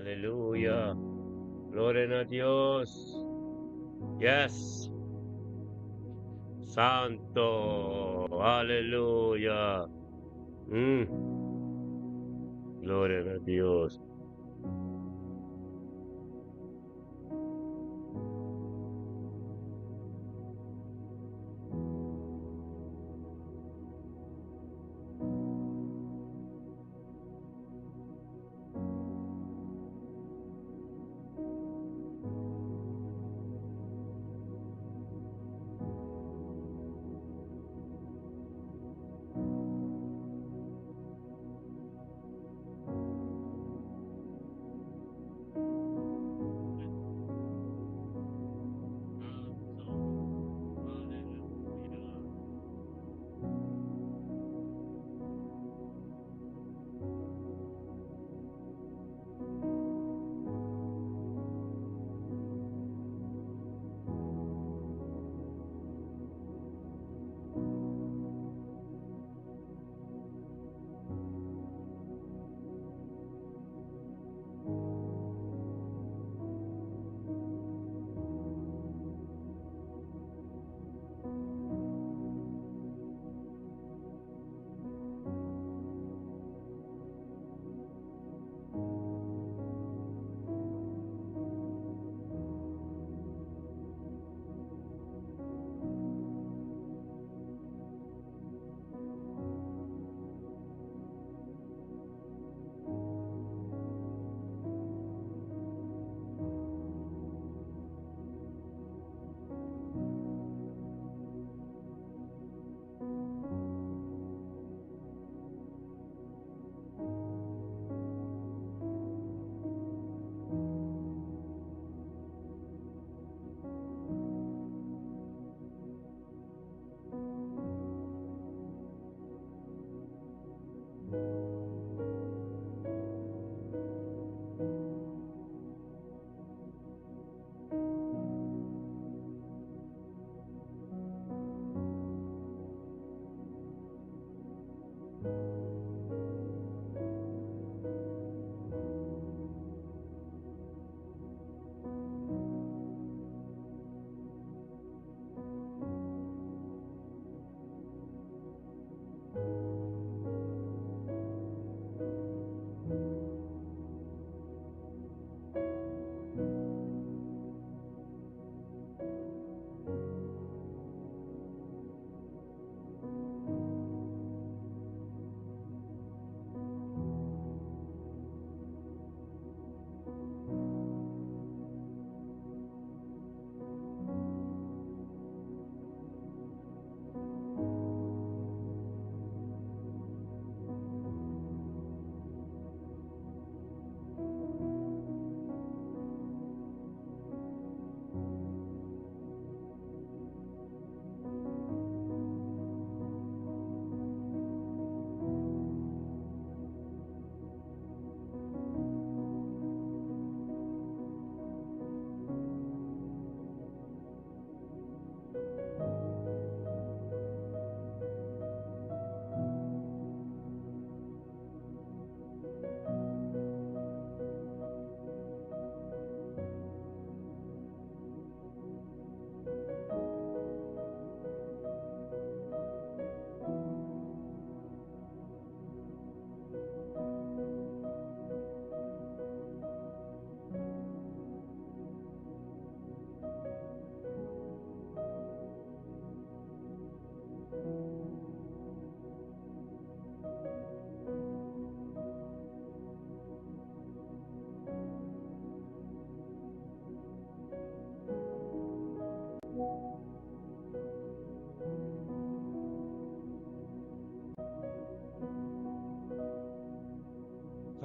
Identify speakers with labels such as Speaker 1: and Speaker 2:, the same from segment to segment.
Speaker 1: Aleluya. Gloria na Dios. Yes. Santo. Aleluya. Gloria na Dios.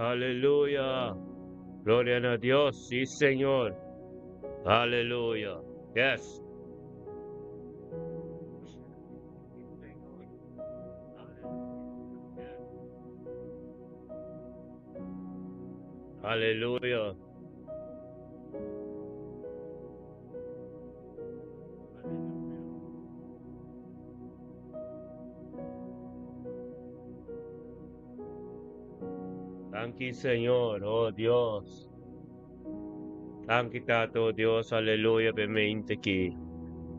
Speaker 1: Aleluya. Gloria a Dios. Sí, Señor. Aleluya. Yes. Aleluya. Danki, Señor. Oh, Dios. Danki Tata, oh Dios, aleluya, p'e mente aki.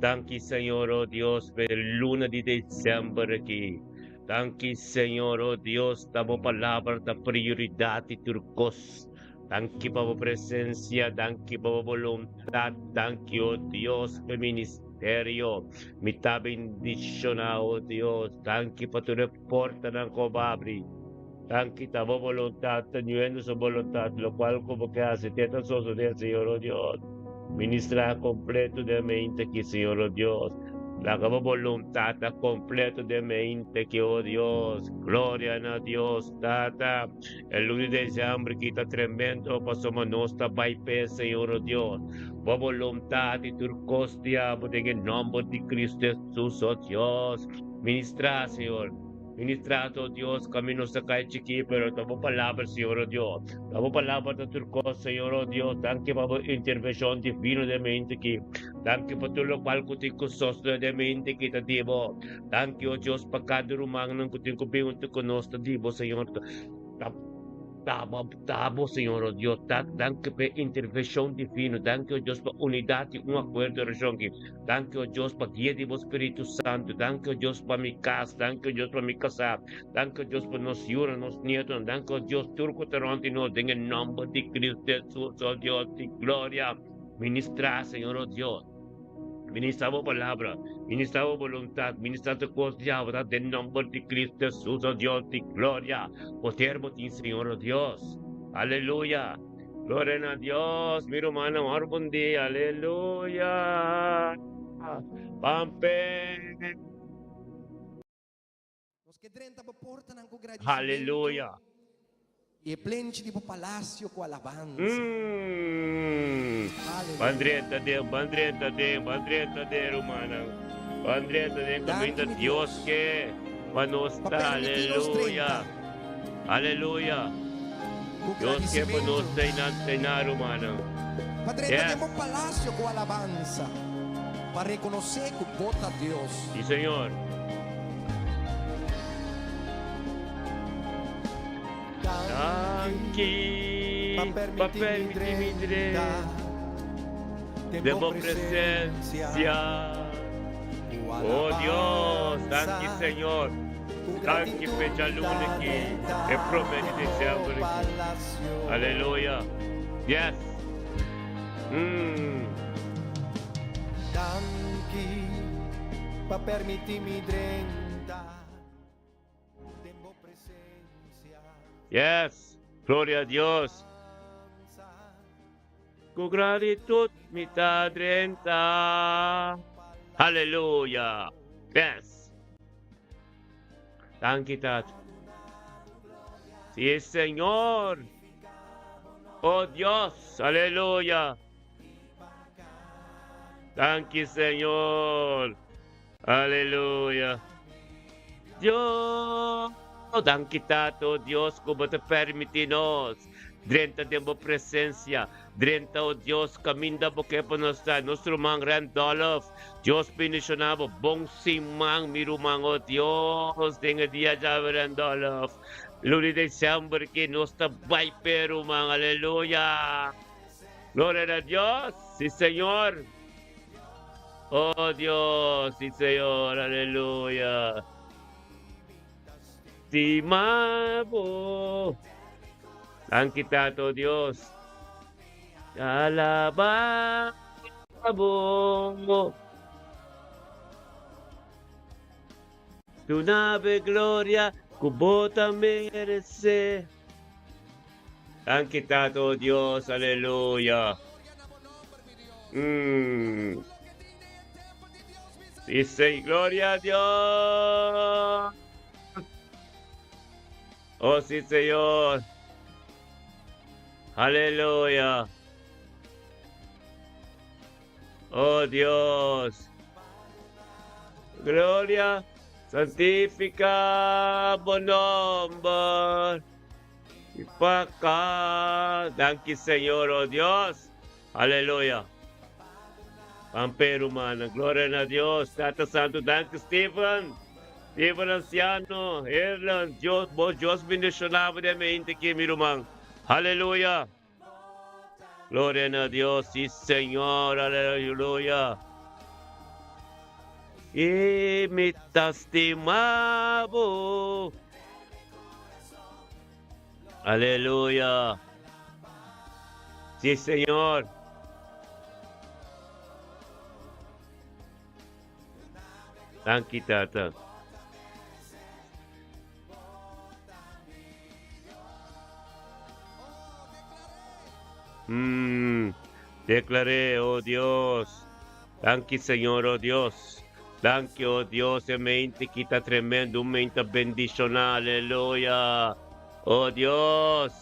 Speaker 1: Danki Señor, oh Dios, p'e luna di december aki. Danki Señor, oh Dios, ta bo palabra ta prioridad di tur cos. Danki pa bo presencia, danki pa bo voluntad, danki, oh Dios, p'e ministerio. Mi ta bendiciona, oh Dios, danki pa tur e portanan cu bo abri. Danki ta bo voluntad, ta ñuendo su voluntad, locual cu bo ke haci te ta sosode, Señor, oh Dios. Ministra completo den mente aki, Señor, oh Dios. Laga bo voluntad ta completo den mente aki, oh Dios. Gloria na Dios, Tata. E luna di december aki ta tremendo, pasobra nos ta bay p'e, Señor, oh Dios. Bo voluntad y tur cos diablo den e nomber di Cristo Jesus, oh Dios. Ministra, Señor. Ministra, oh Dios, kami nos ta kai chikí, pero ta bo palabra, Señor, oh Dios. Ta bo palabra ta tur kos, Señor, oh Dios. Danki pa bo intervenshon divino den mente aki. Danki pa tur lokual ku tin ku sosode den mente aki ta di bo. Danki, oh Dios, pa kada rumannan ku tin ku bin huntu ku nos ta di bo, Señor. Ta Ta bo, ta bo, Señor, oh Dios. Ta, danki pa e intervenshon divino. Danki, oh Dios, pa unidat i un akuerdo reshon aki. Danki, oh Dios, pa guia di bo Spiritu Santu. Danki, oh Dios, pa mi kas. Danki, oh Dios, pa mi kasá. Danki, oh Dios, pa nos yunan, nos nietonan. Danki, oh Dios, tur ku ta rònt di nos, den e nòmber di Kristu Hesus, oh Dios di gloria. Ministrá, Señor, oh Dios. Ministrá bo palabra. Ministrá bo boluntat. Ministrá tur kos di abo den nòmber di Kristu Hesus, oh Dios di gloria. Poder bo tin, Señor, oh Dios. Aleluya. Gloria na Dios, mi rumannan, ora bon dia, aleluya. Pampe.
Speaker 2: Nos ke drenta bo portanan ku gradisimentu.
Speaker 1: Aleluya.
Speaker 2: I e plenchi di bo palasio ku alabansa.
Speaker 1: Mm. Ban drenta den, ban drenta den, ban drenta den, rumannan. Ban drenta den kaminda
Speaker 2: Danki, mi
Speaker 1: Dios
Speaker 2: Dios,
Speaker 1: ke pa nos
Speaker 2: pa
Speaker 1: ta.
Speaker 2: permití nos
Speaker 1: Aleluya.
Speaker 2: drenta
Speaker 1: Aleluya.
Speaker 2: ku
Speaker 1: Dios ke pa nos
Speaker 2: gradisimentu,
Speaker 1: ta einan teiná, rumannan.
Speaker 2: pa drenta den
Speaker 1: Yes.
Speaker 2: bo palasio ku alabansa, pa rekonosé ku bo ta Dios.
Speaker 1: Sí, Señor.
Speaker 2: Danki
Speaker 1: Danki
Speaker 2: pa
Speaker 1: pa
Speaker 2: permití mi
Speaker 1: permití mi
Speaker 2: drenta
Speaker 1: drenta
Speaker 2: den
Speaker 1: den
Speaker 2: bo
Speaker 1: bo
Speaker 2: presensia
Speaker 1: presensia.
Speaker 2: ku
Speaker 1: Oh Dios,
Speaker 2: alabansa.
Speaker 1: danki Señor.
Speaker 2: Ku
Speaker 1: Danki
Speaker 2: gratitud
Speaker 1: p'e djaluna
Speaker 2: ta
Speaker 1: ki
Speaker 2: drenta
Speaker 1: e promé di
Speaker 2: den bo
Speaker 1: december aki.
Speaker 2: palacio.
Speaker 1: Aleluya. Yes. Mm.
Speaker 2: Danki pa permití mi drenta den bo presencia.
Speaker 1: Yes. Gloria a Dios. Ku gratitud mi ta drenta. Aleluya. Yes. Danki Tata. Sí, Señor. Oh Dios. Aleluya. Danki Señor. Aleluya. Dios, danki Tata, oh Dios, ku bo ta permití nos drenta den bo presensia. Drenta, oh Dios, kaminda bo ke pa nos ta. Nos ruman Randolph, Dios bendishoná bo. Bon siman, mi ruman, oh Dios, den e dia djawe, Randolph. Luna di december ke nos ta bai p'e, ruman. Aleluya. Gloria na Dios. Sí, Señor. Oh Dios, sí Señor, aleluya. Stima bo. Danki Tato Dios. Alaba bo. Duna bo e gloria ku bo ta merece. Danki Tato Dios, aleluya. Mm. Dice, gloria a Dios. Oh, sí, Señor. Aleluya. Oh, Dios. Gloria. Santifica bo nomber. Y pa acá. Danki, Señor, oh Dios. Aleluya. Pampe, hermano. Gloria a Dios. Tata Santo. Danki, Steven. Steven Anciano. Erland. Dios, bo Dios bendicionado de mente aquí, mi hermano. Aleluya. Gloria na Dios, sí Señor, aleluya. I mi ta stima bo. Aleluya. Sí, Señor. Danki, Tata. Declaré, oh Dios. Danki, Señor, oh Dios. Danki, oh Dios, e mente ki ta tremendo, un mente bendishoná, aleluya. Oh Dios.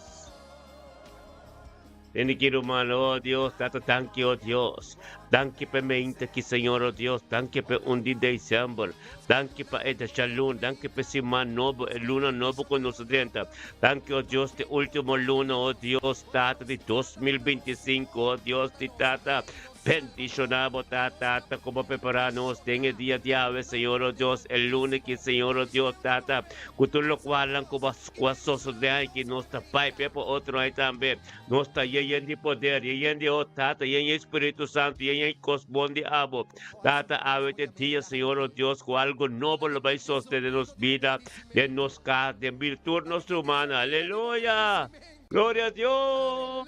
Speaker 1: Tende ki ruman, oh Dios, Tata, danki, oh Dios. Danki pa e mente ki, Señor, oh Dios. Danki pa e un di december. Danki pa e deshalun. Danki pa e siman nobo, e luna nobo ku nos a drenta. Danki, oh Dios, di ultimo luna, oh Dios, Tata, di 2025, oh Dios di Tata. Bendishoná bo ta, Tata, ku bo prepará nos den e dia di awe, Señor, oh Dios, e luna ki, Señor, oh Dios, Tata, ku tur lokualnan ku bo ku a sosodé aki, nos ta bai p'e pa otro ai tambe. Nos ta yeyen di poder, yeyen di, oh Tata, yeyen di Spiritu Santu, yeyen di kos bon di abo. Tata, awe ta e dia, Señor, oh Dios, ku algu nobo lo bai sosodé den nos bida, den nos kas, den bida tur nos rumannan. Aleluya! Gloria a Dios!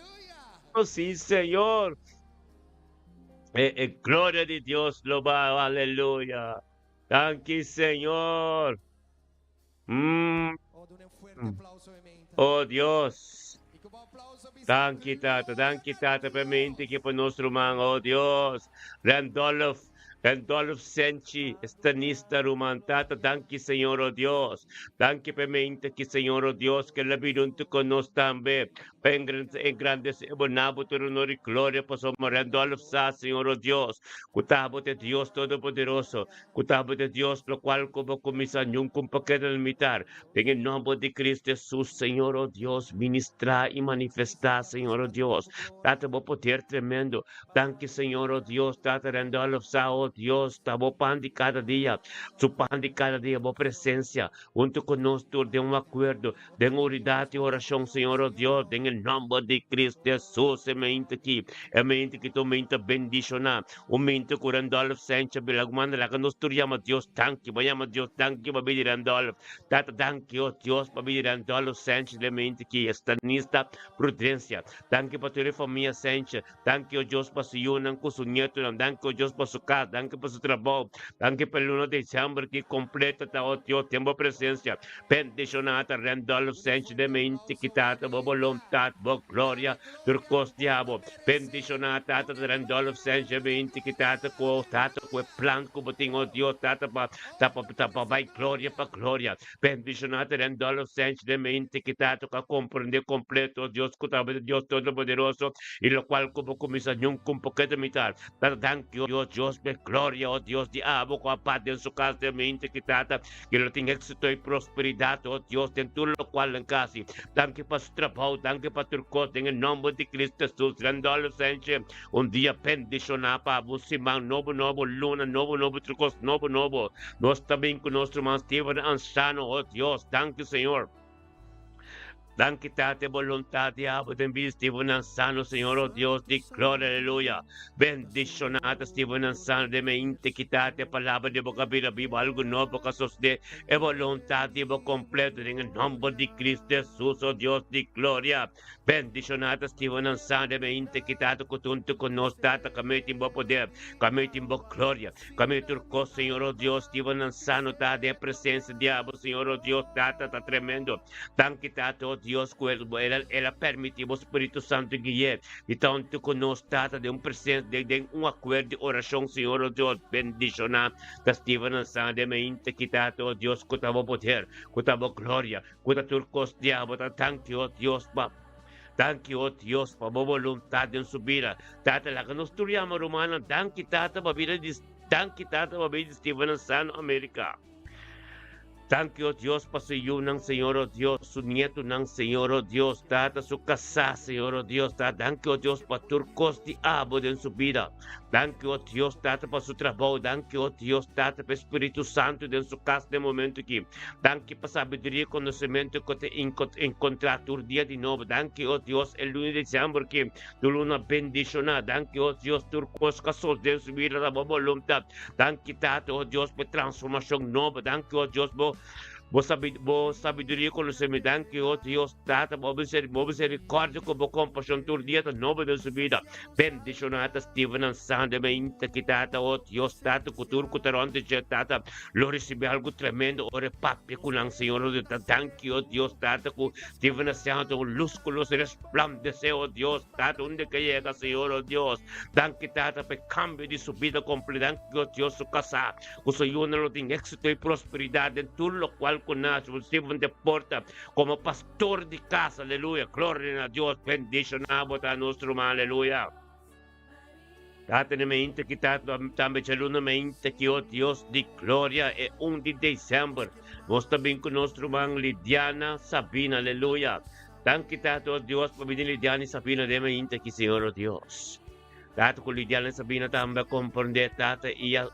Speaker 1: Sí, Señor. E, e gloria di Dios lo ba, aleluya. Danki, Señor. Oh Dios. Danki, Tata. Danki, Tata, pa mente ki pa nos ruman. Oh Dios. Randolph. Randolph Senchi, estanista ruman. Tata, danki, Señor, oh Dios. Danki pa mente ki, Señor, oh Dios, ke la bida huntu ku nos tambe. Pa engrandesé bo nabo tur honor i gloria, pasobra Randolph sa, Señor, oh Dios, ku ta bo ta e Dios Todopoderoso, Ku ta bo ta Dios, lokual ku bo kuminsá nunka un por keda limitar. Den e nòmber di Kristu Hesus, Señor, o Dios, ministrá i manifestá, Señor, o Dios, Tata, bo poder tremendo. Danki, Señor, o Dios, Tata Randolph sa, o Dios, ta bo pan di kada dia, su pan di kada dia, bo presensia, huntu ku nos tur den un akuerdo, den unidat i orashon, Señor, o Dios, den e nòmber di Kristu Hesus, e mente aki, e mente ki ta un mente bendishoná, un mente ku Randolph Sancho bila manda laga nos tur yama Dios danki, bo yama Dios danki pa bida di Randolph, Tata danki, o Dios, pa bida di Randolph Sancho den mente ki estanista Prudencia, danki pa tur e famia Sancho, Danki o Dios pa su yunan ku su ñetunan, danki o Dios pa su kas, danki pa su trabou, danki pa e luna december ki kompleto ta o Dios den bo presensia. Bendishoná ta Randolph Sench den mente ki Tata bo boluntat, bo gloria, tur kos di abo. Bendishoná Tata ta Randolph Sench den mente ki Tata ku o Tata ku e plan ku bo tin o Dios Tata pa ta pa ta pa bai gloria pa gloria. Bendishoná ta Randolph Sench den mente ki Tata ku a komprende kompleto o Dios ku ta Dios Todopoderoso I lokual ku bo kuminsá nunka un poketo mitar. Tata danki o Dios, Dios p'e gloria o Dios di abo ku a bat den su kas den mente ki tata ki lo tin éksito i prosperidat o Dios den tur lokual nan kasi. Danki pa su trabou, danki pa tur kos den e nòmber di Kristu Hesus. Randolph Senche, un dia bendishoná pa bo, un siman nobo nobo, un luna nobo nobo, tur kos nobo nobo. Nos ta bin ku nos ruman Steven Ansano o Dios. Danki Señor. Danki Tata e boluntad di abo den bida Steven Ansano Señor oh Dios di gloria aleluya bendiciona ta Steven Ansano den mente ki Tata e palabra di bo ka bira bibo algo nobo ka sosode e boluntad di bo completo den e nomber di Cristo Jesus oh Dios di gloria bendiciona ta Steven Ansano den mente ki Tata ku tuntu ku nos Tata ka meti bo poder ka meti bo gloria Kami tur kos, Señor, oh Dios, Steven Ansano ta den presencia di abo, Señor, oh Dios, Tata, ta tremendo. Danki, Tata, oh Dios, ku el, el, el a permiti bo Spiritu Santu gui'é di ta huntu ku nos, Tata, den un presencia, den, den un akuerdo di orashon, Señor, oh Dios, bendishoná ta Steven Ansano den mente ki, Tata, oh Dios, ku ta bo poder, ku ta bo gloria, ku ta tur kos di abo, ta danki, oh Dios, pa. Danki, o Dios, pa bo boluntat den su bida. Tata, laga nos tur yama rumannan. Danki, Tata, pa bida di Danki, Tata, pa bida di Steven Ansano, Amerika. Danki, o Dios, pa su yunan, Señor, o Dios, su nietunan, Señor, o Dios, Tata, su kasá, Señor, o Dios, Tata. Danki, o Dios, pa tur kos di abo den su bida. Danki, o Dios, Tata, pa su trabou. Danki, o Dios, Tata, pa e Spiritu Santu den su kas den momentu aki. Danki pa sabiduria i konosementu ku ta enkontrá tur dia di nobo. Danki, o Dios, e luna di desèmber aki, tur luna bendishoná. Danki, o Dios, tur kos ku a sosdé den su bida ta bo boluntat. Danki Tata, oh Dios, pa e transformacion nobo. Danki, oh Dios, bo bo sabi bo sabiduria y conocimiento. Danki, oh Dios, Tata, bo miseri bo misericordia cu bo compasion tur dia ta nobo den su bida. Bendiciona ta Steven and Sandra mainta aki, Tata, oh Dios, Tata, cu tur cu ta rond di dje, Tata, lo ricibi algo tremendo ora e papia cu nan, Señor. Oh Dios, danki, oh Dios, Tata, cu Steven and Sandra ta un luz cu lo resplandece, oh Dios, Tata, unda ke yega, Señor, oh Dios. Danki Tata pa e kambio di su bida kompleto. Danki Dios, Dios su kasá ku su yunan lo tin éksito i prosperidat den tur lokual ku nan hasi. Steven te porta komo pastor di kas. Aleluya. Gloria na Dios. Bendishoná bo ta nos ruman. Aleluya. Tata na mente ki ta tambe djaluna mente ki o Dios di gloria e un di december nos ta bin ku nos ruman Lidiana Sabina. Aleluya. Danki Tata o Dios pa bini Lidiana y Sabina den mainta aki Señor o Dios. Tata cu Lidiana y Sabina tambe a comprende Tata y a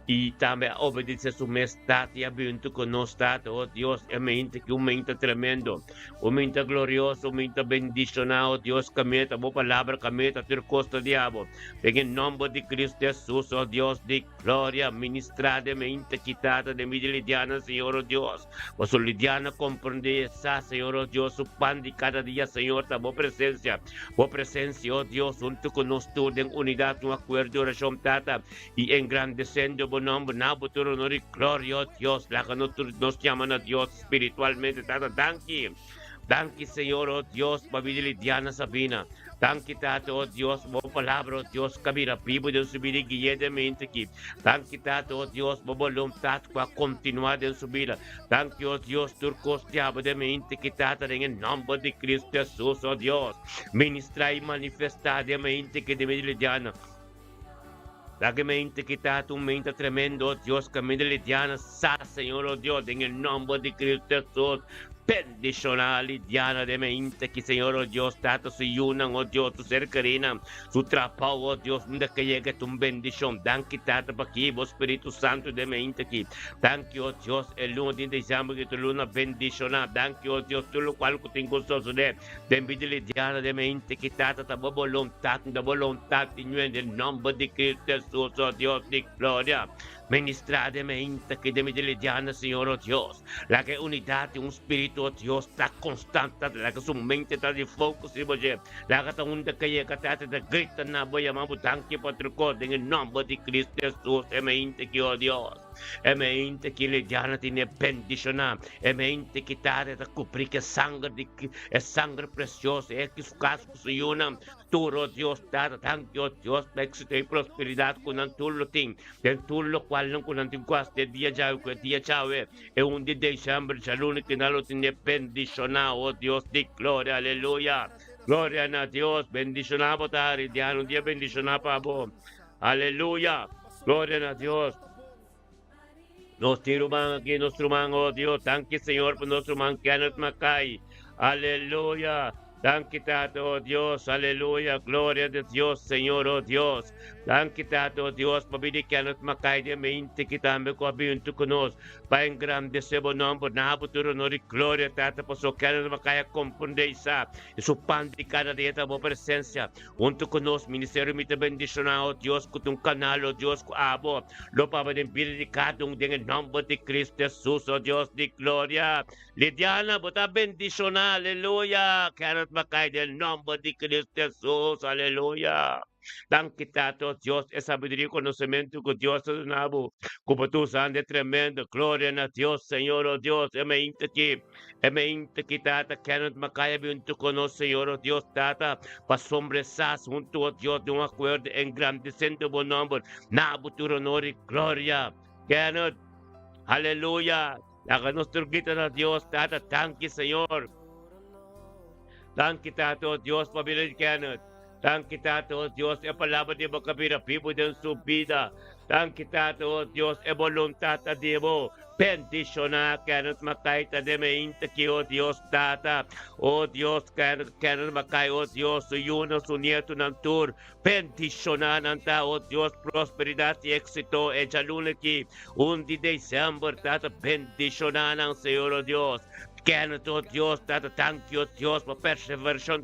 Speaker 1: y tambe a obedece su mes Tata y a bintu cu nos Tata o Dios e mainta aki un mainta tremendo un mainta glorioso un mainta bendiciona o Dios cameta bo palabra cameta tur cos ta di abo den e nomber di Cristo Jesus o Dios di gloria ministra den mainta aki Tata den bida Lidiana Señor o Dios. Paso Lidiana comprende e sa, Señor, oh Dios, su pan di cada dia, Señor, ta Bo presencia. Bo presencia, oh Dios, hunto cu nos tur den unidad, un acuerdo di oracion, Tata, y engrandecendo Bo nomber, na Bo tur honor y gloria, oh Dios. Laga nos tur nos yama na Dios spiritualmente, Tata. Danki. Danki, Señor, oh Dios, pa bida Lidiana Sabina. Danki, Tata, oh Dios, Bo palabra, oh Dios, ka bira bibo den su bida y gui'é den mente aki. Danki Tata, oh Dios, bo boluntat ku a kontinuá den su bida. Danki, oh Dios, tur kos diabel den mente ki Tata den e nòmber di Kristu Hesus, oh Dios, ministrá i manifestá den mente ki den medio lidiana. Laga e mente ki Tata un mente tremendo, oh Dios, kaminda lidiana sa, Señor, oh Dios, den e nòmber di Kristu Hesus. Bendishoná Lidiana den mente ki, Señor, oh Dios, Tata su yunan, oh Dios, su ser kerinan. Su trabao, oh Dios, unda ke yega ta un bendicion. Danki, Tata, pa ki Bo Spiritu Santu den mente aki. Danki, oh Dios, e luna di december ki ta un luna bendiciona. Danki, oh Dios, tur locual cu tin cu sosode den bida Lidiana den mente aki, Tata, ta Bo boluntad, ta Bo boluntad di ñue den nomber di Cristo Jesus, oh Dios di gloria. Ministra den mente aki den bida Lidiana, Señor, oh Dios. Laga e unidat di un spiritu, oh Dios, ta constant, Tata. Laga su mente ta di focus riba dje. Laga ta unda ke yega Tata ta grita na bo yama bo danki pa tur kos den e nomber di Cristo Jesus e mente ki oh Dios e mente ki Lidiana tene bendiciona e mente ki Tata ta cubri ke sanger di e sanger precioso e ki su casa ku su yunan tur oh Dios Tata danki oh Dios pa exito y prosperidad ku nan tur lo tin den tur locual nan ku nan tin ku hasi e dia djawe ku e dia djawe e un di december djaluna ki nan lo tene bendiciona oh Dios di gloria aleluya gloria na Dios bendiciona bo ta hari diana un dia bendiciona pa bo aleluya gloria na Dios nos tin ruman aki nos ruman oh Dios danki Señor pa nos ruman Kenneth Mackay aleluya Danki Tata, oh Dios, aleluya, gloria de Dios, Señor, oh Dios. Danki Tata, oh Dios, pa bini Kenneth Mackay den mente ki tambe ku a bintu ku nos pa engrandece bo nomber. Na bo tur honor i gloria, Tata, paso Kenneth Mackay a komprende i sa i su pan di kada dia ta bo presencia. Huntu ku nos ministerio mi ta bendiciona, oh Dios, ku ta un kanal, oh Dios, ku abo lo paba den bida di kada un den e nomber di Cristo Jesus, oh Dios di gloria. Lidiana, bo ta bendishoná, aleluya! Kenneth Mackay, den nomber di Cristo Jesus, aleluya! Danki Tata, Dios, e sabiduria i konosementu ku Dios ta duna bo, ku bo ta usando e tremendo. Gloria na Dios, Señor, oh Dios, e mainta aki, e mainta aki, Tata, Kenneth Mackay a bin huntu ku nos, Señor, oh Dios, Tata, pa sombresas huntu, oh Dios, den un akuerdo engrandesendo bo nomber. Na bo tur honor i gloria. Kenneth, aleluya! Laga nos tur grita na Dios, Tata, danki Señor. Danki Tata, oh Dios, pa bida di Kenneth. Danki Tata, oh Dios, e palabra di bo ka bira bibu den su bida. Danki Tata, oh Dios, e boluntat ta di bo. Bendishoná Kenneth Mackay ta den meinta ki, o Dios Tata. O Dios, Kenneth Mackay, o Dios, su yunan, su nietonan tur. Bendishoná nan ta, o Dios, prosperidat i éksito e djaluna ki, un di desèmber, Tata. Bendishoná nan, Señor, o Dios. Kenneth, o Dios, Tata, danki, o Dios, pa perseverashon,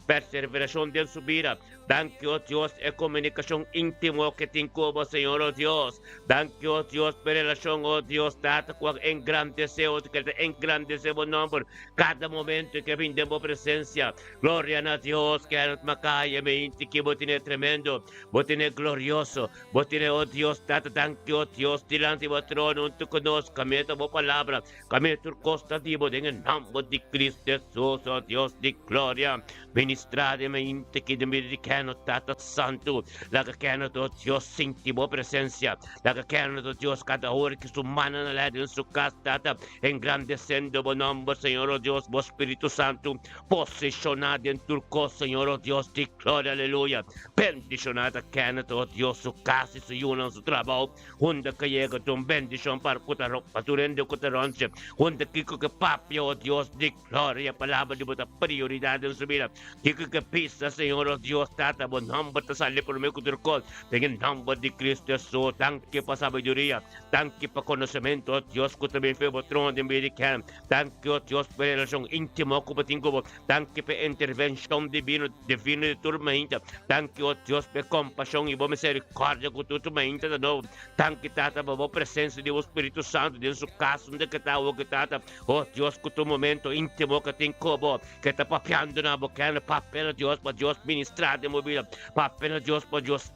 Speaker 1: perseverashon den su bida. Danki, o Dios, e komunikashon íntimo ke tin ku bo, Señor, o Dios. Danki, o Dios, pa e relashon, o Dios, Tata, ku a engrandesé, o ke ta engrandesé bo nòmber kada momento ke bin den bo presensia. Gloria na Dios, Kenneth Mackay, e meinti ki bo tene tremendo, bo tene glorioso, bo tene, o Dios, Tata, danki, o Dios, dilanti bo trono huntu ku nos, kamia ta bo palabra, Kamia tur kos ta di bo den e nòmber di Cristo Hesus, o Dios di gloria. Ministrá den mente ki den bida di Kenneth, Tata Santu. Laga Kenneth, o Dios, sinti bo presensia. Laga Kenneth, o Dios, kada ora ki su mannan a lei den su kas, Tata, engrandesendo bo nòmber, Señor, o Dios, bo Spiritu Santu poseshoná den tur kos, Señor, o Dios di gloria, aleluya. Bendishoná ta Kenneth, o Dios, su kas i su yunan, su trabou. Hunda ke yega ta un bendishon pa ku ta pa tur hende ku ta rònt. Hunda kiko ke papia, o Dios di gloria, palabra di bo ta prioridat den su bida. Kiko ke bisa, Señor, o Dios Tata, bo nòmber ta sali promé ku tur kos. Den e nòmber di Cristo Hesus, danki pa sabiduria, danki pa konosementu, o Dios, ku ta bin fe bo trono den bida di kèn. Danki, o Dios, pa e relashon íntimo ku bo tin ku bo. Danki pa e intervenshon divino divino di tur mainta. Danki, o Dios, pa e kompashon i bo miserikòrdia ku tur mainta ta nobo. Danki, Tata, pa bo presensia di bo Spiritu Santu den su kas unda ke ta awoki, Tata. O Dios, ku tur momento íntimo ke tin ku bo, ke ta papiando na bo kende, papia na Dios pa Dios ministrá den bo bida. Papia na Dios pa Dios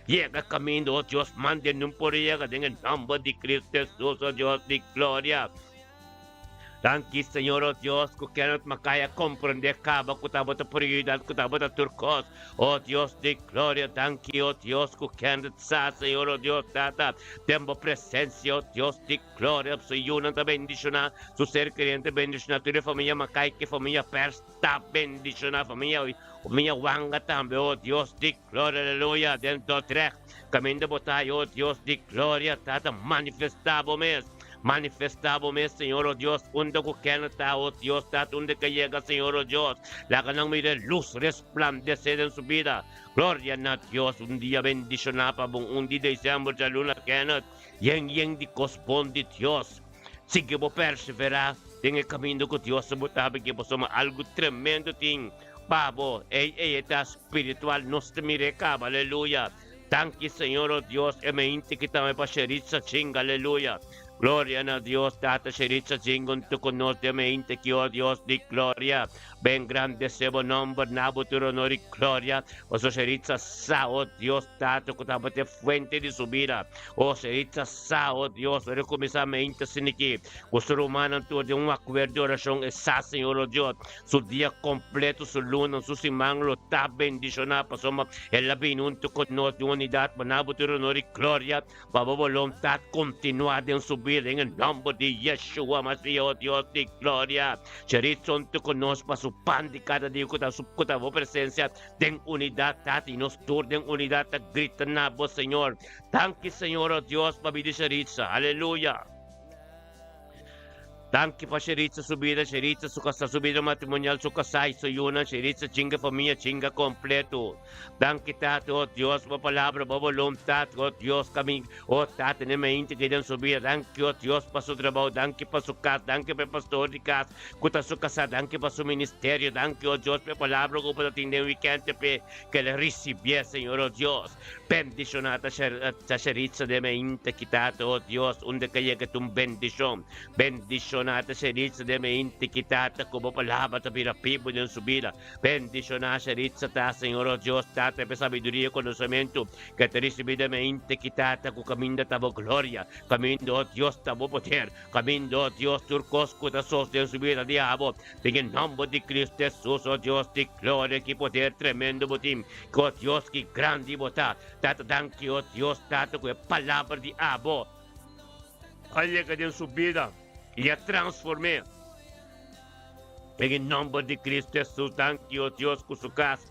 Speaker 1: yega kaminda, o Dios, manda nun por yega den e nòmber di Cristo Hesus, o Dios di gloria. Danki Señor, oh Dios, ku Kenneth Mackay a komprendé kaba ku tabata prioridad, ku tabata tur kos. Oh Dios di gloria, danki, oh Dios, ku Kenneth sa, Señor, oh Dios, Tata, den bo presencia, oh Dios di gloria, su yunan ta bendishoná, su ser keriente bendishoná, tur e famia Mackay ku e famia Pers ta bendishoná, famia famia Wanga tambe, oh Dios di gloria, aleluya, den Dordrecht, kaminda bo ta, oh Dios di gloria, Tata, manifestá bo mes. Manifestá bo mes, Señor, o Dios, unda ku Kenneth ta, o Dios, Tata, unda ke yega, Señor, o Dios, laga nan mira e lus resplandesé den su bida. Gloria na Dios! Un dia bendishoná pa bo, un di desèmber djaluna, Kenneth, yen yen di kos bon di Dios. Sigui bo perseverá den e kaminda ku Dios a botá bo, pasobra algu tremendo tin pa bo. Ei, ei e ta spiritual, nos ta mira e kaba. Aleluya! Danki Señor o Dios e meinte ki tambe pa Sheritza Ching aleluya Gloria na Dios Tata Sheritza Ching unto ku nos den meinte ki o Dios di gloria Ben grandece bo nomber na bo tur honor y gloria paso Sheritza sa o Dios Tata ku tabata e fuente di su bida o Sheritza sa o Dios ora e kuminsa meinte asiniki ku su rumannan tur den un akuerdo di orashon e sa Señor o Dios Su dia kompleto, su luna, su siman lo ta bendishoná pasobra el a bini huntu ku nos den unidat pa nan bo tur honor i gloria pa bo boluntat kontinuá den su bida den e nòmber di Yeshua Masiah, o Dios di gloria. Sheritz huntu ku nos pa su pan di kada dia ku ta su ku ta bo presensia den unidat, Tata, i nos tur den unidat ta grita na bo, Señor. Danki, Señor, o Dios, pa bida di Sheritza. Aleluya! Danki pa Sheritza su bida, Sheritza su kasá, su bida matrimonial, su kasá i su yunan, Sheritza chinga famia chinga kompleto. Danki Tata, oh Dios, bo palabra, bo boluntat, oh Dios, kami, oh Tata, ne mainti ki den su bida. Danki, oh Dios, pa su trabou, danki pa su kas, danki pa e pastor di kas ku ta su kasá, danki pa su ministerio, danki, oh Dios, pa e palabra ku bo ta tin den wikènt p'e ke el a risibié, Señor, oh Dios. Bendishoná ta Sheritza den e inta ki Tata, o Dios, unda ke yega ta un bendishon. Bendishoná ta Sheritza den e inta ki Tata, ku bo palabra ta bira bibu den su bida. Bendishoná Sheritza ta, Señor, o Dios, Tata, pa e sabiduria i konosementu ke ta risibí den e inta ki Tata, ku kaminda ta bo gloria, kaminda, o Dios, ta bo poder, kaminda, o Dios, tur kos ku ta sosten su bida di abo. Den e nomber di Cristo Jesus, o Dios di gloria, ki poder tremendo bo tin, o Dios, ki grandi bo ta. Tata, danki, o Dios, Tata, ku e palabra di abo a yega den su bida i a transform'é. Den e nomber di Cristo Jesus, danki, o Dios, ku su kas.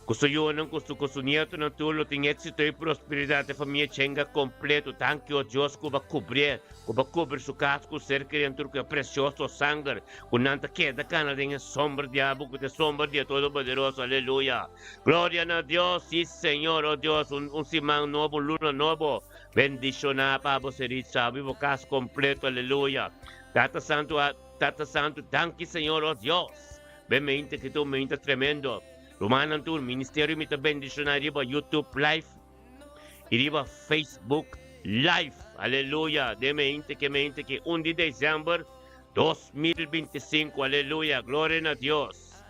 Speaker 1: Ku su yunan, ku su ku su nietonan tur lo tin éksito i prosperidat, e famia chenga kompleto. Danki, o Dios, ku bo a kubrié, ku bo a kubri su kas ku ser kerian tur ku e presioso sanger, ku nan ta keda kana den e sombra di abo, ku ta e sombra di e Todopoderoso. Aleluya! Gloria na Dios! Sí, Señor, o Dios, un un siman nobo, un luna nobo, bendishoná pa abo, Seritsa, abo i bo kas kompleto. Aleluya! Tata Santu, Tata Santu, danki, Señor, o Dios. Ben mente ki ta un mente tremendo. Rumannan tur, ministerio mi ta bendiciona riba YouTube live y riba Facebook live. Aleluya. Den mente ki mente ki 1 di december 2025. Aleluya. Gloria na Dios.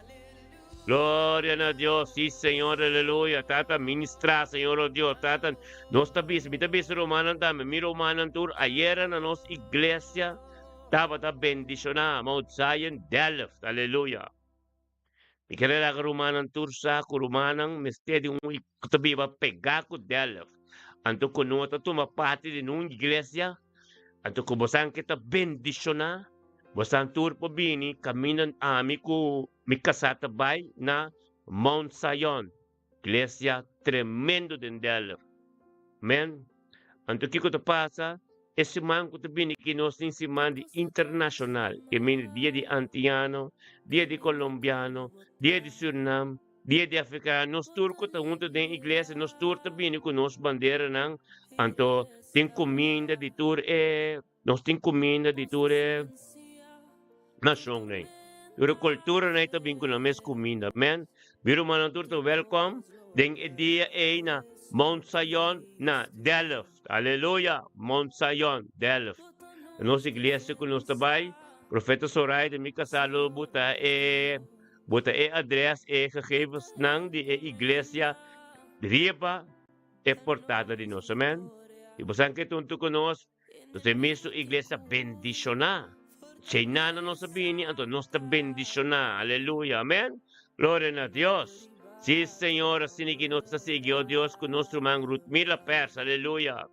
Speaker 1: Gloria na Dios. Sí, Señor. Aleluya. Tata, ministra, Señor, oh Dios. Tata, nos ta bisa, mi ta bisa rumannan tambe. Mi rumannan tur, ayera na nos iglesia tabata bendiciona Mount Zion Delft. Aleluya. Mi kere laga rumannan tur sa ku rumannan mester di un ku ta biba pegá ku Delft. Anto ku no ta tuma parti di nun iglesia, anto ku bosan ke ta bendishoná, bosan tur por bini kaminda ami ku mi kasá ta bai na Mount Zion. Iglesia tremendo den Delft. Men, anto kiko ta pasa? E siman ku ta bini aki nos tin siman di internashonal, ke mini dia di antiano, dia di kolombiano, dia di Surinam, dia di afrikano. Nos tur ku ta huntu den iglesia, nos tur ta bini ku nos banderanan. Anto tin kuminda di tur e, nos tin kuminda di tur e nashonnan. Tur e kulturanan ta bin ku nan mes kuminda. Men, mi rumannan tur ta wèlkòm den e dia ei na Mount Zion na Delft. Aleluya! Mount Zion, Delft. Na nos iglesia ku nos ta bai, Profeta Soraya mi kasá lo buta e buta e adres, e gegevensnan di e iglesia riba e portada di nos. Amen. Si bo san ke tuntu ku nos, nos e mesun iglesia bendishoná. Cheiná na nos a bini, anto nos ta bendishoná. Aleluya. Amen. Gloria na Dios. Sí, Señor, asina ki nos ta sigui, oh Dios, ku nos ruman Ruthmila Pers. Aleluya.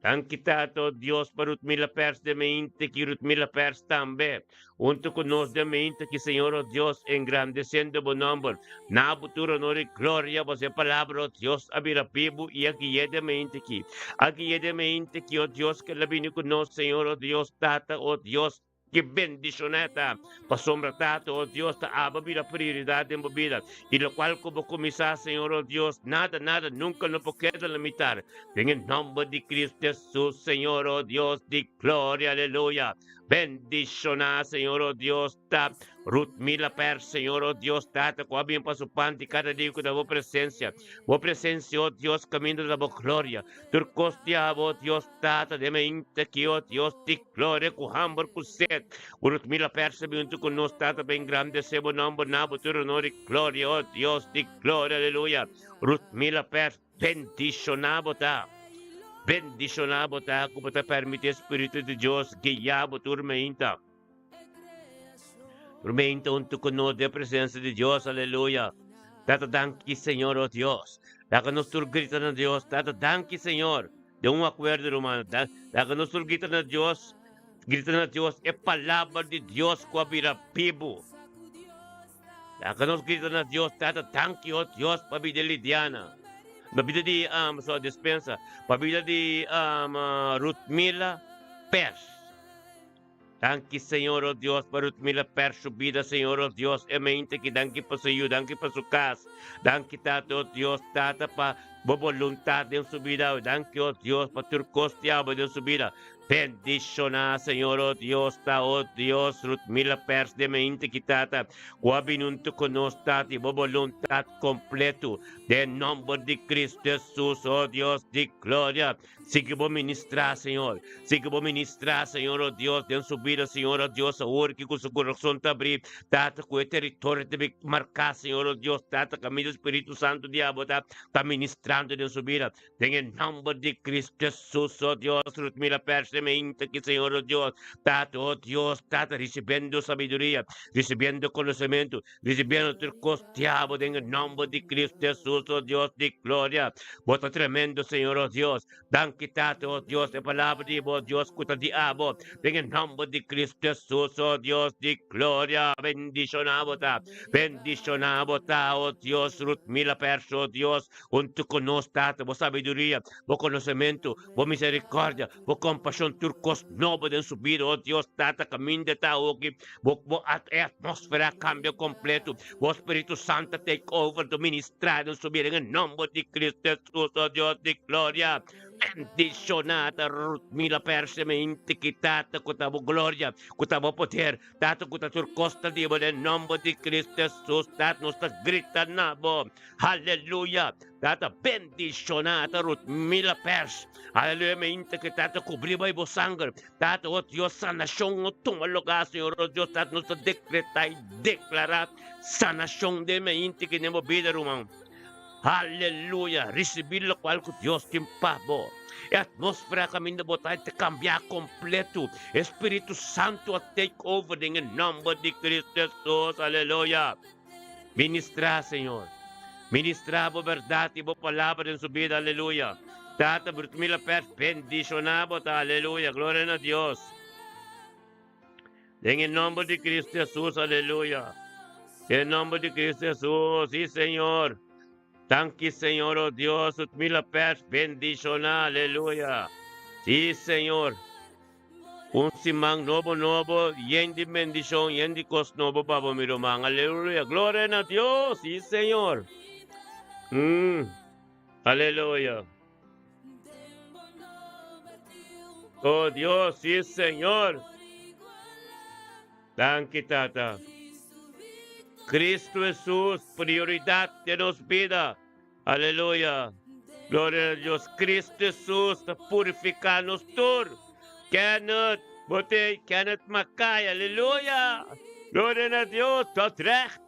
Speaker 1: Danki, Tata, oh Dios, pa Ruthmila Pers den meinte ki Ruthmila Pers tambe. Hunto ku nos den meinte ki, Señor, oh Dios, engrandesiendo bo nomber. Na bo tur honor i gloria, bo e palabra, oh Dios, a bira bibu i a gui'é den meinte ki. A gui'é den meinte ki, oh Dios, ku el a bini ku nos, Señor, oh Dios, Tata, oh Dios, Ki bendishon ta pasobra Tata, o Dios, ta aba bira prioridat den bo bida, i lokual ku bo kuminsá, Señor, o Dios, nada, nada, nunka no por keda na mitar. Den e nòmber di Kristu Hesus, Señor, o Dios di gloria, aleluya. Bendishoná, Señor, o Dios, ta Ruthmila Pers, Señor, o Dios, Tata, ku a bin pa su panti kada dia ku ta bo presensia. Bo presensia, o Dios, kaminda ta bo gloria. Tur kos di abo, Dios Tata, den mente ki, o Dios di gloria, ku hamber, ku sed, ku nos mira persebi huntu ku nos, Tata, pa engrandesé bo nomber na bo tur honor i gloria, o Dios di gloria, aleluya. Ruth mira pers, bendishoná bo ta, bendishoná bo ta ku bo ta permití e Spiritu di Dios guiá bo tur meinta. Tur meinta huntu ku nos den presensia di Dios, aleluya. Tata danki Señor, o Dios. Laga nos tur grita na Dios, Tata danki Señor. Den un akuerdo ruman, laga nos tur grita na Dios, grita na Dios e palabra di Dios ku a bira bibu. Laga nos grita na Dios, Tata danki, o Dios, pa bida Lidiana, pa bida di um, so dispensa, pa bida di um, Ruthmila Pers. Danki Señor oh Dios pa Ruthmila Pers su bida Señor oh Dios e mente ki danki pa su yu danki pa su kas danki Tata oh Dios Tata pa bo boluntad den su bida danki oh Dios pa tur kos di abo den su bida bendiciona Señor oh Dios ta oh Dios Ruthmila Pers den mente ki Tata ku a bini hunto ku nos Tata y bo boluntad completo den nomber di Cristo Jesus oh Dios di gloria. Sigui bo ministrá, Señor. Sigui bo ministrá, Señor, oh Dios, den su bida, Señor, oh Dios, awor ki ku su kurason ta abrí, Tata, ku e teritorio ta bin marká, Señor, oh Dios, Tata, kaminda Spiritu Santu di abo ta, ta ministrando den su bida. Den e nòmber di Cristo Jesus, oh Dios, Ruth Mila Pers, Persemente ki Señor oh Dios, Tata oh Dios, Tata recibiendo sabiduria, recibiendo conocimiento, recibiendo tur cos diabo den e nomber di Cristo Jesus, oh Dios di gloria. Bo ta tremendo, Señor oh Dios. Danki Tata oh Dios, e palabra di bo Dios cu ta di abo, den e nomber di Cristo Jesus, oh Dios di gloria. Bendiciona bo ta, bendiciona bo ta, oh Dios, Ruth Mila Perso, oh Dios, hunto cu nos, Tata, bo sabiduria, bo conocimento, bo misericordia, bo compasión, tur cos nobo den su bida, oh Dios, Tata, caminda ta awoki, bo, bo at, e atmósfera cambia completo, bo Spiritu Santo take over, to ministra den su bida, en e nomber di Cristo Jesus, oh Dios di gloria. Bendiciona ta Ruth Mila Perse me inti ki Tata cu ta bo gloria, cu ta bo poder, Tata cu ta tur cos ta di bo den nomber di Cristo Jesus, Tata nos ta grita na bo. Aleluya! Tata bendiciona ta Ruth Mila Pers. Aleluya me inta que Tata cubri bo y bo sanger. Tata oh Dios sanacion no tuma lugar Señor oh Dios Tata nos ta decreta y declara sanacion den me inta que den bo bida ruman. Aleluya! Ricibi locual cu Dios tin pa bo. E atmosfera caminda bo ta ta cambia completo. E Spiritu Santo a take over den e nomber di Cristo Jesus. Aleluya! Ministrá, Señor. Ministrá Bo bèrdat i Bo Palabra den su bida. Aleluya. Tata, Brutmila Pers, bendishoná Bo ta. Aleluya. Gloria na Dios. Den e nòmber di Cristo Jesus. Aleluya. Den e nòmber di Cristo Jesus. Sí, Señor. Danki, Señor, oh Dios. Brutmila Pers, bendishoná. Aleluya. Sí, Señor. Un siman nobo nobo, yen di bendishon, yen di kos nobo pa bo mi ruman. Aleluya. Gloria na Dios. Si, Señor. Mm. Aleluya. Oh Dios, si, Señor. Danki, Tata. Cristo Jesús, prioridad de nos vida. Aleluya! Gloria na Dios! Cristo Jesus ta purifica nos tur. Kenneth, bo t'ey Kenneth Mackay. Aleluya! Gloria na Dios! Tot recht!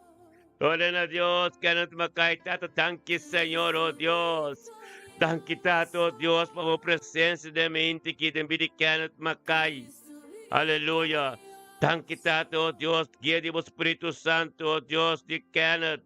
Speaker 1: Gloria na Dios! Kenneth Mackay, Tata, danki Señor, oh Dios. Danki Tata, oh Dios, pa bo presencia den mi inti aki den bida di Kenneth Mackay. Aleluya! Danki Tata, oh Dios, guia di bo Spiritu Santo, oh Dios, di Kenneth.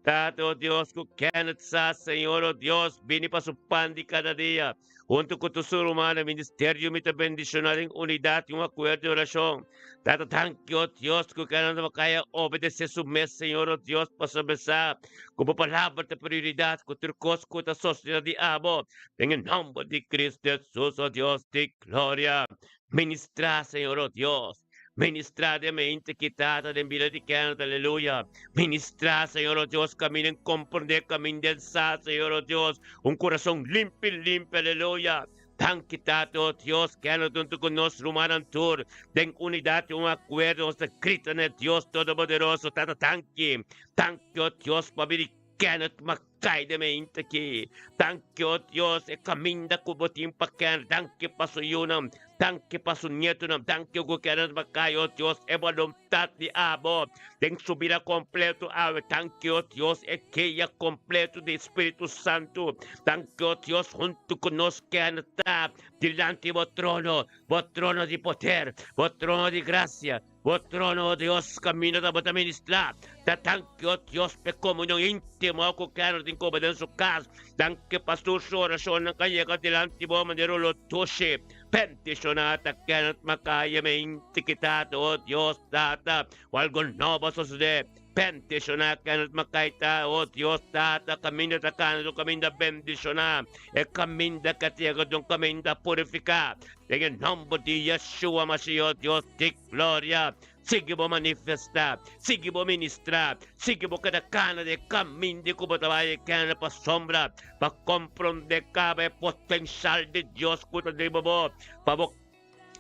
Speaker 1: Tata, o Dios, ku Kenneth sa, Señor, o Dios, bini pa su pan di kada dia. Huntu ku tur su rumannan, ministerio mi ta bendishoná den unidat i un akuerdo di orashon. Tata, danki, o Dios, ku Kenneth ta kai a obedesé su mes, Señor, o Dios, pasobra e sa ku bo palabra ta prioridat ku tur kos ku ta sosodé di abo. Den e nòmber di Cristo Jesus, o Dios di gloria, ministrá, Señor, o Dios. Ministrá den mente ki Tata den bida di Kenneth, aleluya. Ministrá, Señor oh Dios, kaminda en komprendé, kaminda en sa, Señor oh Dios, un kurason limpi, limpi, aleluya. Danki, Tata, oh Dios, Kenneth huntu ku nos rumannan tur, den unidat i un akuerdo nos ta grita na e Dios Todopoderoso, Tata, danki, danki, oh Dios, pa bini Kenneth Mackay den mente aki. Danki, oh Dios, e kaminda ku bo tin pa Kenneth. Danki pa su yunan. Danki pa su nietonan. Danki ku Kenneth Mackay, oh Dios, e boluntat di abo den su bida kompleto awe. Danki, oh Dios, e guia kompleto di Spiritu Santu. Danki, oh Dios, huntu ku nos Kenneth ta dilanti bo trono, bo trono di poder, bo trono di grasia. Bo trono, o Dios, kaminda ta bo ta ministrá. Ta danki, o Dios, p'e komunion íntimo ku Kenneth tin ku bo den su kas. Danki pa tur su orashonnan ku a yega dilanti bo manera un lo dushi. Bendishoná ta Kenneth Makaya meinti ki tata, o Dios, Tata, ku algu nobo a sosodé. Bendishoná Kenneth Makaya ta, o Dios, Tata, kaminda ta kana su kaminda bendishoná. E kaminda ku a yega ta un kaminda purifiká. Den e nomber di Yeshua Mashiach, Dios di gloria, sigui bo manifestá, sigui bo ministrá, sigui bo keda kana den e kaminda ku bo ta bai kende pasobra pa komprondé kaba e potenshal di Dios ku ta riba bo, pa bo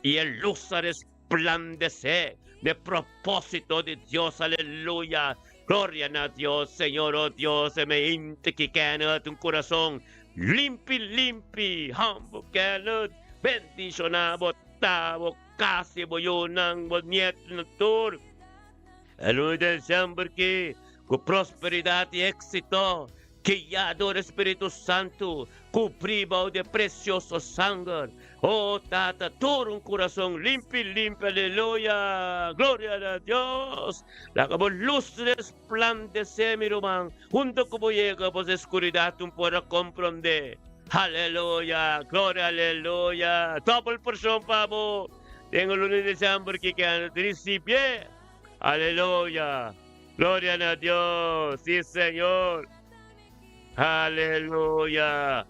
Speaker 1: i e lus a resplandesé na e propósito di Dios. Aleluya! Gloria na Dios, Señor, oh Dios, e me inti ki kende un kurason Limpi limpi humble Kenneth bendiciona bo ta bo casa y bo yunan bo nietonan tur e luna di december ki cu prosperidad y exito. Guiá dor e Spiritu Santu, kubrí bou di e presioso sanger. O Tata, tur un kurason limpi, limpi, aleluya, gloria na Dios. Laga bo lus resplandesé, mi ruman, huntu ku bo yega bos eskuridat un por a komprondé. Aleluya, gloria, aleluya. Dòbel porshon pa bo den e luna di desèmber ki kende ta risibié. Aleluya, gloria na Dios, sí Señor. Aleluya.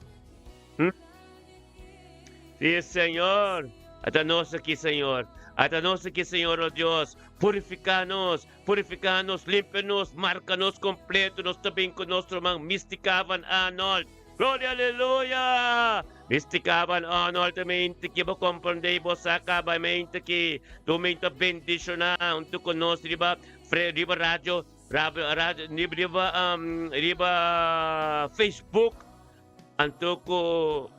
Speaker 1: Sí, Señor. Ata nos aki, Señor. Ata nos aki, Señor, oh Dios. Purifica nos, purifica nos, limpia nos, marca nos completo. Nos ta bin cu nos ruman Mystica van Arnold. Gloria, aleluya! Mystica van Arnold ta mente ki bo comprende y bo sa caba mente ki tu mente bendiciona hunto cu nos riba riba radio, radio, riba, riba Facebook. Anto ku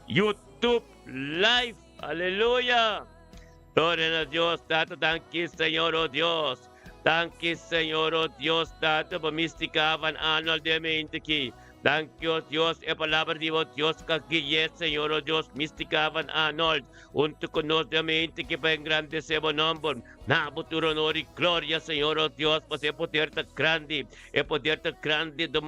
Speaker 1: YouTube live. Aleluya. Gloria na Dios, Tata, danki Señor, oh Dios. Danki Señor, oh Dios, Tata, pa Mystica van Arnold de mente ki. Danki, oh Dios, e palabra di bo Dios ka guié, Señor, oh Dios, Mystica van Arnold. Hunto ku nos de mente ki pa engrandece bo nomber. Na bo tur honor y gloria, Señor, oh Dios, pa e poder ta grandi. E poder ta grandi do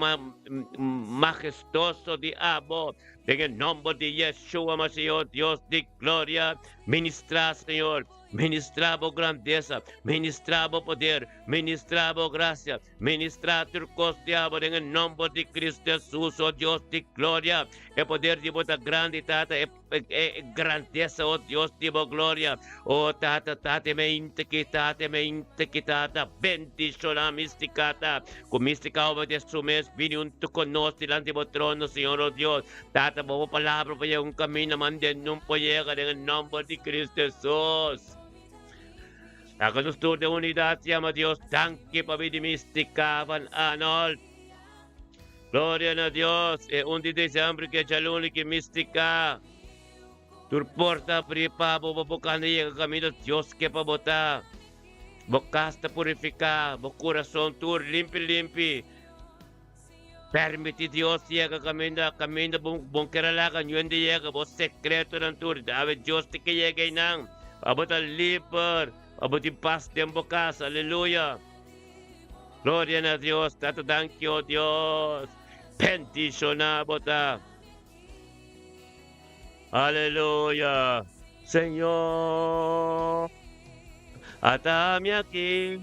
Speaker 1: majestoso di abo. Den e nomber di Yeshua Mashiach, Dios di gloria, ministra, Señor. Ministra bo grandeza, ministra bo poder, ministra bo gracia, ministra tur cos di abo den e nomber di Cristo Jesus, oh Dios di gloria. E poder di bo ta grandi, Tata, e E grandeza, oh Dios di bo gloria. Oh Tata, Tata, me inte ki Tata, me inte ki Tata. Bendiciona Mystica, ta. Cu Mystica obedece su mes, bini unto con nos dilanti bo trono, Señor, oh Dios. Tata, bo bo palabra pa yega un camino mande nun por yega den e nomber di Cristo Jesus. Laga nos tur den unidad yama Dios danki pa bini Mystica van Arnold. Gloria na Dios! E un di december ke djaluni ki mistica. Tur porta abri pa bo, bo por kanda yega kaminda Dios ke pa bo ta. Bo kas ta purifiká, bo kurason tur limpi limpi. Permiti Dios yega kaminda, kaminda bo bon kere laga ñuende yega, bo sekretonan tur, awe Dios tin ke yega einan. Pa bo ta liber, pa bo tin pas den bo kas. Aleluya! Gloria na Dios, Tata danki o Dios, bendiciona bo ta. Aleluya, Señor, ata mi aki.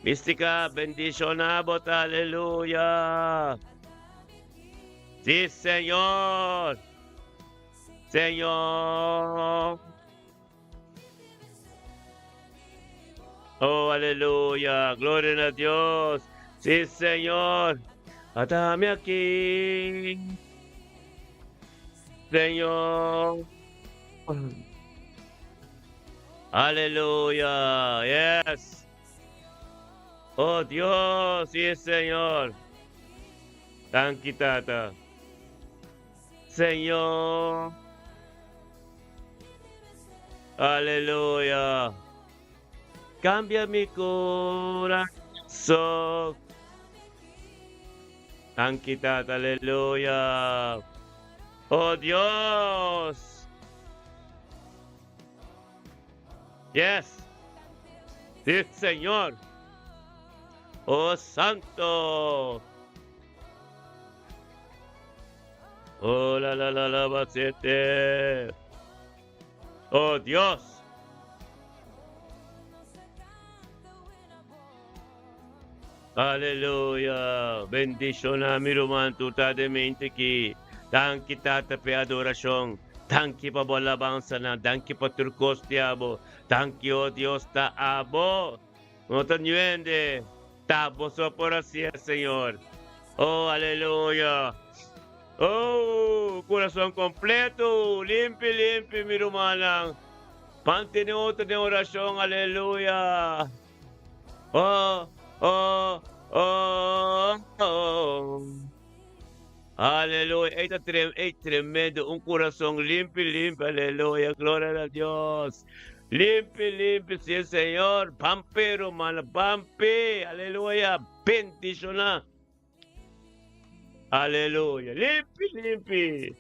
Speaker 1: Mistica, bendiciona bo ta, aleluya. Sí, Señor, Señor. Oh, aleluya, gloria a Dios. Sí, Señor, atame aquí. Señor. Aleluya, yes. Oh Dios, sí, Señor. Danki, Tata. Señor. Aleluya. Cambia mi corazón. Danki, Tata. Aleluya. Oh Dios. Yes. Sí, Señor. Oh Santo. Oh la la la la basete. Oh Dios. Aleluya. Bendiciona mi ruman tur ta den mente ki. Danki Tata p'e adoracion. Danki pa bo alabansanan. Danki pa tur cos di abo. Danki oh Dios ta abo. No ta nuende. Ta bo so por hacié, Señor. Oh, aleluya. Oh, corazon completo, limpi, limpi, mi rumannan. Mantene otro den oracion, aleluya. Oh, oh, oh, oh. Aleluya. Ey ta trem, ey tremendo, un corazon limpi, limpi, aleluya. Gloria na Dios. Limpi, limpi, sí, Señor. Bampe, rumana, bampe. Aleluya. Bendiciona. Aleluya. Limpi, limpi.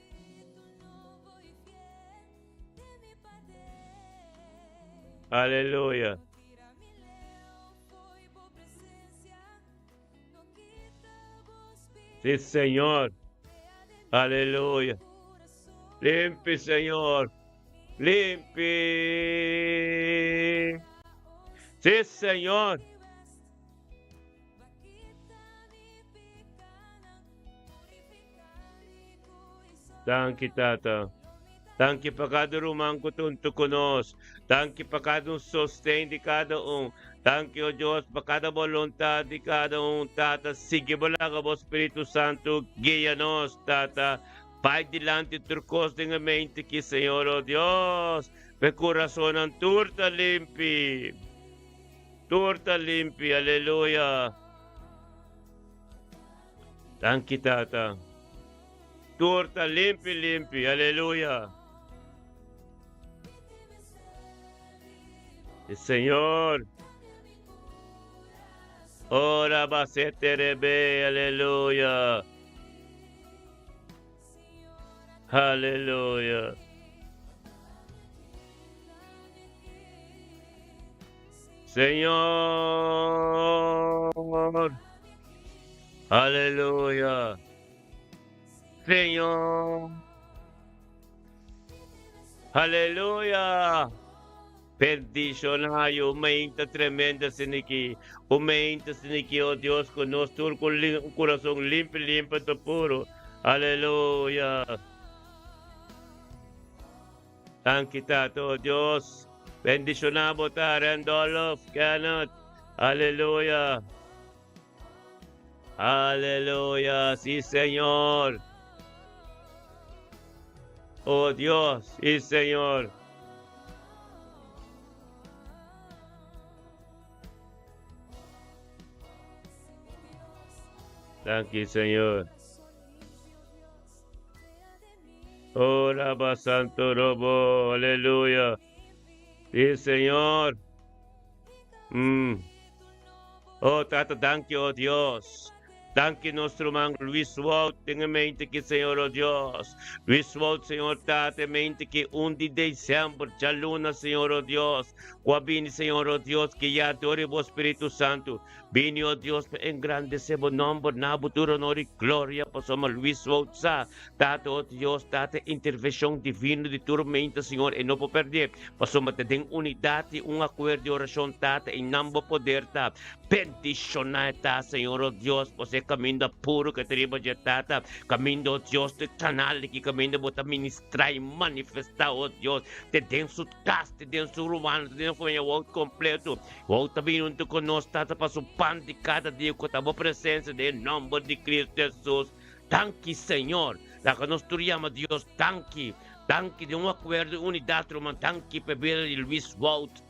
Speaker 1: Aleluya. Sí, Señor. Aleluya. Limpi, Señor. Limpi. Sí, Señor. Danki, Tata. Danki pa kada ruman ku ta huntu ku nos. Danki pa kada un sosten di kada un. Danki, o Dios, pa kada boluntat di kada un, Tata. Sigui bo laga bo Spiritu Santu guia nos, Tata. Bai dilanti tur kos den e mente ki, Señor, o Dios, pa e kurasonnan tur ta limpi. Tur ta limpi, aleluya. Danki, Tata. Tur ta limpi, limpi, aleluya. E Señor. Ora basete rebe, aleluya. Aleluya. Señor. Aleluya. Señor. Aleluya. Bendiciona un meinta tremenda siniki. Un meinta siniki, oh Dios, con nos tur con un corazón limpio, limpio, puro. Aleluya. Danki, Tata, oh Dios. Bendiciona bo ta Randolph, Kenneth. Aleluya. Aleluya. Sí, Señor. Oh Dios, sí, Señor. Danki, Señor. Oh, Rabba Santo Robo, aleluya. Sí, Señor. Oh, Tata, danki, oh Dios. Danki nos ruman Luis Wout den e mente ki, Señor, oh Dios. Luis Wout, Señor Tata, e mente ki 1 di december, djaluna, Señor, oh Dios. Ku a bini, Señor, oh Dios, guiá dor di bo Spiritu Santu. Bini, oh Dios, pa engrandesé bo nomber na bo tur honor i gloria, pasobra Luis Wout sa, Tata, oh Dios, Tata, intervenshon divino di tur mente, Señor, e no por perdé, pasobra ta den unidat i un akuerdo di orashon, Tata, i nan bo poder ta. Bendishoná e ta, Señor, oh Dios, pasobra e kaminda puru ke ta riba dje, Tata, kaminda, oh Dios, te kanal aki kaminda bo ta ministrá i manifestá, oh Dios, te den su kas, te den su rumannan, te den su famia, wou kompleto. Wou ta bini huntu ku nos, Tata, pa su pan di kada dia ku ta bo presensia, den e nòmber di Kristu Hesus. Danki Señor. Laga nos tur yama Dios danki. Danki den un akuerdo i unidat ruman. Danki pa e bida di Luis Wout.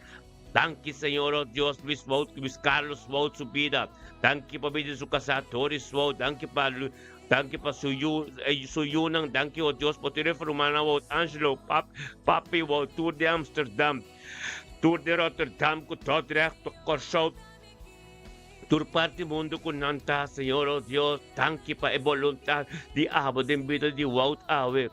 Speaker 1: Danki Señor oh Dios Luis Wout ku Luis Carlos Wout su bida. Danki pa bida di su kasá Doris Wout. Danki pa danki pa su yu su yunan. Danki oh Dios pa tur e rumannan Wout Angelo pap papi Wout tur di Amsterdam tur di Rotterdam ku Dordrecht Kòrsou. Tur parti mundu ku nan ta, Señor, oh Dios, danki pa e boluntat di abo den bida di Wout awe.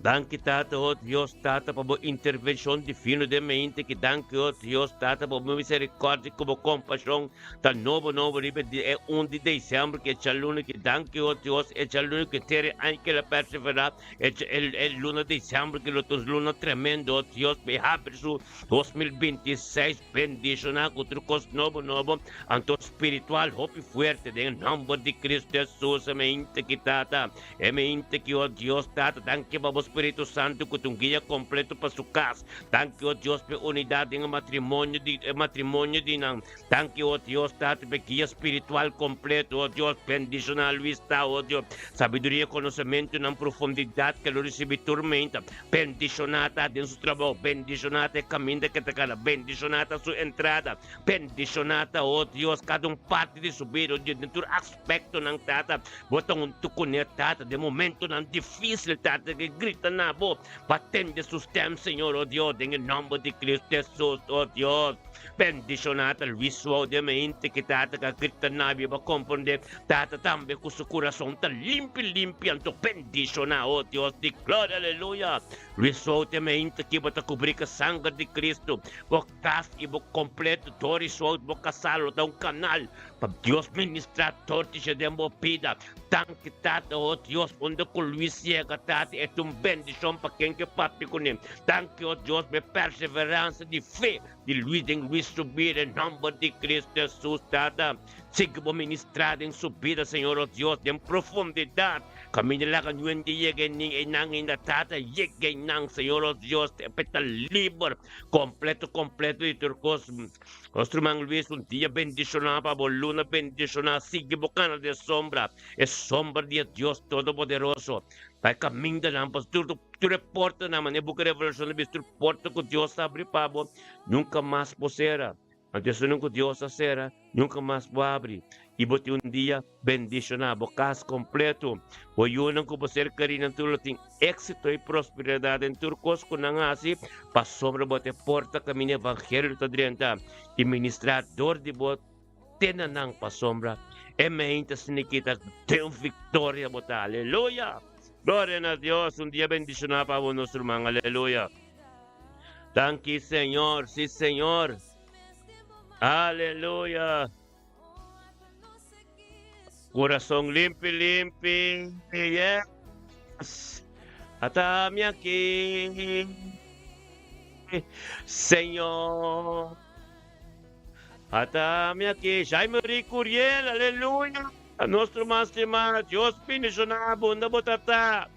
Speaker 1: Danki, Tata, oh Dios, Tata, pa bo intervenshon divino den mente ki. Danki, oh Dios, Tata, pa bo miserikòrdia ku bo kompashon ta nobo nobo riba di e un di desèmber ku e djaluna ki. Danki, oh Dios, e djaluna ku tere aña ku el a perseverá, e e luna desèmber ki lo ta un luna tremendo, oh Dios, pa e habri su 2026 bendiciona cu tur cos nobo nobo, anto spiritual hopi fuerte den e nomber di Cristo Jesus. E mente ki Tata, e mente ki o Dios Tata, danki pa bo Spiritu Santo cu ta un guia completo pa su cas. Danki o Dios pa e unidad den e matrimonio di e matrimonio di nan. Danki o Dios Tata pa e guia spiritual completo. O Dios bendiciona Luis ta o Dios sabiduria, conocemento nan profundidad ke lo ricibi tur menta. Bendishoná ta den su trabou, bendishoná ta e kaminda ke ta kana, bendishoná ta su entrada, bendishoná ta, o Dios, kada un parti di su bida, o Dios, den tur aspektonan, Tata, Bo ta huntu kuné, Tata, den momentonan difísil, Tata, ke grita. grita na bo, pa tende su stem, Señor, oh Dios, den e nomber di Cristo Jesus, oh Dios. Bendiciona ta Luis Suau den mente ki tata ka grita na bo pa comprende, tata tambe cu su curason ta limpi limpi, anto bendiciona, oh Dios di gloria, aleluya. Luis Suau den mente ki bo ta cubri cu sanger di Cristo, bo cas y bo completo, Doris Suau, bo casa lo ta un canal Pa Dios ministrá tur tisha den bo bida. Danki Tata, oh Dios, unda ku Luis yega, Tata, e ta un bendishon pa ken ke papia kuné. Danki, oh Dios, pa e perseveransa di fe di Luis den Luis su bida, en nòmber di Kristu Hesus, Tata. Sigui bo ministrá den su bida, Señor, oh Dios, den profundidat. Kaminda laga niun di yega einan, einan ainda, Tata, yega einan, Señor, oh Dios, te pa e ta liber, kompleto, kompleto di tur kos. Nos ruman Luis, un dia bendishoná pa bo, luna bendishoná, sigui bo kana den sombra, e sombra di e Dios Todopoderoso. Pa e kamindanan, pa tur tur e portanan, manera buki Revelashon ta bisa, tur porta ku Dios a habri pa bo, nunka mas por sera. Anto esunnan ku Dios a sera, nunka mas por habri. I bo tin un dia Bendishoná bo kas kompleto. Bo yunan ku bo ser kerí nan tur lo tin éksito i prosperidat den tur kos ku nan hasi, pasobra bo ta e porta kaminda evangelio ta drenta i ministrá dor di bo te na nan pasobra e meinta sinikita den viktoria bo ta. Aleluya! Gloria na Dios! Un dia bendishoná pa bo nos ruman. Aleluya! Danki Señor! Sí Señor! Aleluya! Corazón limpi limpi, yes. Ata mi aki, Señor. Ata mi aki, Jaime Rick Curiel, aleluya. Nos ruman stimá, Dios bendiciona bo unda bo ta ta.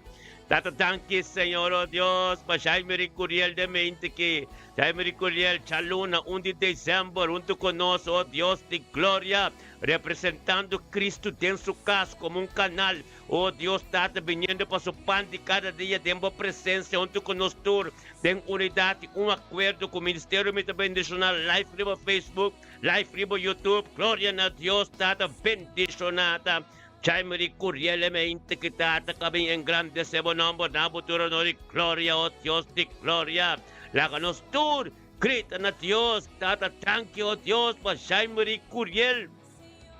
Speaker 1: Tata danki Señor, oh Dios, pa Jaime Rick Curiel den mente ki. Jaime Ricuriel djaluna un di december hunto cu nos, oh Dios di gloria, representando Cristo den su cas como un canal, oh Dios Tata, biniendo pa su pan di cada dia den bo presencia hunto cu nos tur den unidad y un acuerdo cu Ministerio Mi Ta Bendiciona live riba Facebook, live riba YouTube, gloria na Dios Tata, bendiciona ta Jaime Ricuriel e mente ki Tata ka bin engrandece bo nomber na bo tur honor y gloria, oh Dios di gloria. Laga nos tur grita na Dios, Tata danki oh Dios pa Jaime Curiel.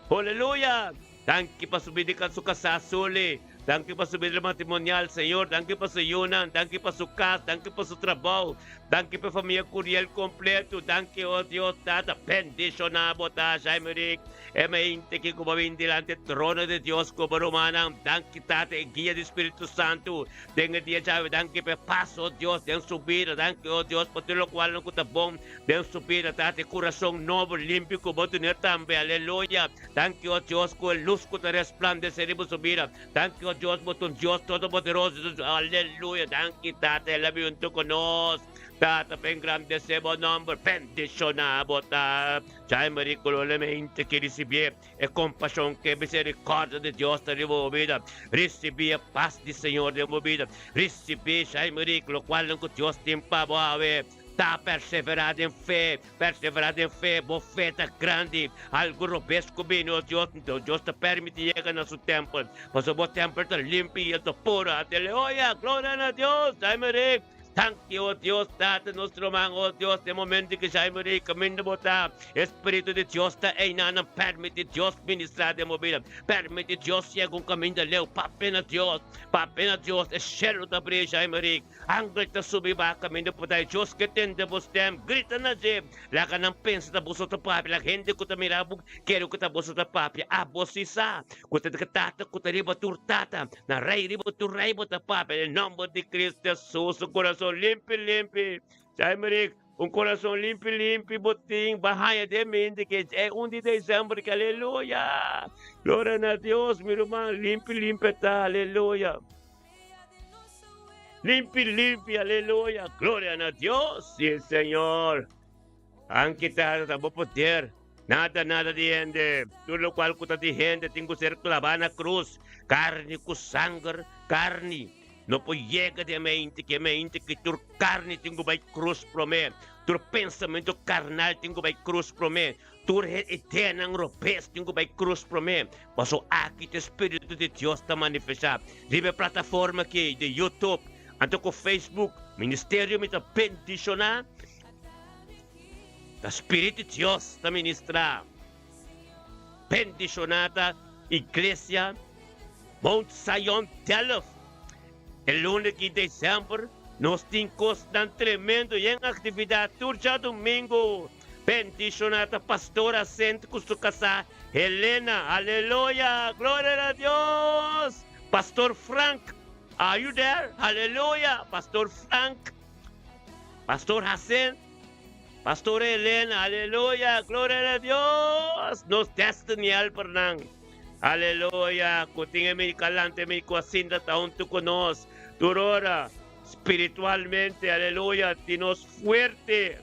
Speaker 1: Holeluya! Danki pa su bida su kasá Suli. Danki pa su bida matrimonial, Señor. Danki pa su yunan, danki pa su kas, danki pa su trabou. Danki pa e famia Curiel kompleto. Danki oh Dios Tata. Bendishoná bo ta Jaime Rick. E mente ki ku bo bin dilanti e trono di Dios ku bo rumannan. Danki Tata e guia di Spiritu Santu. Den e dia djawe, danki pa e pas, o Dios, den su bida. Danki, o Dios, pa tur lokualnan ku ta bon den su bida. Tata, e kurason nobo, limpi ku bo dun'é tambe. Aleluya! Danki, o Dios, ku e lus ku ta resplandesé riba su bida. Danki, o Dios, bo ta un Dios todopoderoso. Aleluya! Danki, Tata, el a bin huntu ku nos. Tata, pa engrandesé bo nòmber. Bendishoná bo ta. Jaime rikulormente ki risibié. E kompashon ku e miserikòrdia di Dios ta riba bo bida. Risibí e pas di Señor den bo bida. Risibí, Jaime Rick, lokualnan ku Dios tin pa bo awe. Ta perseverá den fe, perseverá den fe. Bo fe ta grandi. Algu robes ku bini, o Dios, Dios ta permití yega na su tèmpel. Pasobra bo tèmpel ta limpi i el ta puru. Aleluya! Gloria na Dios! Jaime Rick. Danki, o Dios, Tata nos ruman, o Dios, den momento ki Jaime Rey kaminda bo ta, e Spiritu di Dios ta einan, permiti Dios ministra den bo bida, permiti Dios yega un kaminda leu, papia na Dios, papia na Dios, e shelu ta bri, Jaime Rey, angel ta subi baha kaminda bo ta, e Dios ke tende bo stem, grita na dje, laga nan pensa ta boso ta papia, laga hende ku ta mira bo kere ku ta boso ta papia, abo si sa ku ta Tata ku ta riba tur tata. Na rei riba tur rei bo ta papia den nomber di Cristo Jesus. Un corazon limpi limpi. Jaime Rick, un corazon limpi limpi bo tin ba haña den mente ke e un di december ke aleluya. Gloria na Dios mi ruman limpi limpi ta aleluya. Limpi limpi aleluya. Gloria na Dios. Si Señor. Han kita ta bo poder. Nada, nada di hende. Tur lokual ku ta di hende tin ku ser klabá na krus. Karni ku sanger, karni no por yega di e mente ki e mente ki tur karni tin ku bai krus promé. Tur pensamentu karnal tin ku bai krus promé. Tur e ideanan robes tin ku bai krus promé. Pasobra aki ta e Spiritu di Dios ta manifestá riba e plataforma aki di YouTube. Anto ku Facebook, ministerio mi ta bendishoná. Ta Spiritu di Dios ta ministrá. Bendishoná ta Iglesia Mount Zion Delft. E luna di december nos tin cosnan tremendo yen actividad tur djadomingo. Bendiciona ta Pastor Asent cu su casa Helena. Aleluya! Gloria na Dios! Pastor Frank, are you there? Aleluya! Pastor Frank, Pastor Hasent, Pastor Helena, aleluya! Gloria na Dios! Nos Destiny Helpernan. Aleluya! Ku tin e mi kalante mi ku a sinta ta huntu ku nos tur ora spiritualmente. Aleluya! Tin nos fuerte.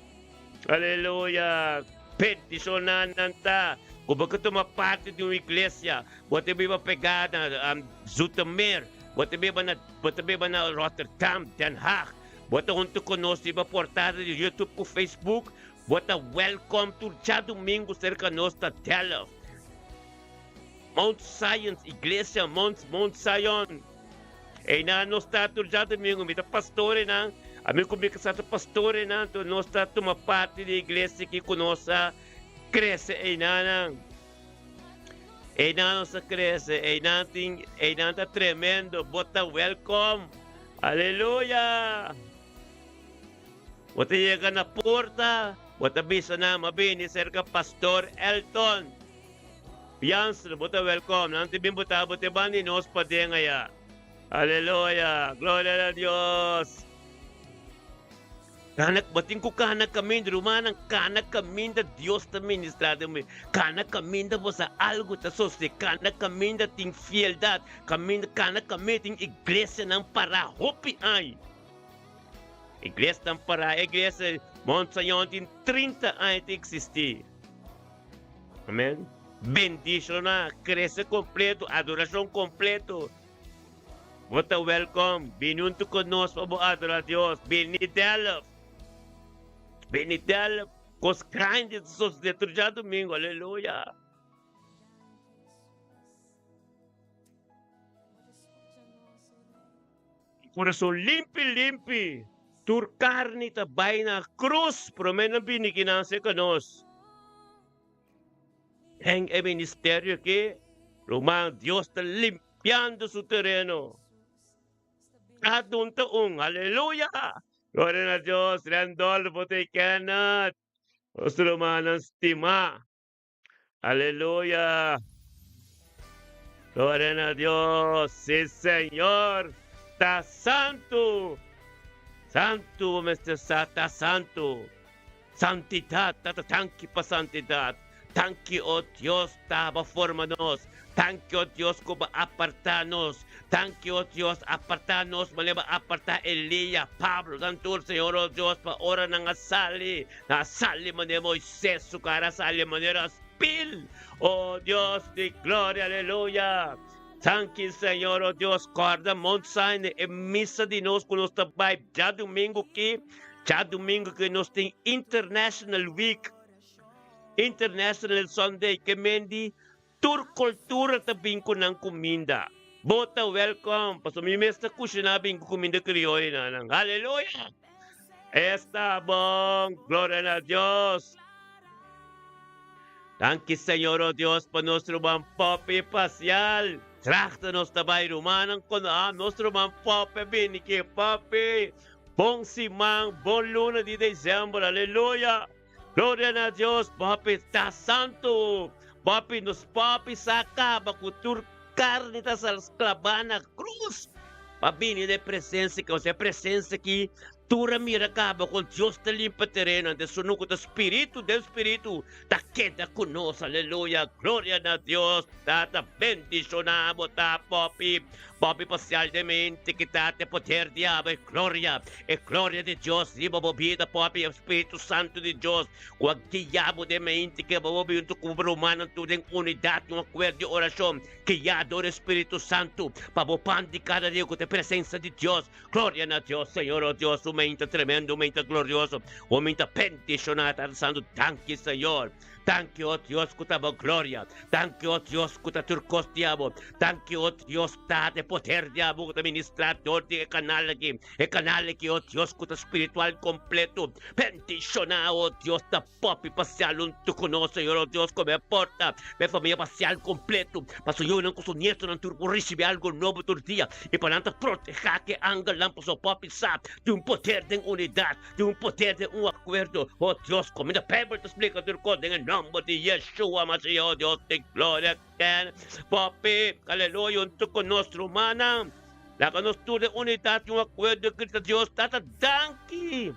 Speaker 1: Aleluya! Bendishoná nan ta ku bo ke tuma parti di un iglesia. Bo ta biba pegá na Zoetermeer, bo ta biba na bo ta biba na Rotterdam, Den Haag. Bo ta huntu ku nos riba portada di YouTube ku Facebook. Bo ta wèlkòm tur djadumingu serka nos ta Delft. Mount Sion, Iglesia Mount Mount Sion. Einan nos ta tur djadumingu. Mi ta pastor einan. Ami ku mi kasá ta pastor einan. Anto nos ta tuma parti di e iglesia aki ku nos a krese einanan. Einan nos a krese. Einan tin, einan ta tremendo. Bo ta wèlkòm. Aleluya! Bo ta yega na porta, bo ta bisa nan, M'a bini serka Pastor Elton. Jansen, bo ta wèlkòm. Nan ta bin botá bo te banda di nos paden aya. Aleluya! Gloria na Dios! Kana, bo tin ku kana kaminda, rumannan, kana kaminda Dios ta ministrá den bo. Kana kaminda bo sa algu ta sosodé. Kana kaminda tin fieldat. Kaminda, kana kaminda tin iglesianan pará hopi aña. Iglesianan pará, e iglesia Mount Sion tin 30 aña ta eksistí. Amen. Bendishoná, krese kompleto, adorashon kompleto. Bo ta wèlkòm, bini huntu ku nos pa bo adorá Dios. Bini Delft. Bini Delft. Kos grandi ta sosodé tur djadumingu. Aleluya. Kurason limpi limpi. Tur karni ta bai na krus promé nan bini kinan serka nos. Den e ministerio aki, ruman, Dios ta limpiando su tereno. Kada un ta un. Aleluya! Gloria na Dios. Randolfo ta i Kenneth, nos rumannan stimá. Aleluya! Gloria na Dios! Sí, Señor! Ta santu! Santu bo mester sa, ta santu! Santidad, Tata, danki pa santidad. Danki, o Dios, ta bo forma nos. Danki, o Dios, ku bo apartá nos. Danki, o Dios, apartá nos manera bo a apartá Elia, Pablo, nan tur, Señor, o Dios, pa ora nan a sali, Nan a sali manera Moises su kara a sali manera spil. O Dios di gloria, aleluya! Danki, Señor, o Dios, kòrda Mount Sinai, e misa di nos ku nos ta bai djadumingu ki. Djadumingu ki nos tin International Week, International Sunday, ke mendi tur kultura ta bin ku nan kuminda. Bo ta wèlkòm, pasobra mi mes ta kushiná bin ku kuminda krioyo na nan. Aleluya! Esta bon! Gloria na Dios! Danki Señor o Dios pa nos ruman Poppy Pasial. Trachta nos ta bai rumannan kono ah nos ruman Poppy a bini ki Poppy. Bon siman, bon luna di december. Aleluya! Gloria na Dios, Poppy ta santo. Poppy nos Poppy sa caba cu tur carni ta sal sclaba na cruz pa bini den presencia ki, osea presencia ki tur a mira caba con Dios ta limpa tereno ante su nucu ta spiritu den spiritu ta keda cu nos. Aleluya! Gloria na Dios. Tata bendiciona bo ta Poppy. Poppy pasial den mente ki ta te poder di abo e gloria, e gloria di Dios riba bo bida Poppy, e Spiritu Santu di Dios ku a guia bo den mente ke bo bo huntu ku bo rumannan tur den unidat i un akuerdo di orashon guia dor e Spiritu Santu pa bo pan di kada dia ku ta e presensia di Dios. Gloria na Dios, Señor oh Dios, un mente tremendo, un mente glorioso, un mente bendishonado, Tata Santu, danki Señor. Danki, o Dios, ku ta bo gloria. Danki, o Dios, ku ta tur kos di abo. Danki, o Dios, ta e poder di abo ku ta ministrá dor di e kanal aki. E kanal aki, o Dios, ku ta spiritual kompleto. Bendishoná, o Dios, ta popi pasial huntu ku nos, Señor, o Dios, ku e porta pa e famia pasial kompleto, pa su yunan ku su nietonan tur por risibí algu nobo tur dia i pa nan ta protehá ku e angelnan, pasobra popi sa tin un poder den unidat. Tin un poder den un akuerdo, oh Dios, komo na Beibel ta splika tur kos den e nòmber di Yeshua Mashiach, oh Dios di gloria, ken popi, aleluya, huntu ku nos rumannan, laga nos tur den unidat i un akuerdo grita Dios Tata danki!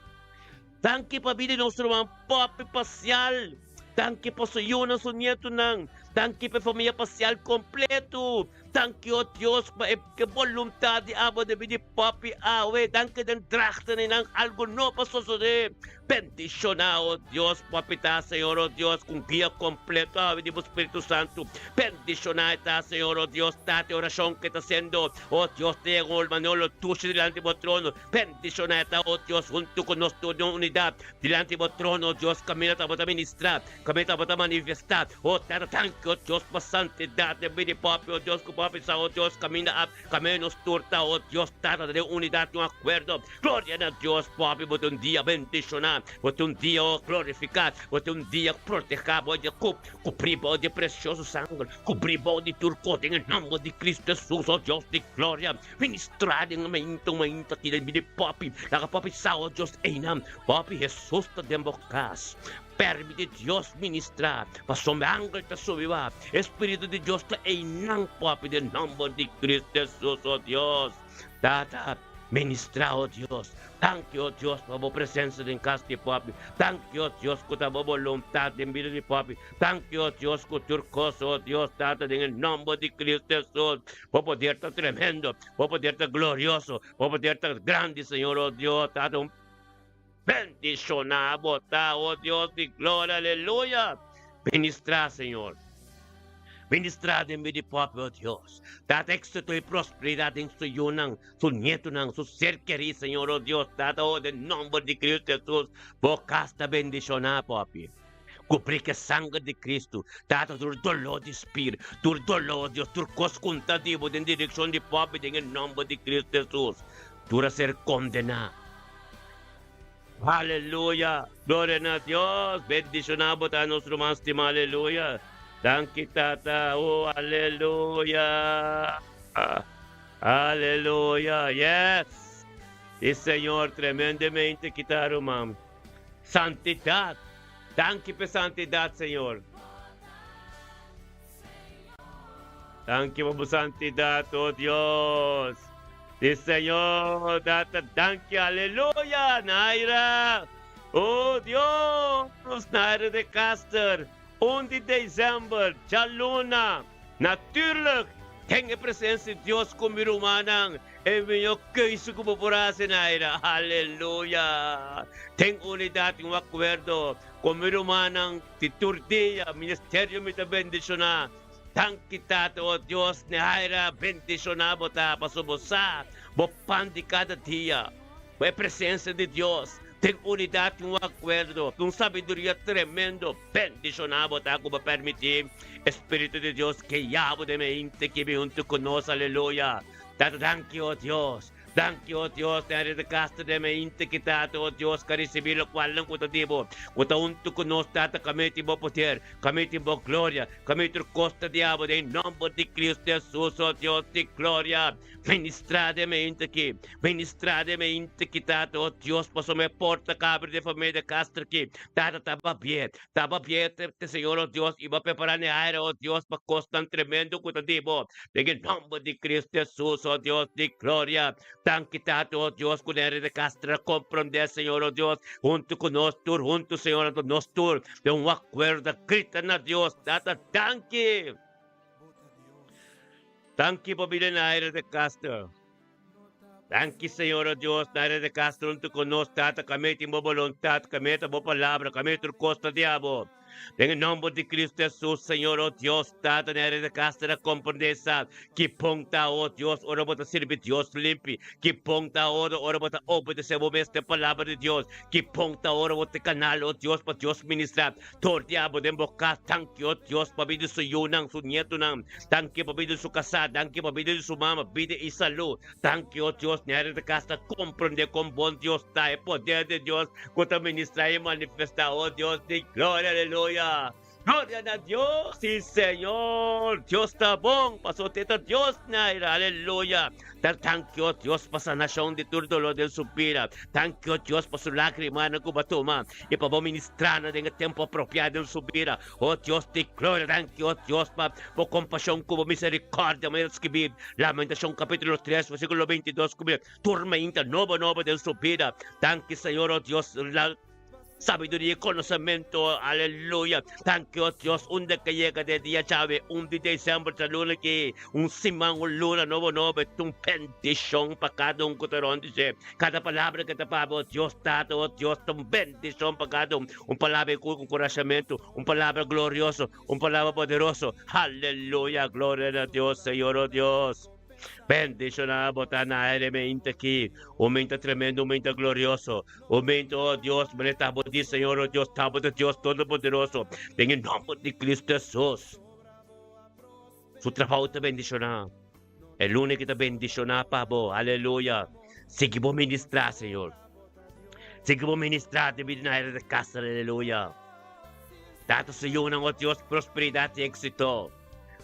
Speaker 1: Danki pa bida di nos ruman popi pasial, danki pa su yunan, su nietunan, danki pa e famia pasial kompletu. Danki o Dios pa e ke boluntad di abo debí di papi awe. Danki den drachten i nan algo no pa sosodé. Bendishoná o Dios papi ta Señor o Dios ku un guia kompleto awe di bo Spiritu Santu. Bendishoná e ta Señor o Dios Tata e orashon ke ta sendo o Dios ta yega un manolo dushi dilanti bo trono. Bendishoná e ta o Dios huntu ku nos tur den unidat dilanti bo trono o Dios kaminda ta bo ta ministrá. Kaminda bo ta manifestá, o Tata, danki, o Dios, pa santidat den bida di Papi, o Dios, ku Papi sa, o Dios, kaminda a kaminda nos tur ta, o Dios, Tata, ta den unidat i un akuerdo. Gloria na Dios, Papi, bo ta un dia bendishoná, bo ta un dia, o, glorifiká, bo ta un dia protehá, bo di ku kubrí bou di e presioso sanger, kubrí bou di tur kos den e nòmber di Kristu Hesus, o Dios di gloria, ministrá den e mainta, un mainta aki den bida di Papi, laga Papi sa, o Dios, einan, Papi, Hesus ta den bo kas. Permiti Dios ministrá, pasobra angel ta subi ba. E Spiritu di Dios ta einan papia den nomber di Cristo Jesus, o Dios. Tata, ministrá, o Dios. Danki, o Dios, pa bo presencia den cas di papi. Danki, o Dios, cu ta bo boluntad den bida di papi. Danki, o Dios, cu tur cos, o Dios, Tata, den e nomber di Cristo Jesus. Bo poder ta tremendo, bo poder ta glorioso, bo poder ta grandi, Señor, o Dios, Tata, un. Bendishoná bo ta, o Dios di gloria, aleluya! Ministrá, Señor. Ministrá den bida di pueblo, o Dios. Tata éxito i prosperidat den su yunan, su nietunan, su ser kerí, Señor, o Dios. Tata, o den nomber di Cristo Jesus, bo kas ta bendishoná, papi. Kubrí ku e sanger di Cristo. Tata, tur doló di spir, tur doló, Dios, tur kos ku ta di bo den direkshon di papi, den e nomber di Cristo Jesus, tur a ser kondená. Aleluya! Gloria na Dios! Bendishoná bo ta nos ruman stimá. Aleluya! Danki Tata! Oh, aleluya! Aleluya! Yes! E Señor tremendamente kita ruman. Santidad! Danki p'e santidad, Señor. Danki pa bo santidad, oh Dios. Di Señor, Tata, danki, aleluya, Naira. Oh Dios, Naira de Caster, 1 di december, djaluna. Natuurlijk, den e presencia di Dios cu mi rumannan, e mihor keuze cu bo por haci, Naira. Aleluya. Den unidad y un acuerdo cu mi rumannan di tur dia, ministerio mi ta bendiciona. Danki Tata, oh Dios, Nehaira bendiciona bo ta, pasobra bo sa bo pan di cada dia. Bo e presencia di Dios den unidad y un acuerdo, un sabiduria tremendo. Bendiciona bo ta cu bo permiti e Spiritu di Dios guia bo den mente ki bin hunto cu nos. Aleluya. Tata, danki, oh Dios. Danki, oh Dios, den área di kasta den mente ki Tata, oh Dios, ka ricibi locualnan cu ta di bo, cu ta hunto cu nos, Tata, ka meti bo poder, ka meti bo gloria, ka meti tur cos ta di abo, den nomber di Cristo Jesus, oh Dios di gloria. Ministra den mente ki, ministra den mente ki, Tata, oh Dios, pasobra e porta ka abri den famia di Castro ki, Tata, ta babie, ta babie te Señor, oh Dios, i bo a prepara ne aire, oh Dios, pa cosnan tremendo cu ta di bo, Den e nomber di Cristo Jesus, oh Dios di gloria. Danki Tata, oh Dios, cu den de Castro a comprende, Señor, oh Dios, hunto cu nos tur, hunto, Señor, anto nos tur, den un acuerdo a grita na Dios, Tata, danki. Danki pa bida na aire de Castro. Danki, Señor, oh Dios, na aire de Castro hunto cu nos, Tata, camia tin bo voluntad, camia ta bo palabra, camia tur cos ta di abo. Den e nomber di Cristo Jesus, Señor, o Dios, Tata, na de cas ta comprende sa ki bon ta, o Dios, ora bo ta sirbi Dios limpi, ki bon ta ora ora bo ta obedece bo mes den palabra di Dios, ki bon ta ora bo ta canal, o Dios, pa Dios ministra Tur dia bo den bo kas, danki o Dios pa bida di su yunan, su nietunan, danki pa bida di su kasá, danki pa bida di su mama, bida i salú, danki o Dios, nere di kas ta komprendé kon bon Dios ta, e poder di Dios ku ta ministrá i manifestá, o Dios di gloria, aleluya, gloria na Dios, si Señor, Dios ta bon, pasobra te ta Dios naira, aleluya. Ta danki o Dios pa sanashon di tur doló den su bida. Danki o Dios pa su lágrimanan ku bo a tuma i pa bo ministrá nan den e tempu apropiá den su bida. O Dios di gloria, danki o Dios pa bo kompashon ku bo miserikòrdia manera skibí Lamentashon kapítulo tres versíkulo 22 ku tur mainta nobo nobo den su bida. Danki Señor o Dios. Sabiduria y conocemento, aleluya. Danki o Dios, unda ke yega de dia djawe, un di december ta luna ki, un siman, un luna nobo nobo, ta un bendicion pa cada un cu ta rond di dje. Cada palabra ke ta papia, o Dios Tata, o Dios, ta un bendicion pa cada un. Un palabra cu encorajamento, un palabra glorioso, un palabra poderoso. Aleluya, gloria na Dios, Señor, o Dios. Bendiciona bo ta na aire mente aki, un mente tremendo, un mente glorioso. Un mente, oh Dios, manera ta bo di, Señor, oh Dios, ta bo ta Dios Todopoderoso, den e nomber di Cristo Jesus. Su trabao ta bendiciona. E luna ki ta bendiciona pa bo. Aleluya. Sigui bo ministra, Señor. Sigui bo ministra den bida na aire de casa. Aleluya. Tata su yunan, oh Dios, prosperidad y éxito.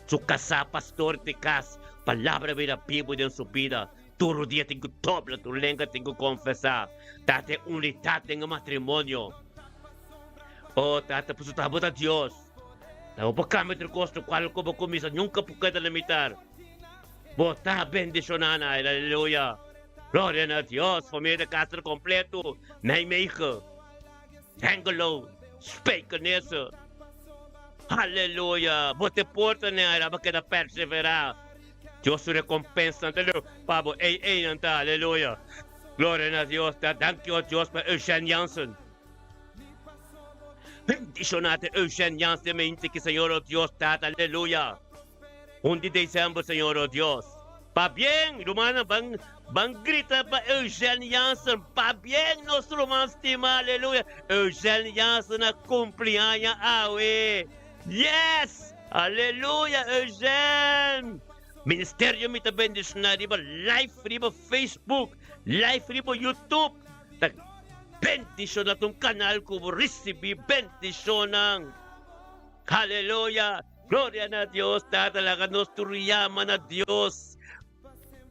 Speaker 1: Su kasá, pastor di kas, palabra bira bibu den su bida. Tur rodia tin ku dobla, tur lenga tin ku konfesá. Tata e unidat den e matrimonio. Oh, Tata, pasobra ta bo ta Dios. Ta bo por kambia tur kos, lokual ku bo kuminsá nunka por keda na mitar. Bo ta bendishoná na el, aleluya. Gloria na Dios, familia di Castro kompleto, Nijmegen. Hengelo, Spijkenisse. Aleluya! Bo te porta ne aira, bo keda perseverá. Dios su recompensa ta leu pa bo. Ey, ey nan ta. Aleluya! Gloria na Dios. Ta danki o Dios pa Eugène Jansen. Bendishonate Eugène Jansen mente ki Señor o Dios tata. Aleluya! Un di december Señor o Dios. Pabien rumannan ban ban grita pa Eugène Jansen pabien nos ruman stima aleluya Eugène Jansen a cumpli aña awe yes aleluya Eugène Ministerio mi ta bendiciona riba live riba Facebook live riba YouTube ta bendiciona ta un canal cu bo ricibi bendicionnan aleluya. Gloria na Dios, Tata, laga nos tur yama na Dios.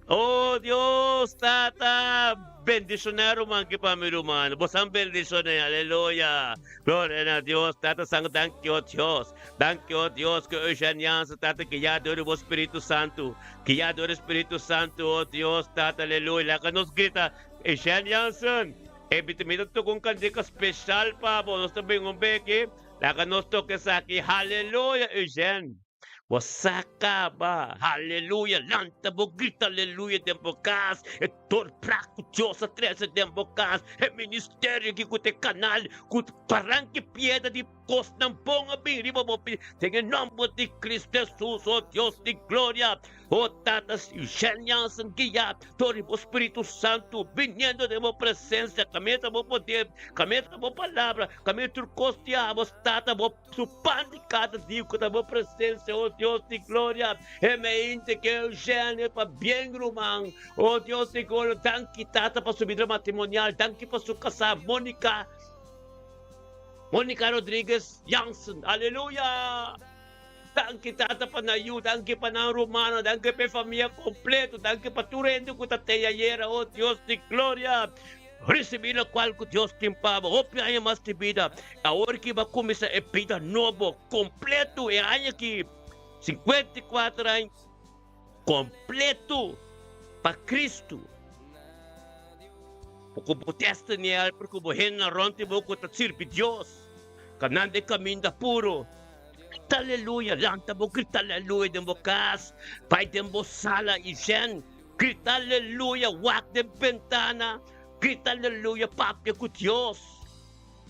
Speaker 1: Oh Dios, Tata, bendiciona ruman ki pa mi ruman. Bo san bendiciona, aleluya. Gloria na Dios, Tata, san danki oh Dios. Danki oh Dios ku Eugène Jansen, Tata, guia dor di bo Spiritu Santu. Guia dor di Spiritu Santu, oh Dios, Tata, aleluya. Laga nos grita, Eugène Jansen, e mi ta toka un kantika special pa bo. Nos ta bin un beki. Laga nos toka esaki, Haleluya, Eugène! Bo sa kaba! Haleluya! Lanta bo grita aleluya den bo kas! E tor prak ku Dios a trese den bo kas, e ministerio aki ku ta e kanal ku paranki piedra di kosnan bon a bin riba bo bida, den e nòmber di Cristo Hesus, o Dios di gloria! O Tata, Eugène Jansen guiá dor di bo Spiritu Santu, biniendo den bo presensia, kaminda ta bo poder, kaminda ta bo palabra, kaminda tur kos di abos, Tata, bo su pan di kada dia ku ta bo presensia, o Dios di gloria, e meinte ke Eugène pa bien ruman, o Dios di gloria, danki Tata pa su bida matrimonial, danki pa su kasá Monica, Monica Rodriguez Jansen, aleluya. Danki Tata pa nan yu, danki pa nan rumannan, danki pa e famia kompleto, danki pa tur hende ku ta tei ayera, o Dios di gloria. Risibí lokual ku Dios tin pa bo. Hopi aña mas di bida. Awor ki bo a kuminsá e bida nobo kompleto e aña aki, 54 aña kompleto pa Kristu. Bo ku bo testaniel, ku bo hendenan rònt di bo ku ta sirbi Dios, kanando e kaminda puro. Grita aleluya, lanta bo grita aleluya den bo kas, bai den bo sala i jen, grita aleluya, wak den bentana, grita aleluya, papia ku Dios.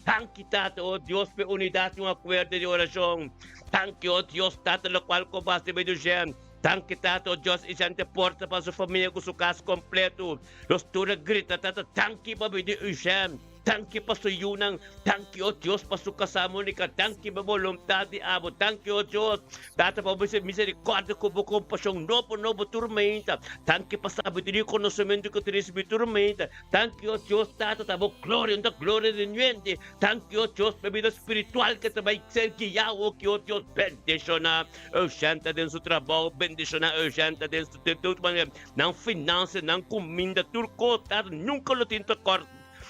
Speaker 1: Danki, Tata, o Dios, p'e unidat i un akuerdo di orashon. Danki, o Dios, Tata, lokual ku bo hasi medio Shen. Danki, Tata, o Dios, i Shen te porta pa su famia ku su kas kompletu. Nos tur a grita, Tata, danki pa bini Ushen. Danki pa su yunan. Danki, o Dios, pa su kasá Monica. Danki pa boluntat di abo. Danki, o Dios, Tata, pa bo miserikòrdia ku bo kompashon nobo nobo tur mainta. Danki pa sabiduria i konosementu ku ta risibí tur mainta. Danki, o Dios, Tata, ta bo gloria, no ta gloria di niuende. Danki, o Dios, pa e bida spiritual ke ta bai ser guiá awoki, o Dios. Bendishoná Eugenta den su trabou, bendishoná Eugenta den su tur manera, nan finansia, nan kuminda, tur kos, Tata, nunka lo tin tekort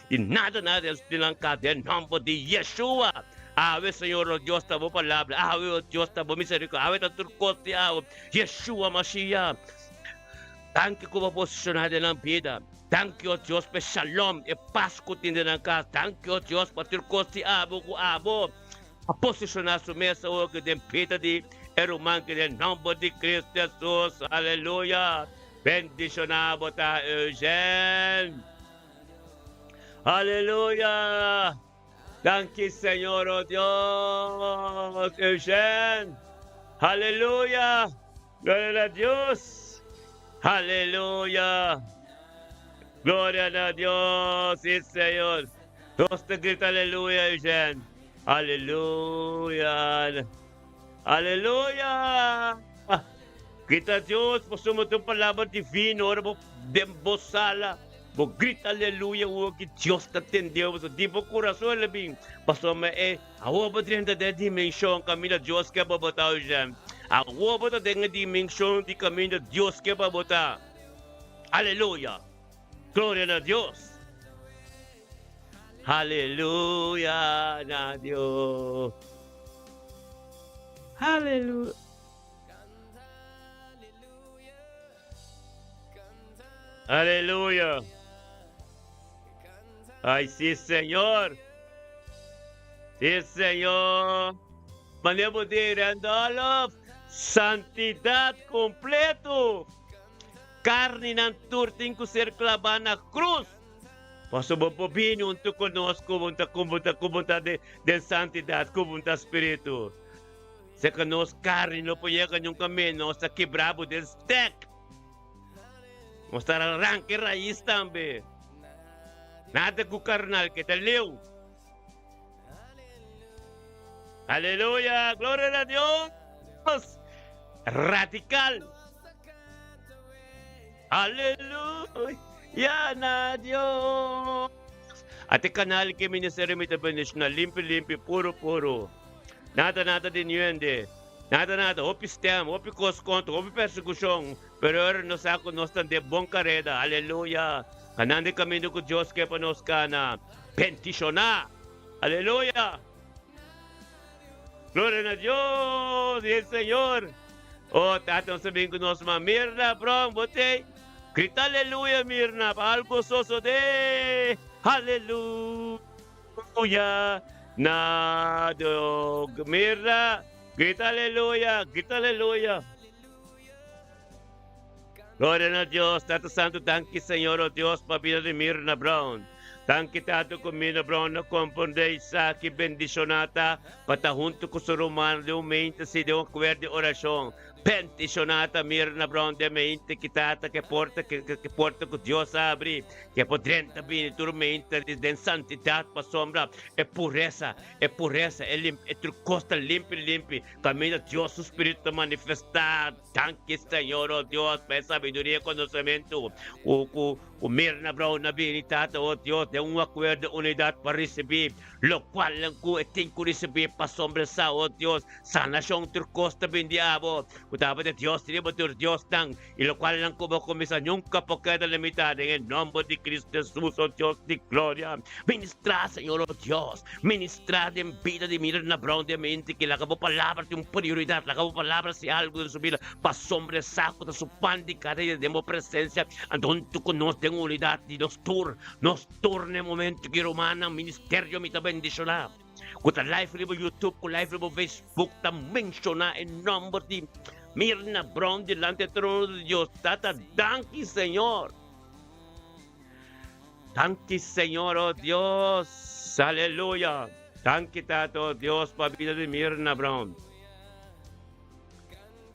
Speaker 1: di nada, nada den nan kas, den nòmber di Yeshua. Awe, Señor, o Dios, ta bo palabra, awe, o Dios, ta bo misericordia, awe ta tur kos di awe, Yeshua Mashiach. Danki ku bo posishoná den nan bida. Danki, o Dios, pa e shalom, e pas ku tin den nan kas. Danki, o Dios, pa tur kos di abo ku abo a posishoná su mes awor ku den bida di e ruman ki den nòmber di Kristu Hesus. Aleluya! Bendishoná bo ta, Eugène. Aleluya! Danki, Señor, o Dios. Eugène. Aleluya! Gloria na Dios. Aleluya. Gloria na Dios. Sí, Señor. Nos ta grita aleluya, Eugène. Aleluya. Aleluya. Grita Dios, pasobra ta un palabra divino. Ora bo den bo sala, bo grita aleluya, ora ki Dios ta tende bo. Di bo kurason el a bin. Pasobra e Awor bo drenta den e dimenshon kaminda Dios ke pa bo ta, Eugène. Awor bo ta den e dimenshon di kaminda Dios ke pa bo ta. Aleluya! Gloria na Dios! Aleluya na Dios! Aleluya! Aleluya! Ay, sí, Señor! Sí, Señor! Manera bo di Randolph, santidad completo! Carninan tur tin cu ser clabá na cruz. Pasobra bo por bini hunto cu nos cu bo ta cu bo ta cu bo ta den santidad, cu bo ta spiritu. Seka nos carni no por yega nunca menos, nos ta kebra bo den stek. Nos ta ranka e rais tambe. Nada ku karnal ke ta leu. Aleluya, gloria na Dios. Radical. Aleluya na Dios. Ate kanal ke ministerio mi ta bendiciona limpi limpi puro puro. Nada nada di niuende. Nada nada, hopi stem, hopi kos kontra, hopi persekushon, pero ora nos sa ku nos ta den bon kareda, aleluya, kanando e kaminda ku Dios ke pa nos kana, bendishoná, aleluya! Gloria na Dios i el Señor! Oh, Tata, nos ta bin ku nos man. Mirna, Bron, bo t'ei? Grita aleluya, Mirna, pa algu sosodé! Aleluya! Na Dios. Mirna, grita aleluya, grita aleluya. Gloria na Dios, Tata Santo, danki Señor, oh Dios, pa bida di Mirna Brown. Danki Tata ku Mirna Brown a komprondé i sa ki bendishoná ta pa ta huntu ku su rumannan den un mente si den un akuerdo di orashon. Bendishoná ta Mirna Brown den mente ki Tata ke porta ke porta ku Dios a abri. Ke por drenta bini tur mente den santidat pasobra e puresa, e puresa, e limp, e tur kos ta limpi limpi kaminda Dios su spiritu ta manifestá. Danki Señor, oh Dios, pa e sabiduria i konosementu ku ku ku Mirna Brown a bini, Tata, oh Dios, den un akuerdo, unidat pa risibí lokualnan ku e tin ku risibí pasobra sa, oh Dios, sanashon tur kos ta bini di abo, ku tabata Dios riba tur diosnan. I lokualnan ku bo kuminsá nunka por keda limitá den e nòmber di Kristu Hesus, o Dios di gloria. Ministrá, Señor, o Dios, ministrá den bida di Mirna Brown den mente ki laga bo palabra tin un prioridat, laga bo palabra hasi algu den su bida, pasobra e sa ku ta su pan di kada dia den bo presensia, anto huntu ku nos den unidat di nos tur, nos tur na e momentu ki rumannan ministerio mi ta bendishoná ku ta live riba YouTube ku live riba Facebook ta menshoná e nòmber di Mirna Brown dilanti e trono di Dios. Tata, danki Señor. Danki Señor, oh Dios. Aleluya! Danki Tata, oh Dios, pa bida di Mirna Brown.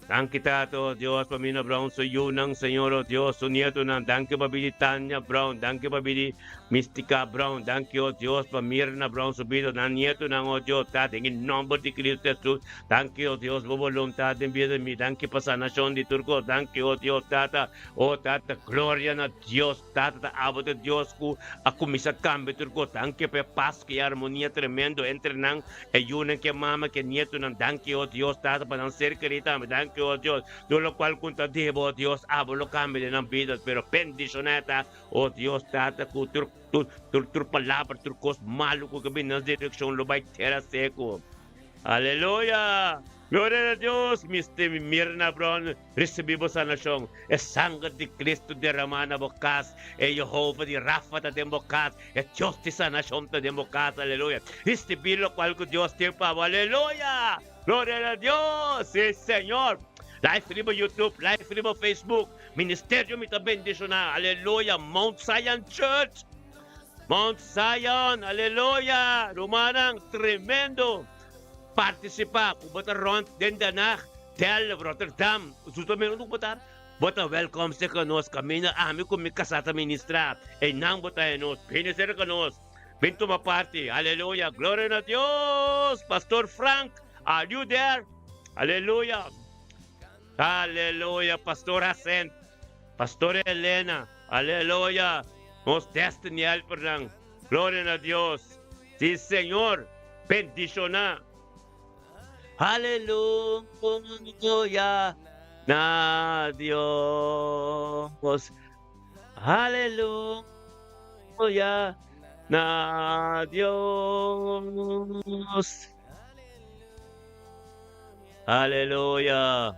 Speaker 1: Danki Tata, oh Dios, pa Mirna Brown su yunan, Señor, oh Dios, su nietonan. Danki pa bida di Tania Brown. Danki pa bida di Mystica Brown. Danki, oh Dios, pa Mirna Brown su bida, nan nietonan, oh Dios, Tata, den e nomber di Cristo Jesus. Danki, oh Dios, bo boluntad den bida di mi. Danki pa sanacion di tur cos. Danki, oh Dios, Tata. Oh Tata, gloria na Dios. Tata ta abo ta Dios ku a kuminsá kambia tur kos. Danki pa e pas ku e armonia tremendo entre nan, e yunan ku e mama ku e nietunan. Danki, o Dios, Tata, pa nan ser kerí tambe. Danki, o Dios, tur lokual ku ta deba, o Dios, abo lo kambia den nan bida. Pero bendishoná e ta, o Dios, Tata, ku tur tur tur tur palabra, tur kos malu ku ke bini nan direkshon lo bai tera seku. Aleluya! Gloria na Dios! Mister Mirna Brown, ricibi bo sanacion. E sanger di Cristo derama na bo cas. E Jehova di Rafa ta den bo cas. E Dios di sanacion ta den bo cas. Aleluya! Ricibi locual cu Dios tin pa bo. Aleluya! Gloria na Dios! Si Señor! Live riba YouTube, live riba Facebook. Ministerio mi ta bendiciona. Aleluya! Mount Zion Church! Mount Zion, aleluya! Rumannan, tremendo! Partisipá ku bo ta rònt den Den Haag, Delft, Rotterdam, Zoetermeer, unda ku bo ta, bo ta wèlkòm serka nos. Kaminda ami ku mi kasá ta ministrá, einan bo ta haña nos. Bini serka nos, bin tuma parti. Aleluya! Gloria na Dios! Pastor Frank, are you there? Aleluya! Aleluya! Pastor Hacent. Pastor Elena, aleluya, nos destiny helpernan, gloria na Dios, si Señor bendiciona. Aleluya na Dios, aleluya na Dios. Aleluya.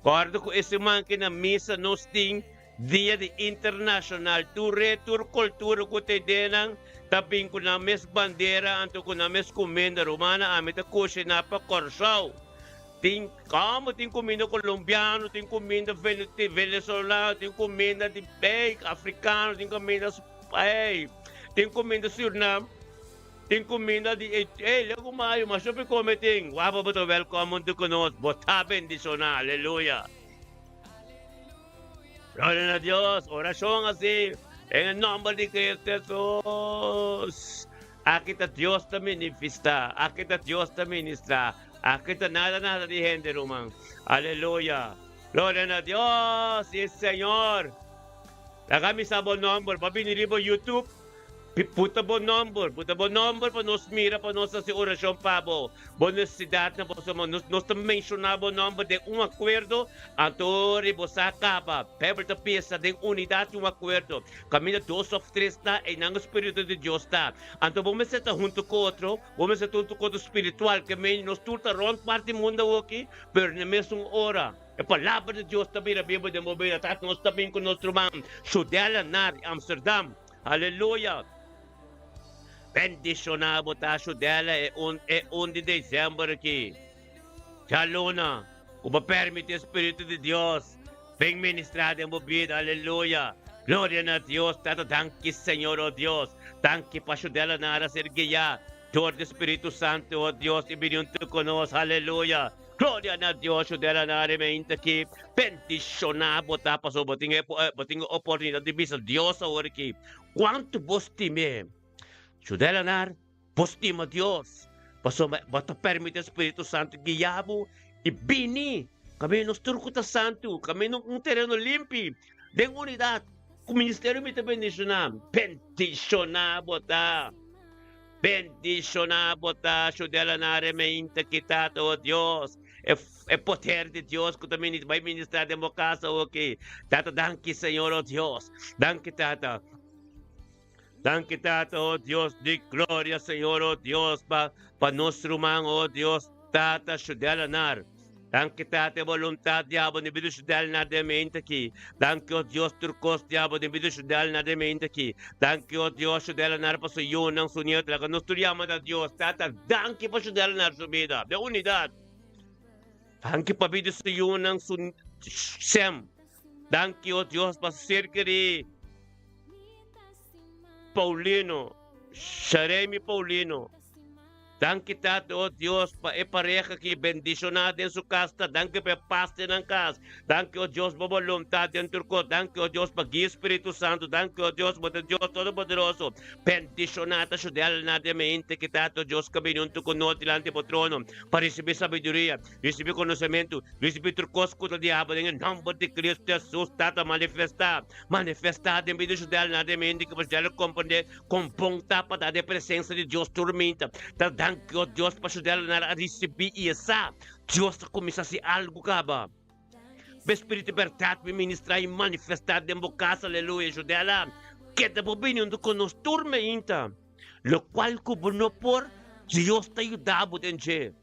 Speaker 1: Kòrda ku e siman ki na misa nos tin Dia di Internashonal. Tur re, tur kultura ku ta idenan ta bin ku nan mes bandera anto ku nan mes kuminda. Rumana ami ta kushiná pa Kòrsou. Tin kòmo tin kuminda kolombiano, tin kuminda venezolano, tin kuminda di ey afrikano, tin kuminda ey tin kuminda Surnam. Tin cuminda di e ey legu mayo mas hopi come tin wapa bo ta welcome hunto cu nos bo ta bendiciona aleluya gloria na Dios oracion asi en e nomber di Cristo Jesus aki ta Dios ta minifista aki ta Dios ta ministra aki ta nada nada di hende ruman aleluya gloria na Dios si Señor laga mi sa bo nomber bo a bini riba YouTube. Puta bo nomber, puta bo nomber pa nos mira, pa nos hasi orashon pa bo. Bo nesesidatnan, pasobra nos, nos ta menshoná bo nomber den un akuerdo, anto ora bo sa kaba. Beibel ta bisa, Den unidat i un akuerdo, kaminda dos òf tres ta, einan e spiritu di Dios ta. Anto bo mester ta huntu ku otro, bo mester ta huntu ku otro spiritual, ke mei nos tur ta rònt parti mundu awoki, pero na e mesun ora, e Palabra di Dios ta bira bibu den bo bida. Ta nos ta bin ku nos ruman Sudella naar Amsterdam. Aleluya! Bendishoná bo ta Shudela e un e un di december aki. Djaluna, ku bo permití e Spiritu di Dios bin ministrá den bo bida. Aleluya! Gloria na Dios Tata. Danki Señor, o Dios. Danki pa Shudela nan a ser guiá dor di Spiritu Santu, o Dios, i bini huntu ku nos. Aleluya! Gloria na Dios, Shudela nan a remeinta aki. Bendishoná bo ta pasobra bo tin e bo tin e oportunidat di bisa Dios awor aki kuantu bo stim'é. Juda Leonard, bo stima Dios pasobra bo ta permiti e Spiritu Santu guia bo i bini kaminda nos tur ku ta santu, kaminda un tereno limpi den unidat ku ministerio mi ta bendishoná. Bendishoná bo ta. Bendishoná bo ta, Juda Leonard, remeinta ki Tata, o Dios. E e poder di Dios ku ta bai ministrá den bo kas awoki. Tata, danki Señor, oh Dios. Danki Tata. Danki Tata, oh Dios di gloria, Señor, oh Dios, pa pa nos ruman, oh Dios, Tata, shudel anar. Danki Tata, e boluntat di abo debido shudel nar den mente aki. Danki, oh Dios, tur kos di abo debido shudel nar den mente aki. Danki, oh Dios, shudel anar pa su yunan, su nieto. Laga nos tur yama na Dios. Tata, danki pa shudel anar su bida. Den unidat. Danki pa bida su yunan, su Sem. Danki, oh Dios, pa su ser kerí Paulino. Sharemy Paulino. Danki Tata, oh Dios, pa e pareha ki bendishoná den su kas ta. Danki pa e pas den nan kas. Danki, oh Dios, pa bo boluntat den tur kos. Danki, oh Dios, pa guia Spiritu Santu. Danki, oh Dios, bo ta Dios Todopoderoso. Bendishoná ta Shudel na den mente ki Tata, oh Dios, ka bini huntu ku nos dilanti bo trono pa risibí sabiduria, risibí konosementu, risibí tur kos ku ta di abo den e nòmber di Kristu Hesus. Tata, manifestá, manifestá den bida Shudel na den mente ki bo Shudel komprendé Kon bon ta pa ta den presensia di Dios tur minta. Ta danki o Dios pa Shudela a risibí i e sa Dios ta kuminsá hasi algu kaba. Bo Spiritu di bèrdat mi ministrá i manifestá den bo kas, aleluya. Shudela, keda bo bini huntu ku nos tur meinta. Lokual ku bo no por, Dios ta yuda bo den dje.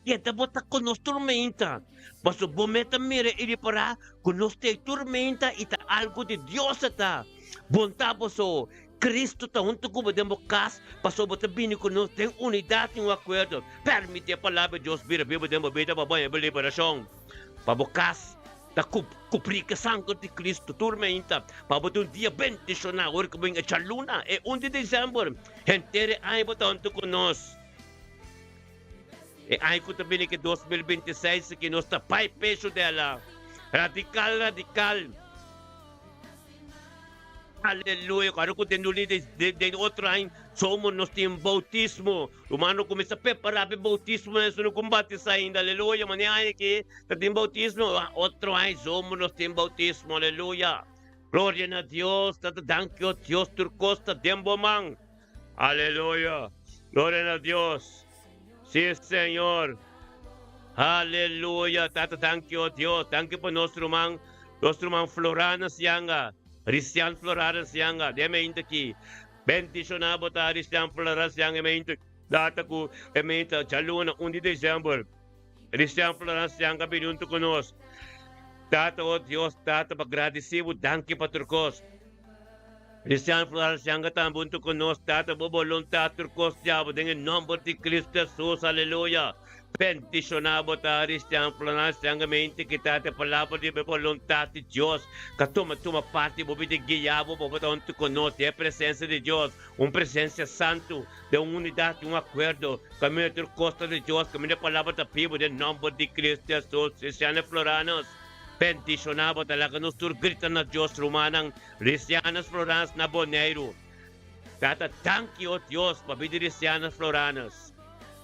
Speaker 1: Keda bo ta ku nos tur meinta, pasobra bo mester mira i ripará ku nos ta ei tur meinta i ta algu di Dios e ta. Bon ta boso, Kristu ta huntu ku bo den bo kas, pasobra bo ta bini ku nos den unidat i un akuerdo. Permití e Palabra di Dios bira bibu den bo bida pa bo haña bo liberashon. Pa bo kas ta kubrí ku e sanger di Kristu tur meinta, pa bo tin un dia bendishoná ora ku bo bin e djaluna, e un di desèmber. Henter e aña bo ta huntu ku nos. E aña ku ta bini ke 2026 aki nos ta bai peso dela. Radikal radikal. Aleluya. Ora ku den luna di den otro aña somo nos tin boutismo. Rumannan kuminsá prepará pa e boutismo esun no ku batisá ainda. Aleluya. Mane aña aki ta tin boutismo. Otro aña somo nos tin boutismo. Aleluya. Gloria na Dios. Tata danki o Dios tur kos ta den bo man. Aleluya! Gloria na Dios! Sí, Señor! Aleluya! Tata, danki, oh Dios. Danki pa nos ruman, nos ruman Florana Sianga, Ristian Florana Sianga, den mente aki. Bendiciona bo ta, Ristian Florana Sianga, e mente data cu e mente djaluna un di december. Ristian Florana Sianga bini hunto cu nos. Tata, oh Dios, Tata, pa gradici bo, danki pa tur cos. Cristian Flores Yanga tambe hunto cu nos Tata bo boluntad tur cos diablo den e nomber di Cristo Jesus aleluya bendiciona bo ta Cristian Flores Yanga mente ki ta e palabra di bo boluntad di Dios ka tuma tuma parti bo bida guia bo bo ta hunto cu nos den e presencia di Dios un presencia santo den un unidad un acuerdo caminda tur cos ta di Dios caminda e palabra ta bibo den nomber di Cristo Jesus Cristian Floranos bendiciona bo ta laga nos tur grita na Dios rumannan Ristianas Floranas na Boneiru. Tata danki o Dios pa bida Ristianas Floranas.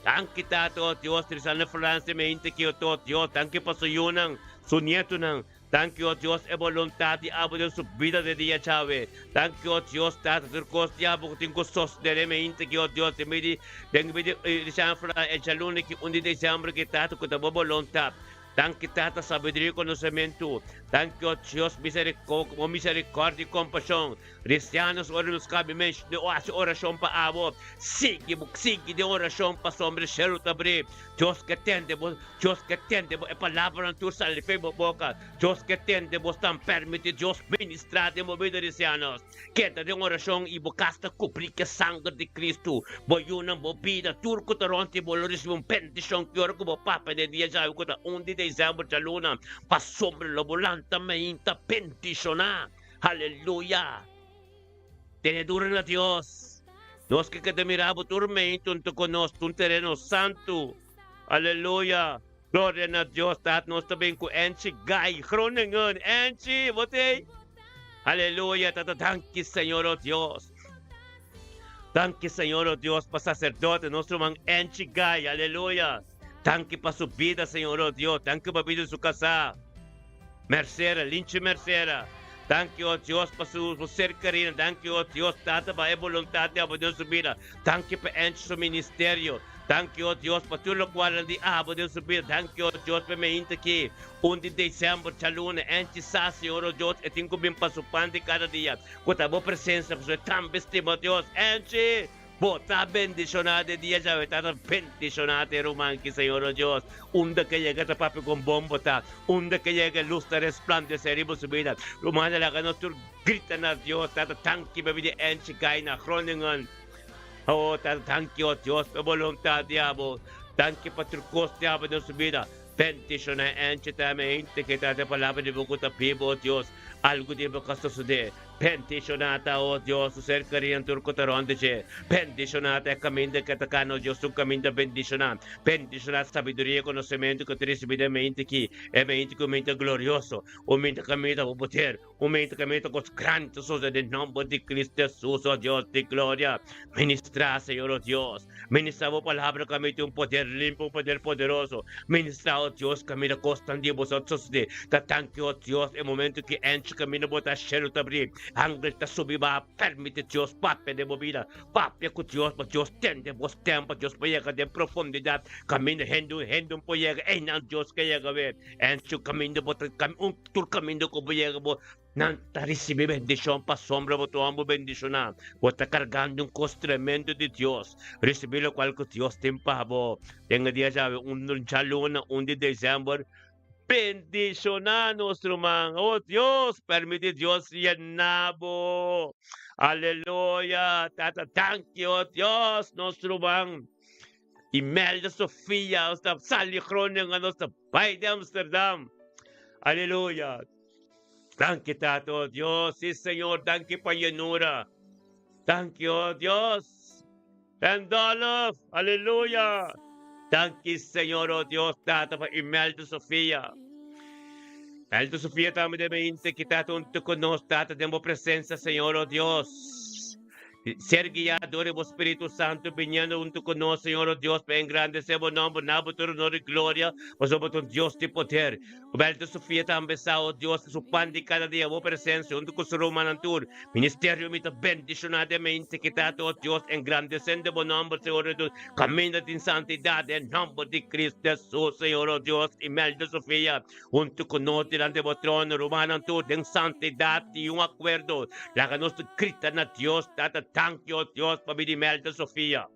Speaker 1: Danki Tata o Dios Ristianas Floranas e mente ki o to Dios danki pa su yunan, su nietunan. Danki o Dios e boluntad di abo den su bida de dia djawe. Danki o Dios Tata tur kos di abo ku tin ku sostene e mente ki o Dios den bida den bida Ristianas Floranas e djaluna ki un di december ki Tata ku ta bo boluntad. Danki Tata sabiduria i konosementu. Danki o Dios bo miserikòrdia i kompashon. Kristianos ora nos kabi mensh di hasi orashon pa abo, sigui bo sigui den orashon pasobra e shelu ta abrí. Dios ke tende bo, Dios ke tende bo e palabranan tur sali for bo boka. Dios ke tende bo stan permití Dios ministrá den bo bida kristianos. Keda den orashon i bo kas ta kubrí ku e sanger di Kristu. Bo yunan, bo bida, tur ku ta rònt di bo lo risibí un bendishon ki ora ku bo papia den dia djawe ku ta un di desèmber djaluna, pasobra lo bo lanta mainta bendishoná. Aleluya! Tene duru na Dios. Nos ke keda mira bo tur meinta huntu ku nos, un tereno santu. Aleluya! Gloria na Dios, Tata, nos ta bin ku Enchi Guy Groningen. Enchi, bo t'ei? Aleluya, Tata, danki Señor, oh Dios. Danki Señor, oh Dios, pa sacerdote, nos ruman Enchi Guy. Aleluya. Danki pa su bida, Señor, oh Dios. Danki pa bida di su kasá. Mercera, Linchi Mercera. Danki, oh Dios, pa su, su ser querido. Danki, oh Dios, Tata, pa e voluntad di abo den su bida. Danki pa Enchi su ministerio. Danki, oh Dios, pa tur locual nan di abo den su bida. Danki, oh Dios, pa e meinta aki, un di december, djaluna, Enchi sa, Señor, oh Dios, e tin cu bin pa su pan di cada dia, cu ta bo presencia, pasobra e tambe stima Dios. Enchi! Bo ta bendishoná den dia djawe, Tata bendishoná te ruman ki Señor o Dios. Unda ke yega ta papia kon bon bo ta, unda ke yega lus ta resplandesé riba su bida. Rumannan laga nos tur grita na Dios, Tata danki pa bida Enchi Guy na Groningen. Oh Tata danki o Dios pa e boluntat di abo, danki pa tur kos di abo den su bida. Bendishoná Enchi tambe hende ke ta den palabra di bo ku ta biba o Dios. Algu di bo ka sosodé. Bendishoná ta, o Dios, su ser kerí en tur ku ta rònt di dje. Bendishoná ta e kaminda ku e ta kana, o Dios, un kaminda bendishoná. Bendishoná sabiduria i konosementu ku ta risibí den mente akí, e mente ku un mente glorioso, un mente kaminda pa bo poder, un mente kaminda kos grandi ta sosodé den nòmber di Kristu Hesus, o Dios di gloria. Ministrá, Señor, o Dios. Ministrá bo palabra kaminda un poder limpi, un poder poderoso. Ministrá, o Dios, kaminda kosnan di bo sa sosodé. Ta danki, o Dios, e momento ki enchi kaminda bo ta shelu ta bri, angel ta subi baha. Permiti Dios papia den bo bida. Papia ku Dios pa Dios tende bo stem, pa Dios por yega den profundidat kaminda hende un hende un por yega, einan Dios ke yega we. Enchi kaminda bo ta un tur kaminda ku bo yega bo Nan ta risibí bendishon pasobra bo ta un hòmber bendishoná. Bo ta kargando un kos tremendo di Dios. Risibí lokual ku Dios tin pa bo. Den e dia djawe, un djaluna, un di desèmber, bendishoná nos ruman. O Dios, permití Dios yena bo. Aleluya! Tata, danki, o Dios, nos ruman. Imelda Sofia, nos ta sali Groningen, nos ta bai di Amsterdam. Aleluya! Danki Tata, oh Dios, sí Señor, danki pa llenura. Danki, oh Dios. En Dolf, aleluya. Danki Señor, oh Dios, Tata, pa Imelda Sofia. Imelda Sofia tambe debe inte ki Tata unto con nos, Tata, den bo presencia, Señor, oh Dios. Ser guiá dor di bo Spiritu Santu biniendo huntu ku nos, Señor o Dios, pa engrandesé bo nòmber na bo tur honor i gloria, pasobra bo ta un Dios di poder. Roberto Sofia tambe sa, o Dios, su pan di kada dia, bo presensia huntu ku su rumannan tur. Ministerio mi ta bendishoná den mente ki ta, o Dios, engrandesendo bo nòmber, Señor o Dios, kaminda tin santidat, den nòmber di Cristo Hesus, Señor o Dios. Imelda Sofia. Huntu ku nos dilanti bo trono, rumannan tur den santidat i un akuerdo, laga nos tur grita na Dios, Tata, danki, o Dios, pa bini Melda Sofia.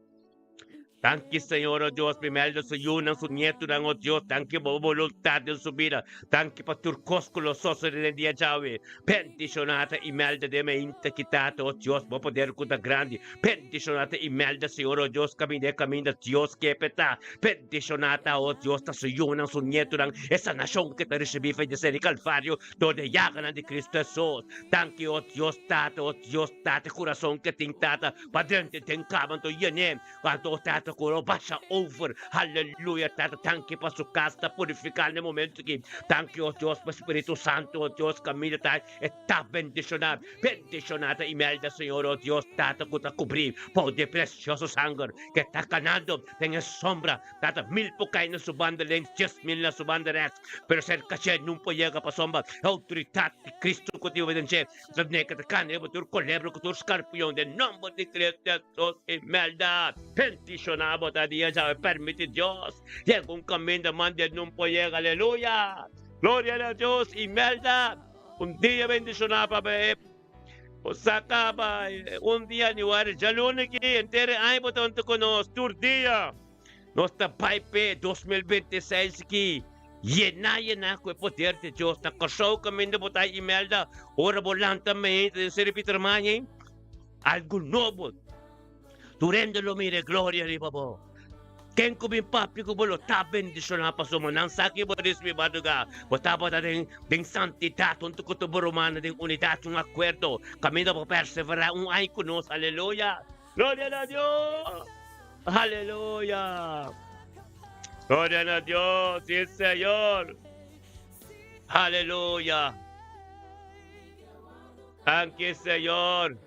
Speaker 1: Danki, Señor, o Dios, pa Imelda, su yunan, su nietunan, o Dios, danki pa bo boluntat den su bida. Danki pa tur kos ku lo sosode den dia djawe. Bendishoná ta Imelda den mainta ki Tata, o Dios, bo poder ku ta grandi. Bendishoná ta Imelda, Señor, o Dios, kaminda e kaminda Dios ke pe ta. Bendishoná ta, o Dios, ta su yunan, su nietunan, e sanashon ku e ta risibí fe di ser di Kalvario dor di e yaganan di Kristu Hesus. Danki, o Dios Tata, o Dios Tata, e kurason ku e tin, Tata, pa drenta den kama anto yen'é, anto, o Tata, ku lo basha over. Aleluya, Tata, danki pa su kas ta purifiká na e momentu aki. Danki, o Dios, pa Spiritu Santu, o Dios, kaminda ta E ta bendishoná, bendishoná ta Imelda, Señor, o Dios Tata ku ta kubrí bou di e presioso sanger ke ta kanando den e sombra. Tata, mil por kai na su banda links, 10,000 na su banda rèks, pero serka dje nun por yega pasobra e outoridat di Cristo ku tin den dje ta nega ta kana riba tur kolebra ku tur skarpion den nòmber di Cristo Hesus. Imelda, bendishoná bo ta dia djawe, permití Dios yega un kaminda mande nun por yega. Aleluya! Gloria na Dios! Imelda. Un dia bendishoná pa e bo sa kaba un dia ni wari djaluna aki henter e aña bo ta huntu ku nos tur dia nos ta bai p'e 2026 aki yená yená ku e poder di Dios na Kòrsou kaminda bo ta Imelda ora bo lanta mainta den Seri Pietermaña algu nobo Tur hende lo mira e gloria riba bo. Ken ku bin papia ku bo lo ta bendishoná pasobra nan sa ki bo risibí barduga. Bo tabata den den santidat huntu ku tur bo rumannan den unidat un akuerdo kaminda bo perseverá un ai ku nos. Aleluya! Gloria na Dios! Aleluya! Gloria na Dios! Si Señor! Aleluya! Danki Señor!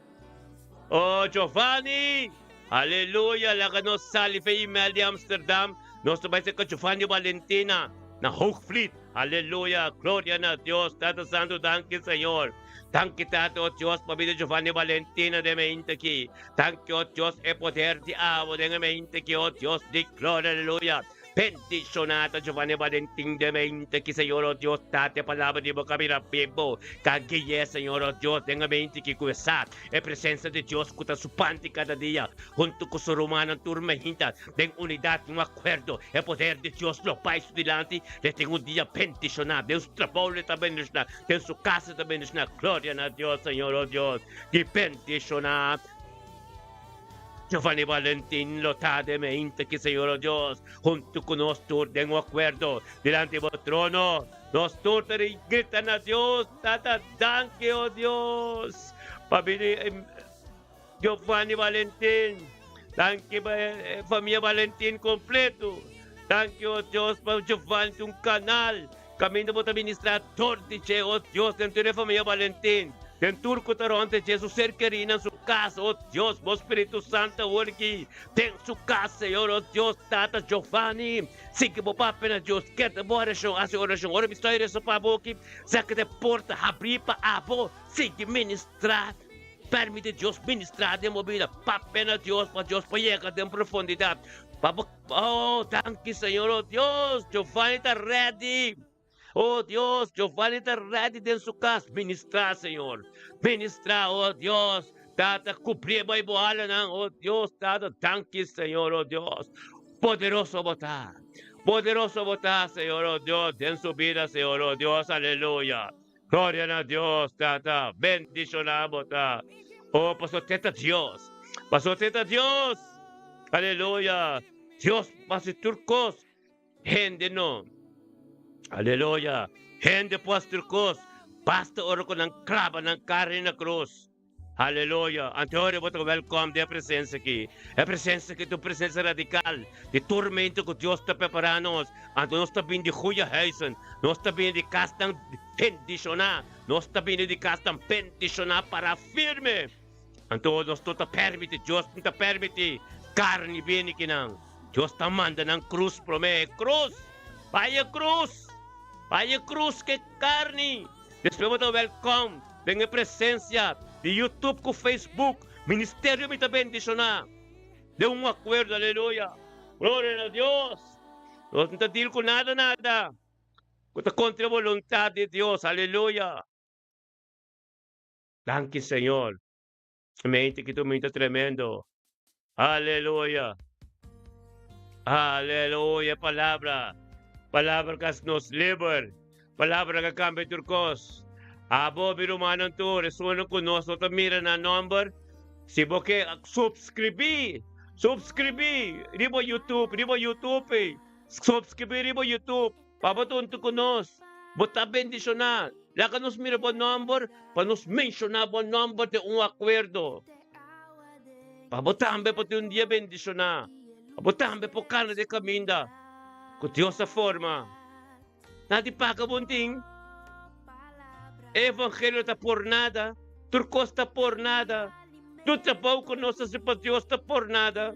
Speaker 1: Oh Giovanni! Aleluya! Laga nos sali fe email di Amsterdam. Nos ta bai serka Giovanni Valentina na Hoogvliet. Aleluya! Gloria na Dios! Tata Santu, danki Señor. Danki Tata, oh Dios, pa bida Giovanni Valentina den mente aki. Danki, oh Dios, e poder di abo den e mente aki, oh Dios di gloria. Aleluya! Bendiciona ta Giovanni Valentin de mente ki Señor oh Dios ta te palabra di boca bira bibo ka gui'e Señor oh Dios den e mente ki cu e sa e presencia di Dios cu ta su pan di cada dia hunto cu su rumannan tur mehinta den unidad un acuerdo e poder di Dios lo bay su dilanti le tin un dia bendiciona den su trabou le ta bendiciona den su casa ta bendiciona gloria na Dios Señor oh Dios di bendiciona Giovanni Valentin lo ta den mente ki Señor o Dios huntu ku nos tur den un akuerdo dilanti bo trono. Nos tur ta grita na Dios, Tata, danki, o Dios. Pa bini Giovanni Valentin. Danki pa e famia Valentin kompleto. Danki, o Dios, pa Giovanni tin un kanal kaminda bo ta ministrá dor di dje, o Dios, den tur e famia Valentin, den tur ku ta rònt di dje, su ser kerí nan su kas, o Dios, bo Spiritu Santu awor aki den su kas, Señor, o Dios, Tata Giovanni, sigui bo papia na Dios, keda bo orashon, hasi orashon, ora mi stoi resa pa bo aki, saka e porta habrí pa abo. Sigui ministrá. Permiti Dios ministrá den bo bida. Papia na Dios pa Dios por yega den profundidat. Pa bo, oh, danki Señor, oh Dios, Giovanni ta ready. Oh Dios, Giovanni ta ready den su kas. Ministrá, Señor. Ministrá, oh Dios. Tata, kubrié bo i bo alanan. Oh Dios, Tata, danki Señor, oh Dios. Poderoso bo ta. Poderoso bo ta, Señor, oh Dios, den su bida, Señor, oh Dios, aleluya. Gloria na Dios, Tata, bendiciona bo ta. Oh, paso te ta Dios. Paso te ta Dios. Aleluya. Dios haci tur cos. Hende no. Aleluya. Hende por haci tur cos. Basta ora cu nan claba nan carne na cruz. Aleluya! Anto ora bo ta welkom den e presensia aki. E presensia aki ta un presensia radikal di tormento ku Dios ta prepará nos. Anto nos ta bini di goeie huizen, nos ta bini di kasnan bendishoná, nos ta bini di kasnan bendishoná pará firme. Anto nos no ta permití, Dios no ta permití karni bini kinan. Dios ta manda nan krus promé. E krus! Bai e krus! Bai e krus ku e karni! Despues bo ta welkom den e presencia di YouTube cu Facebook. Ministerio mi ta bendiciona den un acuerdo aleluya. Gloria na Dios. Nos no ta deal cu nada nada cu ta contra e voluntad di Dios aleluya. Danki Señor. Mente ki tu ta tremendo. Aleluya. Aleluya. Palabra. Palabra que nos liber. Palabra que cambia tur cos. Abo mi rumannan tur, esun ku nos no ta mira na nomber. Si bo ke subscribí, subscribí riba YouTube, riba YouTube. Subscribí riba YouTube. Pa bo ta huntu ku nos, bo ta bendishoná. Laga nos mira bo nòmber pa nos menshoná bo nòmber den un akuerdo. Pa bo tambe por tin un dia bendishoná. Pa bo tambe por kana den kaminda ku Dios a forma. Nan di paga bo tin. E evangelio ta por nada. Tur kos ta por nada. Tur trabou ku nos hasi pa Dios ta por nada.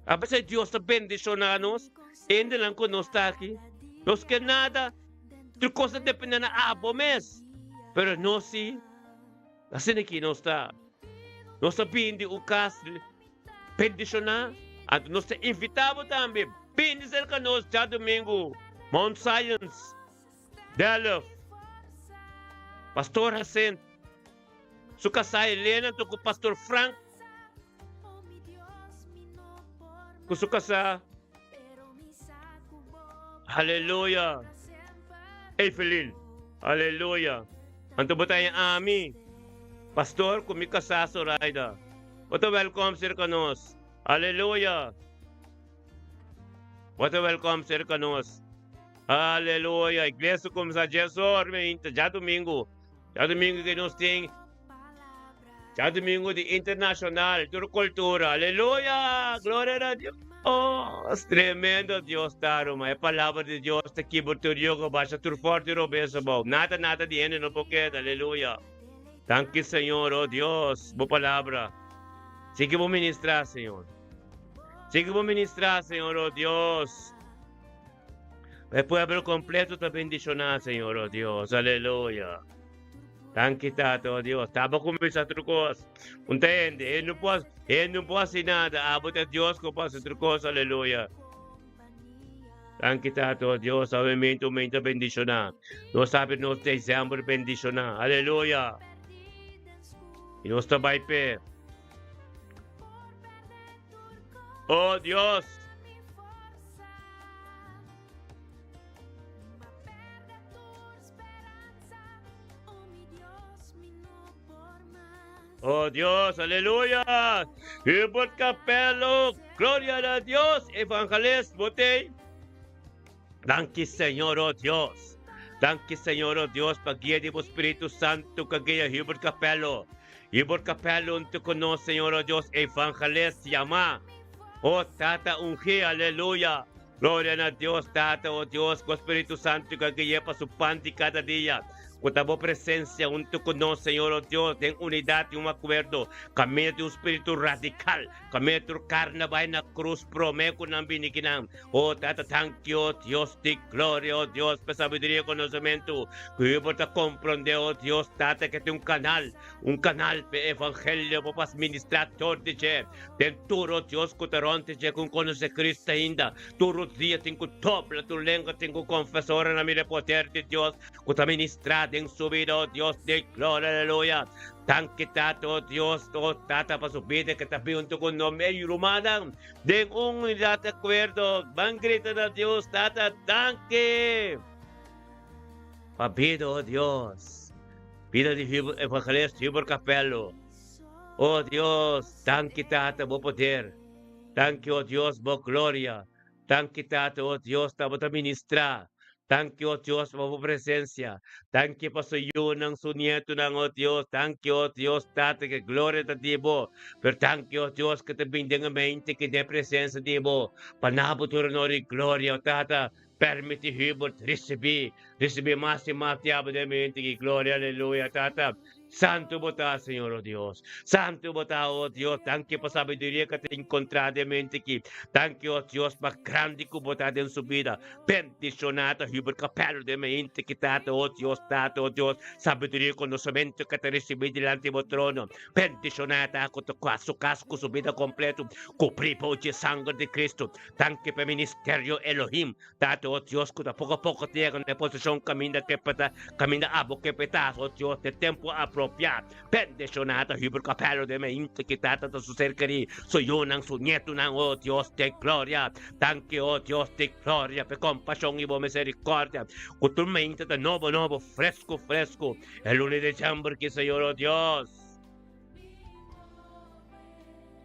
Speaker 1: Apesar Dios ta bendishoná nos, hendenan ku nos ta aki, nos ke nada, tur kos ta dependé na abo mes. Pero nos si, asina aki nos ta. Nos ta bini di un kas bendishoná, anto nos ta invitá bo tambe, bini serka nos djadumingu, Mount Zions, Delft, Pastor Hacent. Su kasá Elena anto ku Pastor Frank ku su kasá Aleluya Evelyn Aleluya anto bo ta haña ami Pastor ku mi kasá Soraida bo ta wèlkòm serka nos Aleluya bo ta wèlkòm serka nos Aleluya Iglesia kuminsá djesor meinta djadumingu. Djadumingu ke nos tin Djadumingu di internacional tur cultura aleluya gloria na Dios tremendo Dios ta ruma e palabra di Dios ta kibra tur yogo basha tur forte robes abou nada nada di hende no por keda aleluya danki Señor oh Dios bo palabra sigui bo ministra Señor sigui bo ministra Señor oh Dios. E pueblo completo ta bendiciona, Señor, oh Dios. Aleluya. Danki, Tata, oh Dios. Taba cuminsa tur cos. Un ta hende, e no por, e no por haci nada. Abo ta Dios cu por haci tur cos. Aleluya. Danki, Tata, oh Dios. Awe mente, un mente bendiciona. Nos sabe nos december bendiciona. Aleluya. Y nos ta bai pe. Oh Dios. Oh Dios, aleluya. Hubert Capello, gloria a Dios. Evangelist Botey. Danki Señor, oh Dios. Danki Señor oh Dios pa guia di bo Spiritu Santu ku a guia Hubert Capello. Hubert Capello un ta ku nos Señor oh Dios evangelist yama. Oh Tata ungi aleluya. Gloria na Dios Tata oh Dios ku Spiritu Santu ku a gui'é pa su pan di kada dia. Ku ta bo presensia huntu ku nos Señor oh Dios den unidat i un akuerdo. Kaminda di un spiritu radikal. Kaminda tur karni a bai na krus promé ku nan bini kinan. Oh Tata tanki oh Dios di gloria oh Dios pa sabiduria i konosementu ku yu por ta komprondé oh Dios Tata ke tin un kanal un kanal pa e evangelio por pas ministrá tur di dje. Den tur o Dios ku ta rònt dje ku konosé Cristo ainda, tur rodia tin ku dobla, tur lenga tin ku konfesá ora nan mira e poder di Dios ku ta ministrá den su bida, o Dios di gloria, aleluya. Danki Tata, o Dios, o Tata pa su bida ku ta bin huntu ku nos medio rumannan den un unidat akuerdo. Ban grita na Dios, Tata, danki pa bida, o Dios, bida di Evangelist Hubert Capello. Oh Dios, danki Tata bo poder. Danki oh Dios bo gloria. Danki Tata oh Dios ta bo ta ministra. Danki oh Dios pa bo presencia. Danki pa su yunan, su nietunan oh Dios. Danki oh Dios Tata ke gloria ta di bo. Pero danki oh Dios ke ta bin den e mente ke den e presencia di bo. Pa na bo tur honor y gloria oh Tata. Permiti Hubert ricibi, ricibi mas y mas diablo den mi mente ki gloria aleluya tata santo bo ta señor oh Dios santo bo ta oh Dios danki pa sabiduria ka ta encontra den mi mente ki danki oh Dios pa grandi ku bo ta den su bida bendiciona ta Hubert Capello den mi mente ki tata oh Dios tata oh Dios sabiduria y conocimento ka ta ricibi dilanti bo trono bendiciona ta ku ta su cas ku su bida completo cubri bo dje sanger di Cristo Danki pa e ministerio Elohim, Tata o Dios ku ta poko poko ta yega na e posishon kaminda ke ta kaminda abo ke peta, o Dios, den tempu apropiá. Bendishoná ta Hubert Capello den mente ki Tata ta su ser kerí, su yunan, su nietunan, o Dios di gloria. Danki, o Dios di gloria, pa e kompashon i bo miserikòrdia ku tur mente ta nobo nobo, fresku fresku. E luna di desèmber ki, Señor, o Dios.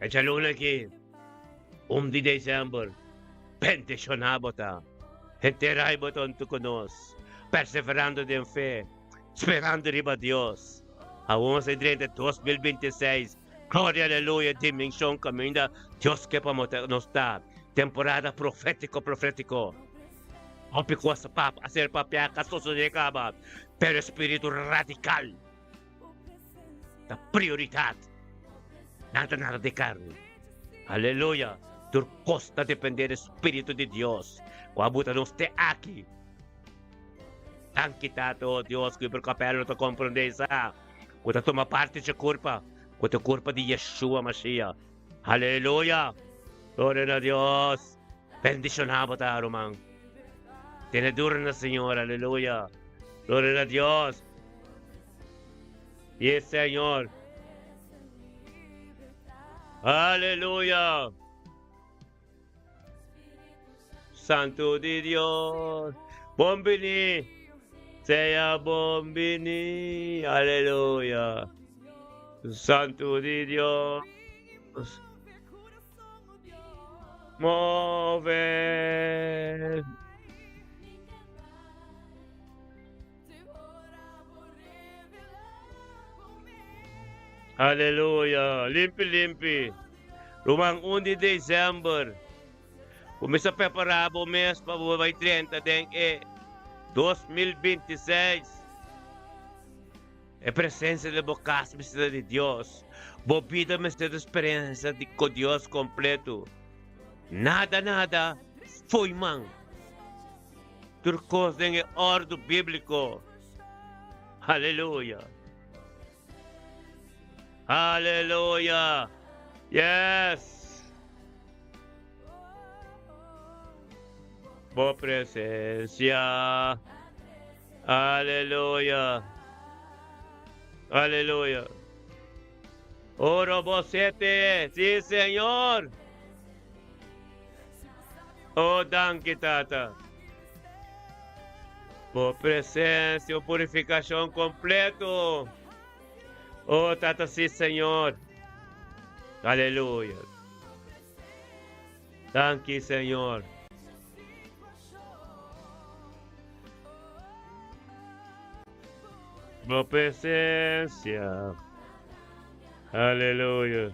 Speaker 1: E djaluna aki, un di december, bendiciona bo ta. Henter ai bo ta huntu cu nos, perseverando den fe, sperando riba Dios. Awor nos a drenta 2026, gloria aleluya, dimension caminda Dios ke pa nos ta. Temporada profetico profetico. Hopi cos a ser papia ka sosode caba, pero espiritu radical. Ta prioridat. Nada nada di karni. Aleluya! Tur kos ta depende di Spiritu di Dios ku a buta nos te aki. Danki Tata, o Dios, ku e kapel no ta komprondé esá, ku ta tuma parti dje kurpa, ku ta e kurpa di Yeshua Mashiach. Aleluya! Gloria na Dios! Bendishoná bo ta, ruman. Tene duro na Señor. Aleluya! Gloria na Dios! Yes, Señor. Aleluya. Santo di Dios. Bon bini. Sea bon bini. Aleluya. Santo di Dios. Move. Aleluya! Limpi limpi. Ruman un di december. Kuminsa prepará bo mes pa bo bai drenta den e 2026. E presensia den bo kas mester ta di Dios. Bo bida mester ta eksperensia di ku Dios kompleto. Nada nada fo'i man. Tur kos den e òrdu bíbliko. Aleluya! Aleluya! Yes! Bo presensia. Aleluya! Aleluya! Oro bo sete! Sí, Señor! Oh, danki, Tata. Bo presencia, un purificacion completo. Oh, Tata, sí, Señor. Aleluya. Danki, Señor. Bo presencia. Aleluya.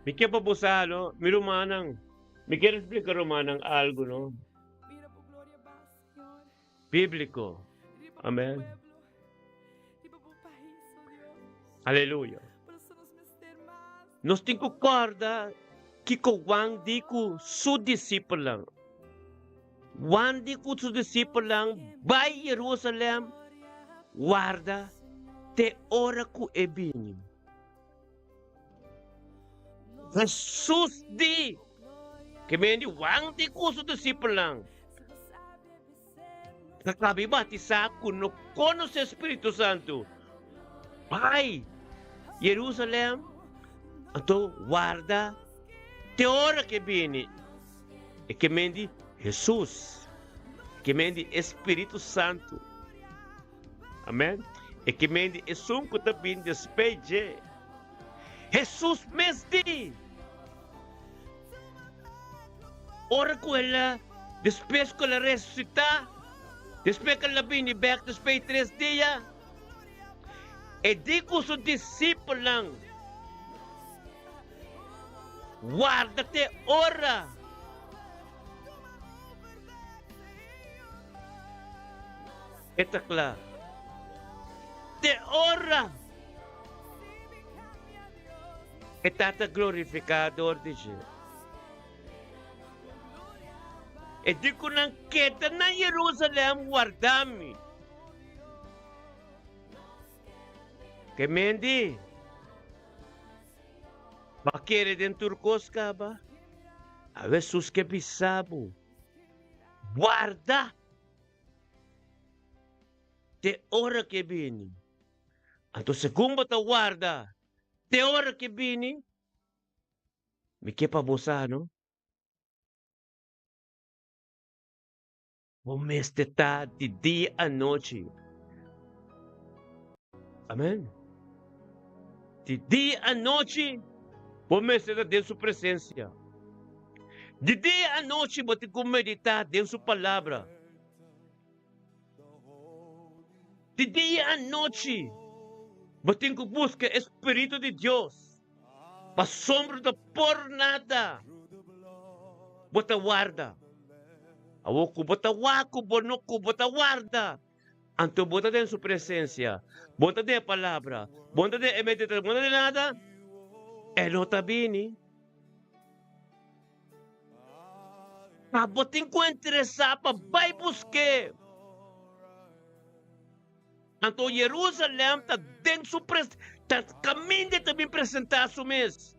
Speaker 1: Mi ke pa bo sa, no, mi rumannan. Mi kier splika rumannan algu, no. Bíbliko. Amen. Aleluya. Nos tin ku kòrda kiko Juan di ku su disipelnan. Juan di ku su disipelnan bai Jerusalèm warda te ora ku e bini. Hesus di, Ke men di Juan di ku su disipelnan ta kabi batisá ku no konosé Spiritu Santu, bai Jerusalèm, anto warda te ora ke bini. E ke men di Hesus, e ke men di e Spiritu Santu. Amen. E ke men di esun ku ta bin despei dje. Hesus mes di, Ora ku el a, despues ku el a resusitá, despues ku el a bini bèk despues di tres dia, e di ku su disipelnan, Warda te ora. E ta kla. Te ora e Tata glorifiká dor di dje. E di ku nan keda na Jerusalèm warda mi. Ke men di, Bo a kere den tur kos kaba? Awe Hesus ke bisa bo, Warda! Te ora ku e bini. Anto segun bo ta warda te ora ku e bini, mi ke pa bo sa no, bo mester ta di dia anochi. Amen. Di dia anochi bo mester ta den su presensia. Di dia anochi bo tin ku meditá den su palabra. Di dia i anochi bo tin ku buska e spiritu di Dios, pasobra no ta por nada bo ta warda. Awor ku bo ta wak ku bo no ku bo ta warda, anto bo ta den su presensia, bo ta den e palabra, bo no ta den e meditashon, bo no ta den nada, e no ta bini. Pa bo tin ku interesá pa bai busk'é. Anto Jerusalèm ta den su pres, ta kaminda e ta bin presentá su mes.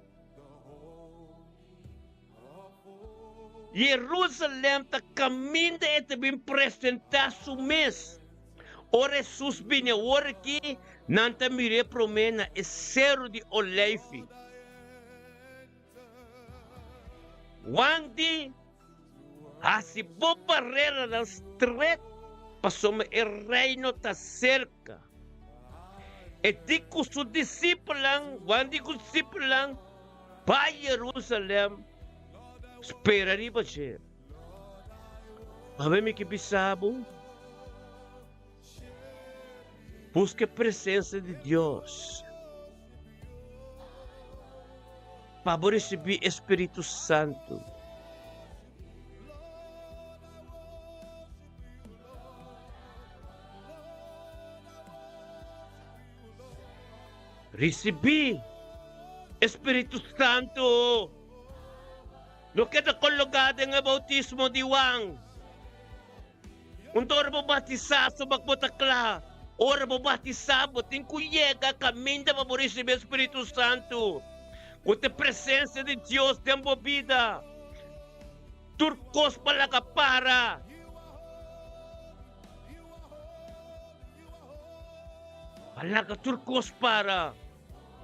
Speaker 1: Jerusalèm ta kaminda e ta bin presentá su mes. Ora Hesus bini awor aki, nan ta mir'é promé na e Seru di Oleifi. Juan di, Hasi bo bareranan stret, pasobra e Reino ta serka. E di ku su disipelnan, Juan di ku su disipelnan, bai Jerusalèm, spera riba dje. Awe mi ke bisa bo, Buska e presensia di Dios pa bo risibí e Spiritu Santu. Risibí e Spiritu Santu. No keda kologá den e boutismo di Juan. Un ta ora bo batisá soba ku bo ta kla. Ora bo batisá, bo tin ku yega kaminda pa bo risibí e spiritu santu, ku ta e presensia di Dios den bo bida. Tur kos pa laga para. Pa laga tur kos para.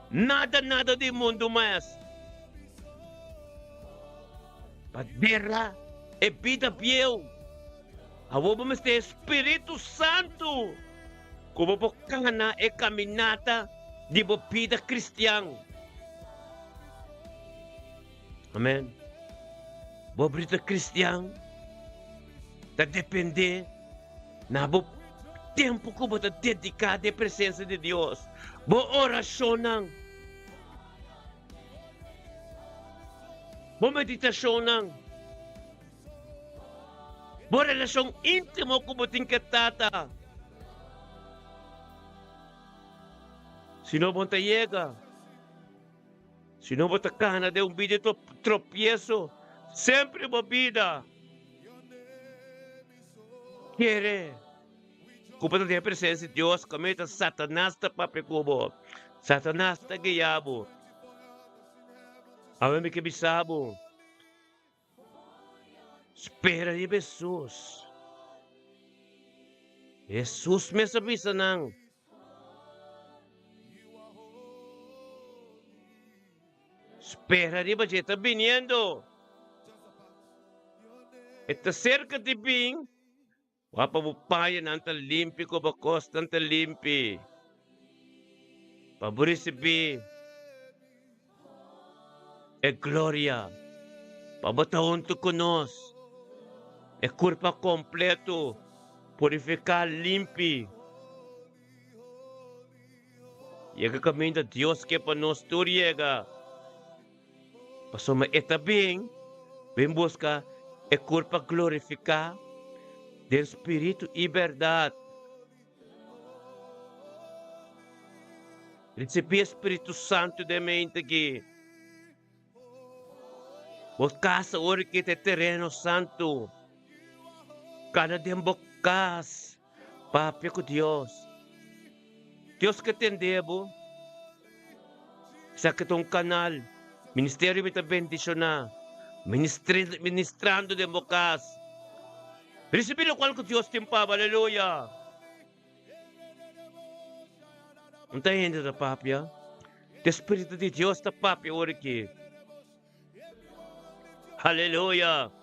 Speaker 1: Nada, nada di mundu mas. Pa dera e bida bieu. Awor bo mester e Spiritu Santu ku bo por kana e kaminata di bo bida kristian. Amen. Bo bida kristian ta depende na bo tempu ku bo ta dediká den presensia di Dios, bo orashonnan, bo meditashonnan. Bo relashon íntimo ku bo tin ku e Tata. Si no bo ta yega, si no bo ta kana den un bida di tropieso, semper bo bida kere ku bo ta den e presensia di Dios, kaminda Satanas ta papia ku bo, Satanas ta guia bo. Awe mi ke bisa bo. Spera riba Hesus. Hesus mes a bisa nan. Spera riba dje, e ta biniendo. E ta serka di bin. Wak pa bo pañanan ta limpi ku bo kosnan ta limpi, pa bo risibí e gloria, pa bo ta huntu ku nos, e kurpa kompletu, purifiká, limpi. Yega kaminda Dios ke pa nos tur yega. Pasobra e ta bin, bin buska e kurpa glorifiká den spiritu i bèrdat. Risibí e Spiritu Santu den mente aki. Bo kas awor aki ta e tereno santu. Kana den bo kas, papia ku Dios. Dios ke tende bo. Esaki ta un kanal. Ministerio mi ta bendishoná. Ministrando den bo kas. Risibí lokual ku Dios tin pa bo. Aleluya! Un ta hende ta papia. E Spiritu di Dios ta papia ora aki. Aleluya!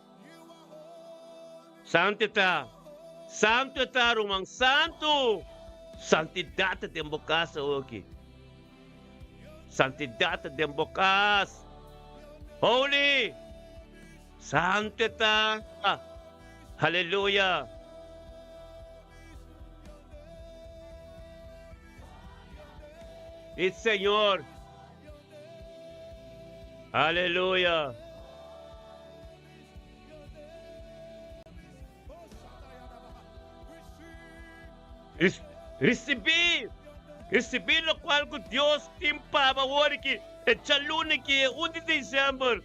Speaker 1: Santu e ta! Santu e ta, ruman! Santu! Santidat ta den bo kas awoki. Santidat ta den bo kas. Holy! Santu e ta! Aleluya! I Señor. Aleluya. Risibí, risibí lokual ku Dios tin pa bo awor aki, e djaluna aki, e un di desèmber.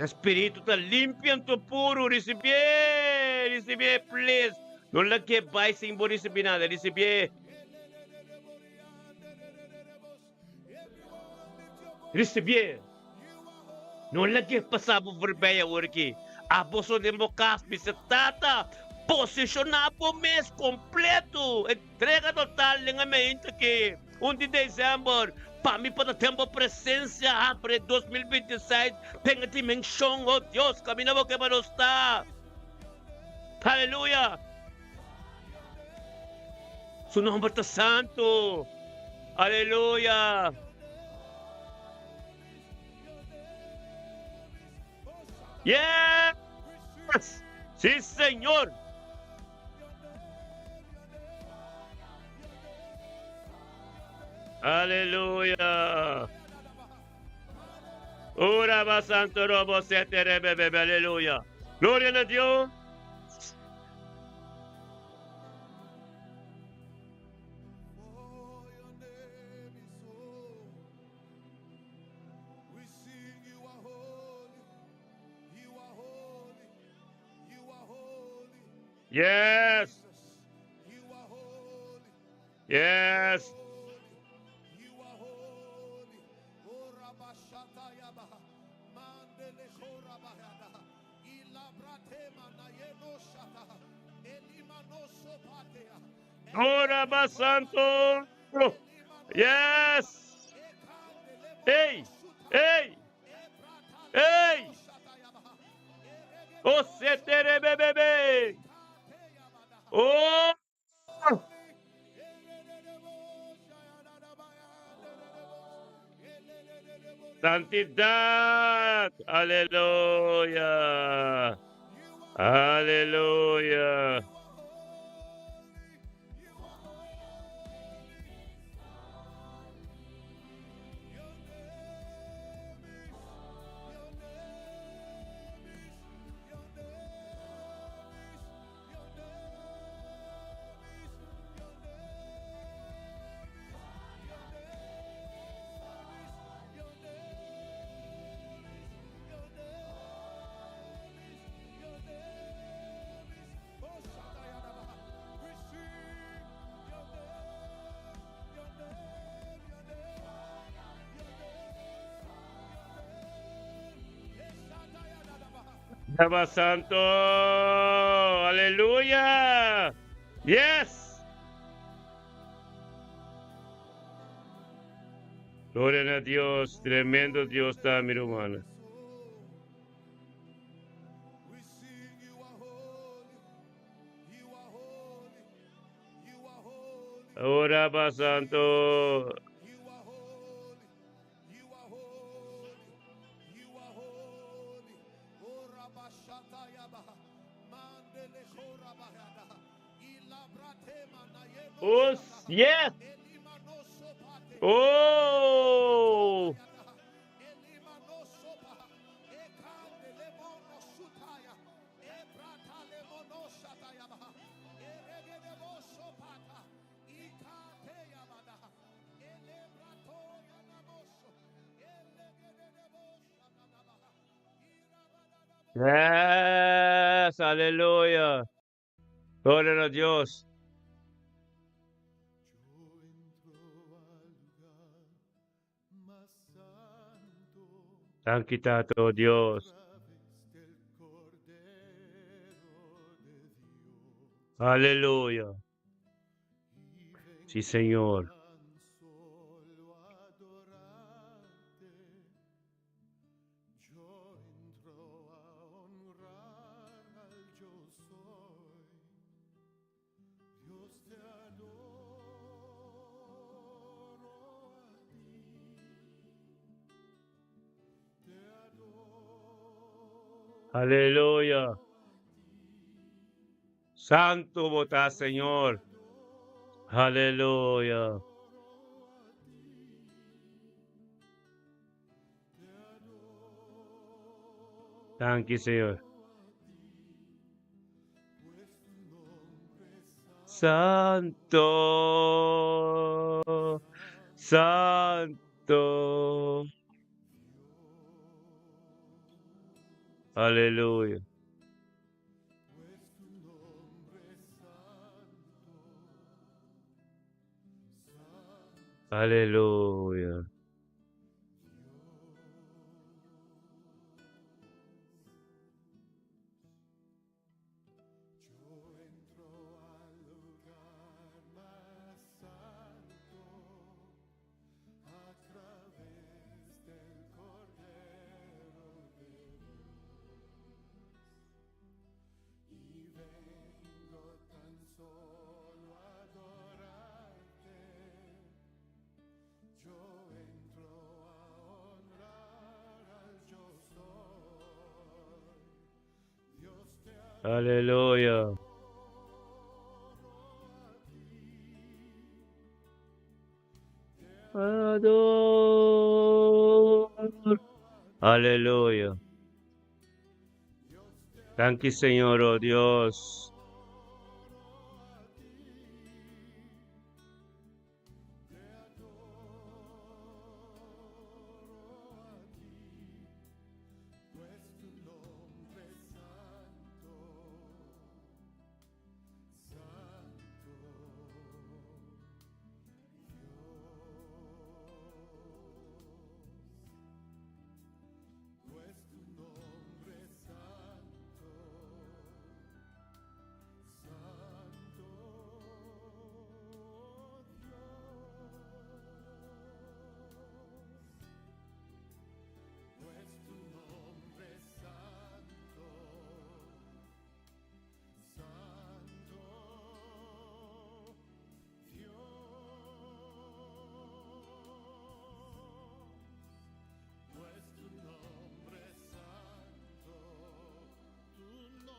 Speaker 1: E spiritu ta limpi anto puru. Risibié, risibié, please. No lag'é bai sin bo risibí nada. Risibié. Risibié. No lag'é pasá bo voorbij awor aki. Abo so den bo kas, bisa, Tata, posishoná bo mes kompleto. Entrega total den e meinte aki. Un di december, pa mi por ta den bo presencia abre 2026 den e dimension, oh Dios, caminda bo ke pa nos ta. Aleluya! Su nomber ta santo. Aleluya! Yes! Si, Señor! Aleluya. Ora ba santo robo sete rebe bebe. Aleluya. Gloria na Dios. Yes. Yes. Ora ba santo. Yes. Ey! Ey! Ey! Oh, seterebebebe! Oh! Santidad! Aleluya! Aleluya! Alaba Santo. Aleluya. Yes. Gloria a Dios. Tremendo Dios ta, mi ruman. Ora pa Santo. Oh, yes. Oh. Yes, aleluya. Gloria a Dios. Danki Tata, Dios. Aleluya. Sí, Señor. Aleluya. Santo bo ta, Señor. Aleluya. Danki, Señor. Santo, Santo. Aleluya. Aleluya. Aleluya. Ador. Aleluya. Danki Señor, oh Dios.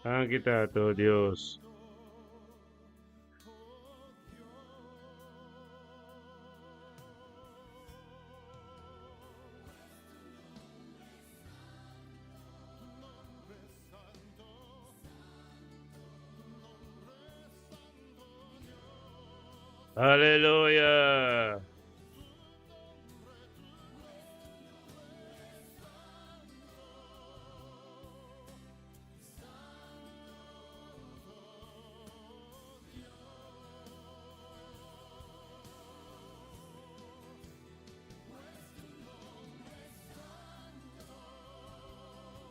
Speaker 1: Danki Tata, oh Dios. Aleluya.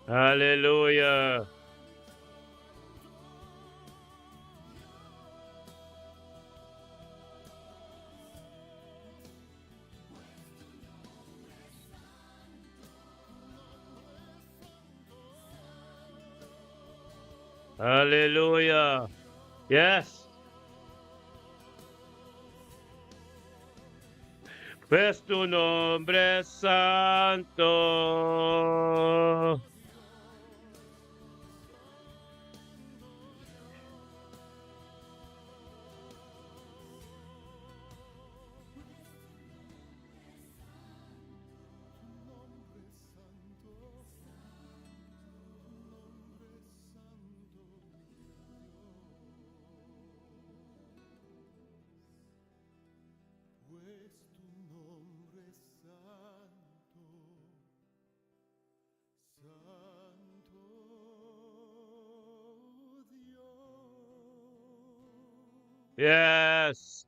Speaker 1: Aleluya. Aleluya. Yes. Pues tu nombre es santo. Yes.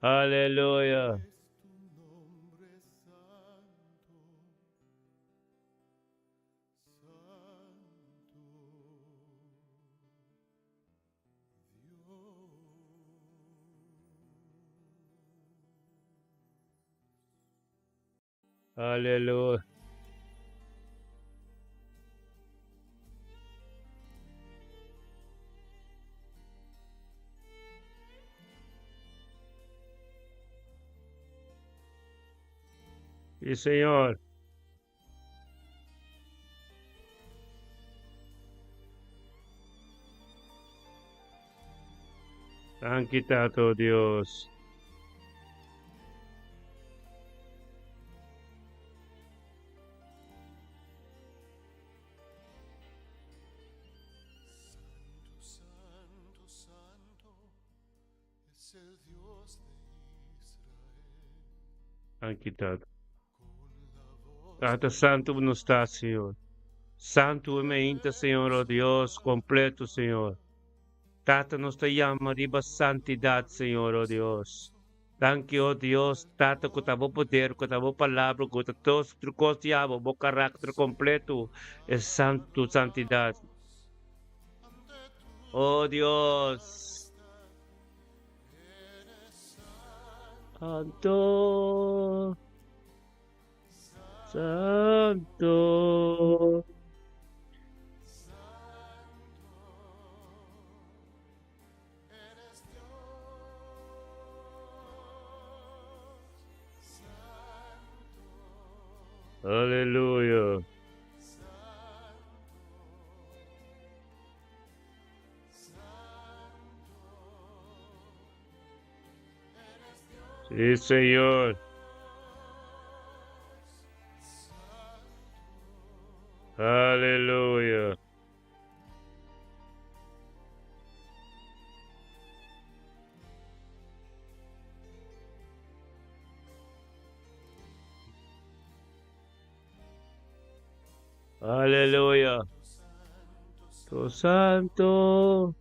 Speaker 1: Aleluya. Aleluya. Sí, Señor. Danki Tata, oh Dios. Danki Tata. Tata Santu nos ta, Señor. Santu e meinta, Señor, oh Dios, completo, Señor. Tata nos ta yama riba santidad, Señor, oh Dios. Danki, oh Dios, Tata, ku ta bo poder, ku ta bo palabra, ku ta tur kos di abo, bo karakter kompleto, e santu santidat. Oh Dios. Santo. Santo. Aleluya. Sí, Señor. Aleluya. Aleluya. Tu santo.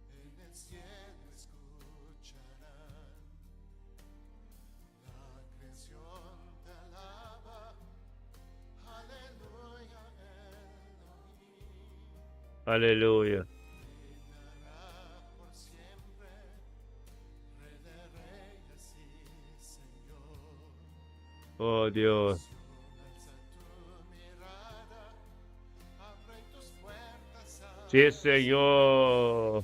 Speaker 1: Aleluya. Oh Dios. Sí, Señor.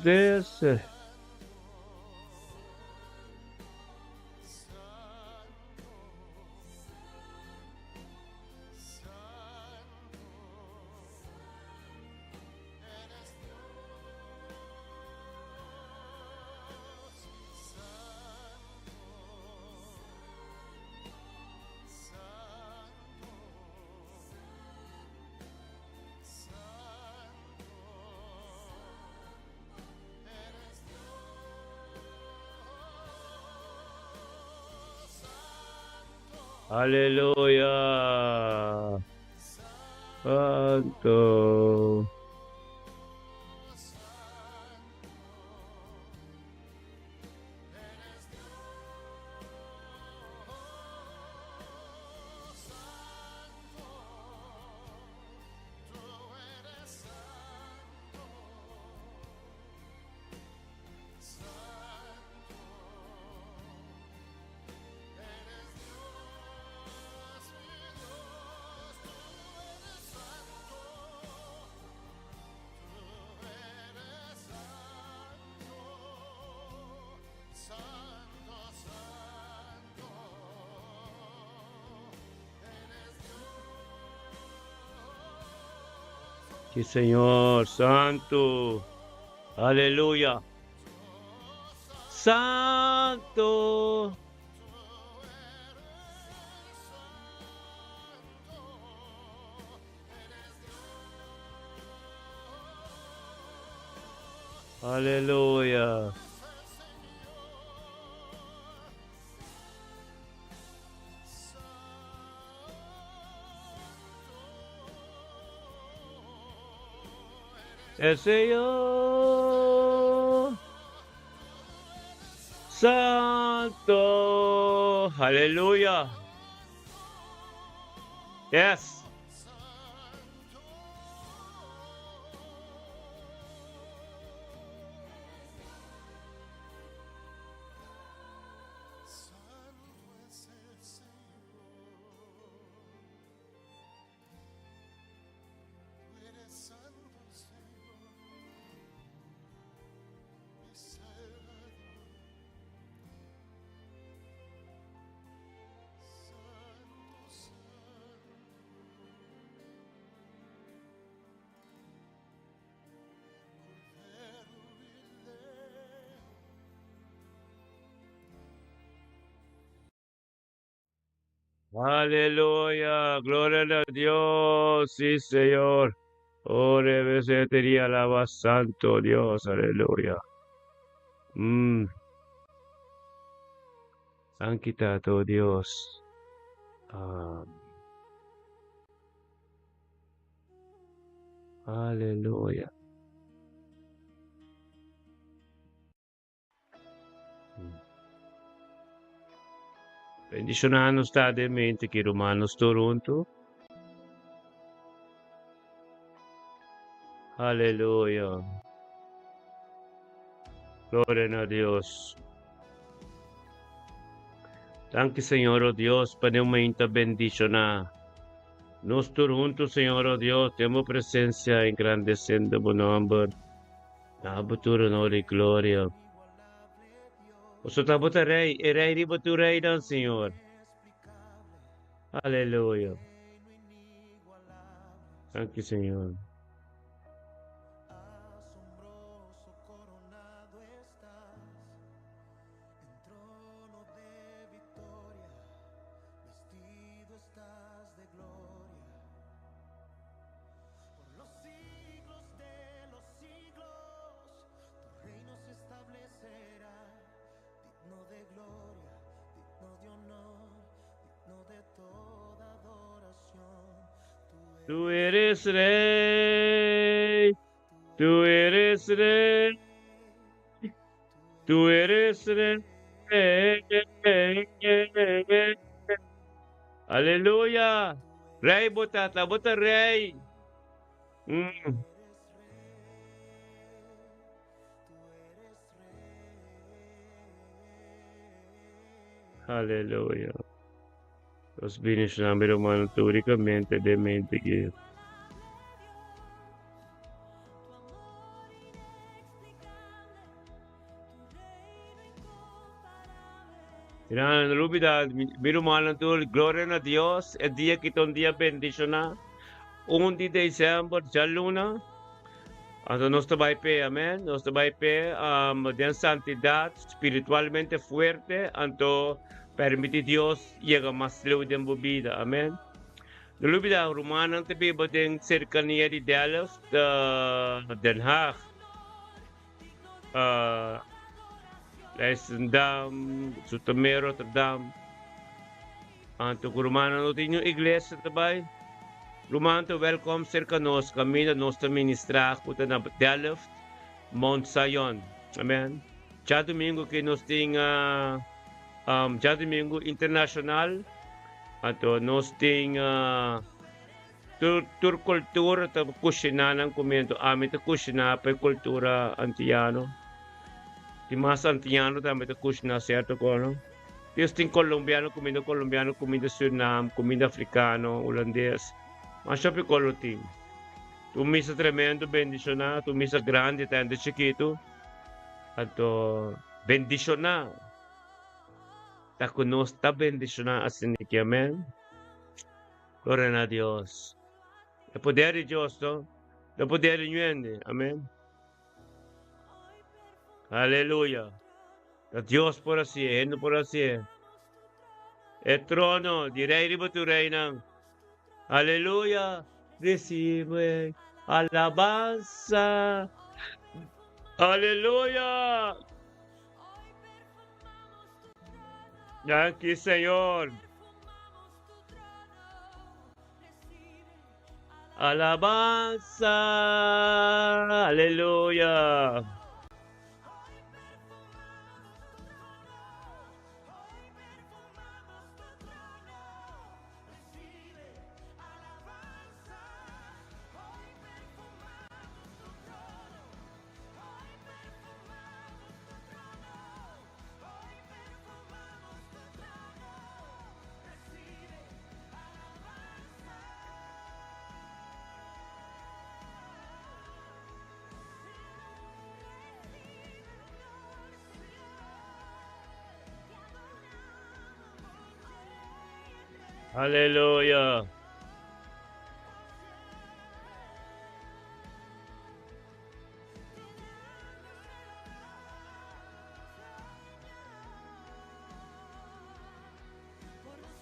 Speaker 1: This. Aleluya. Santo. Sí, Señor, Santo. Aleluya. Santo. Aleluya. El Señor Santo. Aleluya. Yes. Aleluya, gloria a Dios, sí Señor. Oh, te alaba santo Dios, aleluya. Han quitado Dios. Aleluya. Bendicionando sta de mente que Romanos Toronto. Aleluya. Gloria a Dios. Danke, Señor, oh Dios, para un momento bendicionar. Nos juntos, Señor, oh Dios, tenemos presencia engrandeciendo tu nombre. Nabutura honor y gloria. O bota rei, e rei riba tu rei dan, Senhor. Aleluia. Danke, Senhor. Tú eres rey, tú eres rey, tú eres rey. Aleluya. Rey botata, bota rey. Aleluya. Los bienes romano teóricamente de mente que Mira, mi hermano, gloria a Dios, el día que un día bendicionado, 1 de diciembre, ya luna, Anto nos ta bai pe, amén. Nos ta bai pe, den santidad, espiritualmente fuerte, anto permite Dios llega más lejos en tu vida, amén. No olvida, romano te vivo den cercanía de Delft, de Den Haag, Leidschendam, Zoetermeer, Rotterdam. Anto ku rumannan no tin niun iglesia ta bai, ruman ta wèlkòm serka nos kaminda nos ta ministrá ku ta na Delft, Mount Zion. Amen. Djadumingu ke nos tin djadumingu internashonal, anto nos tin tur tur kultura ta kushiná nan kumentu. Ami ta kushiná pa e kultura antiano. Tin mas antiano tambe ta kushiná sierto kono. Dios tin colombiano, cuminda colombiano, cuminda Surinam, cuminda africano, hulandes. Masha hopi cos lo tin. Ta un misa tremendo, bendiciona, ta un misa grandi, ta hende chikitu. Anto bendiciona. Ta cu nos ta bendiciona asina aki, amen. Gloria na Dios. E poder di Dios, no? E poder di ñuende, amen. Aleluya. Ta Dios por hasié, hende por hasié. E trono di rei riba tur reinan. Aleluya. Recibe alabansa. Aleluya. Danki, Señor. Alabansa, aleluya. Aleluya.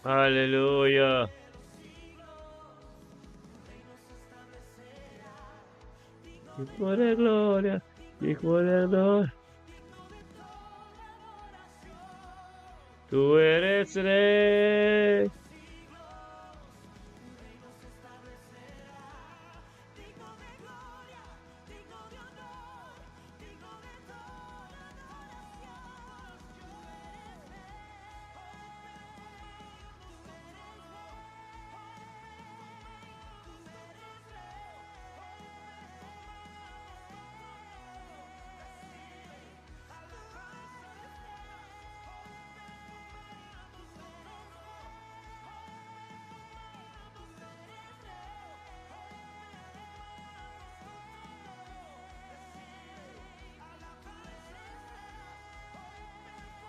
Speaker 1: Aleluya. Hijo de gloria, hijo de gloria. Tú eres rey.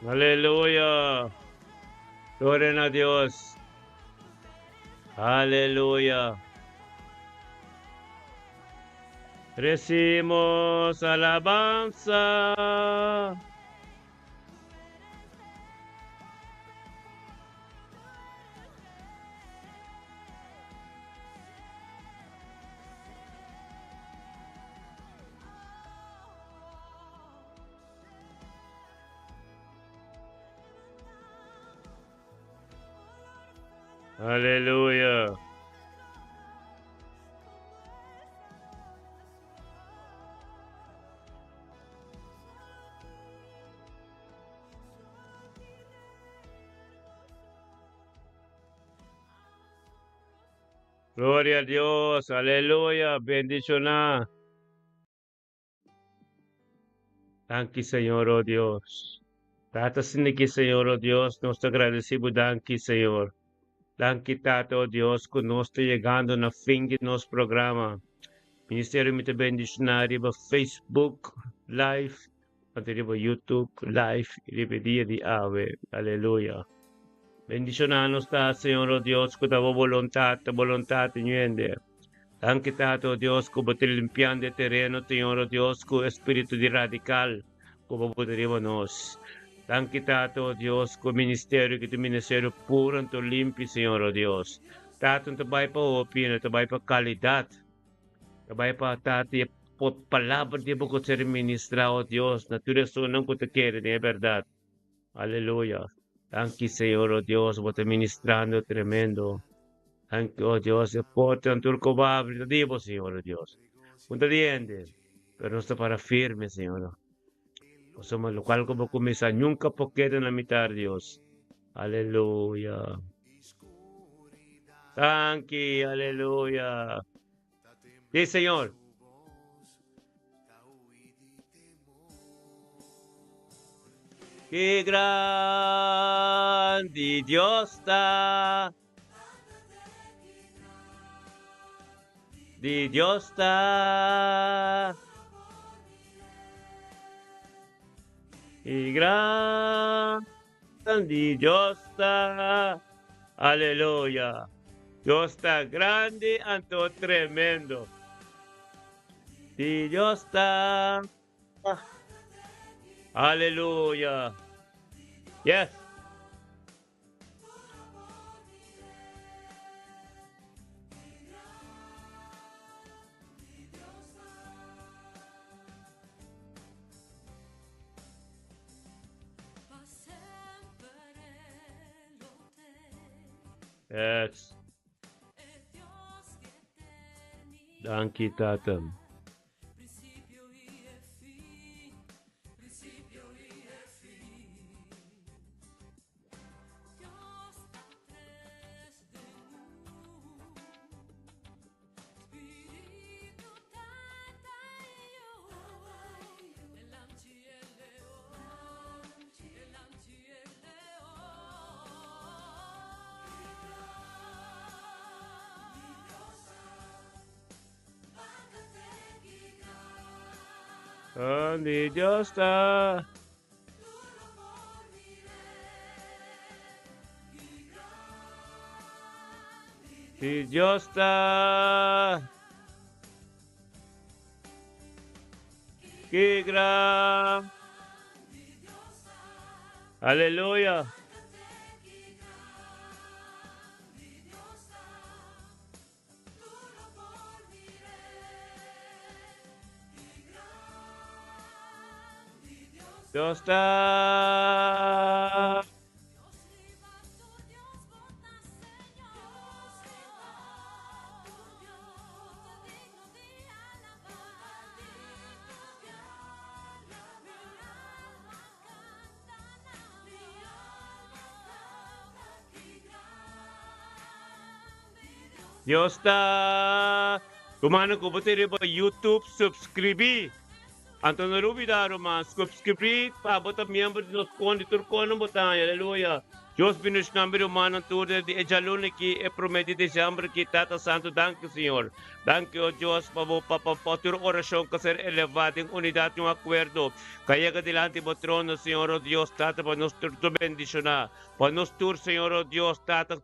Speaker 1: Aleluya. Gloria na Dios. Aleluya. Recibimos alabanza. Aleluya. Gloria a Dios, aleluya, bendiciona. Danki Señor, oh Dios. Tata siniki Señor, oh Dios, nos ta agradeci bo danki Señor. Danki Tata, oh Dios, cu nos ta yegando na fin di nos programa. Ministerio mi ta bendiciona riba Facebook Live, anto riba YouTube Live riba e dia di awe. Aleluya. Bendiciona nos ta Señor, oh Dios, cu ta bo boluntad, ta boluntad di ñuende. Danki Tata, oh Dios, cu bo ta limpiando e tereno, Señor, oh Dios, cu espiritu di radical cu bo pone riba nos. Danki Tata, oh Dios, cu e ministerio ki ta un ministerio puro anto limpi, Señor, oh Dios. Tata, no ta bai pa hopi, no ta bai pa calidad, ta bai pa Tata e palabra di bo cu ser ministra, oh Dios, na tur esunnan cu ta kere den e berdad. Aleluya. Danki Señor, oh Dios, bo ta ministrando tremendo. Danki, oh Dios, e portanan tur ku bo a habri ta di bo, Señor, oh Dios. Un ta di hende, pero nos ta para firme, Señor. Pasobra lokual ku bo kuminsá nunka por keda na mitar, Dios. Aleluya. Danki, aleluya. Sí, Señor. Ki grandi Dios ta. Di Dios ta. Ki grandi Dios ta. Aleluya. Dios ta grandi anto tremendo. Di Dios ta. Aleluya. Yes. Yes. Danki Tata. Grandi Dios ta. Si Dios ta. Ki gran. Aleluya. Dios ta. Dios ta Rumannan ku bo ta riba YouTube subscribi anto no lubida ruman subscribi pa bo ta miembro di nos kon di tur kon bo ta haña aleluya Dios bendiciona mi rumannan tur desde e djaluna aki e prome di december aki Tata Santo danki Señor danki o Dios pa bo pa pa tur oracion ku a ser eleva den unidad y un acuerdo ka yega dilanti bo trono Señor o Dios Tata pa nos tur ta bendiciona pa nos tur Señor o Dios Tata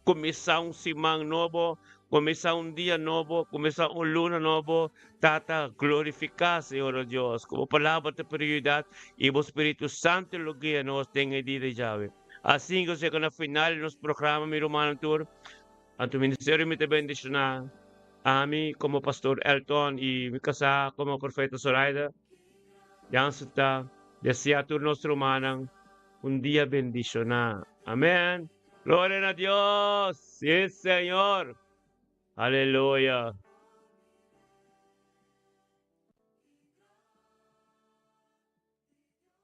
Speaker 1: Kuminsá un siman nobo, kuminsá un dia nobo, kuminsá un luna nobo, Tata, glorifiká, Señor nos Dios, ku bo Palabra ta prioridat i bo Spiritu Santu lo guia nos den e dia di djawe. Asin ku chega na final di nos programa, mi rumannan tur, anto ministerio mi ta bendishoná ami komo Pastor Elton i mi kasá komo Profeta Zoraida Jansen ta deseá tur nos rumannan un dia bendishoná. Amen. Gloria na Dios! Sí, Señor! Aleluya!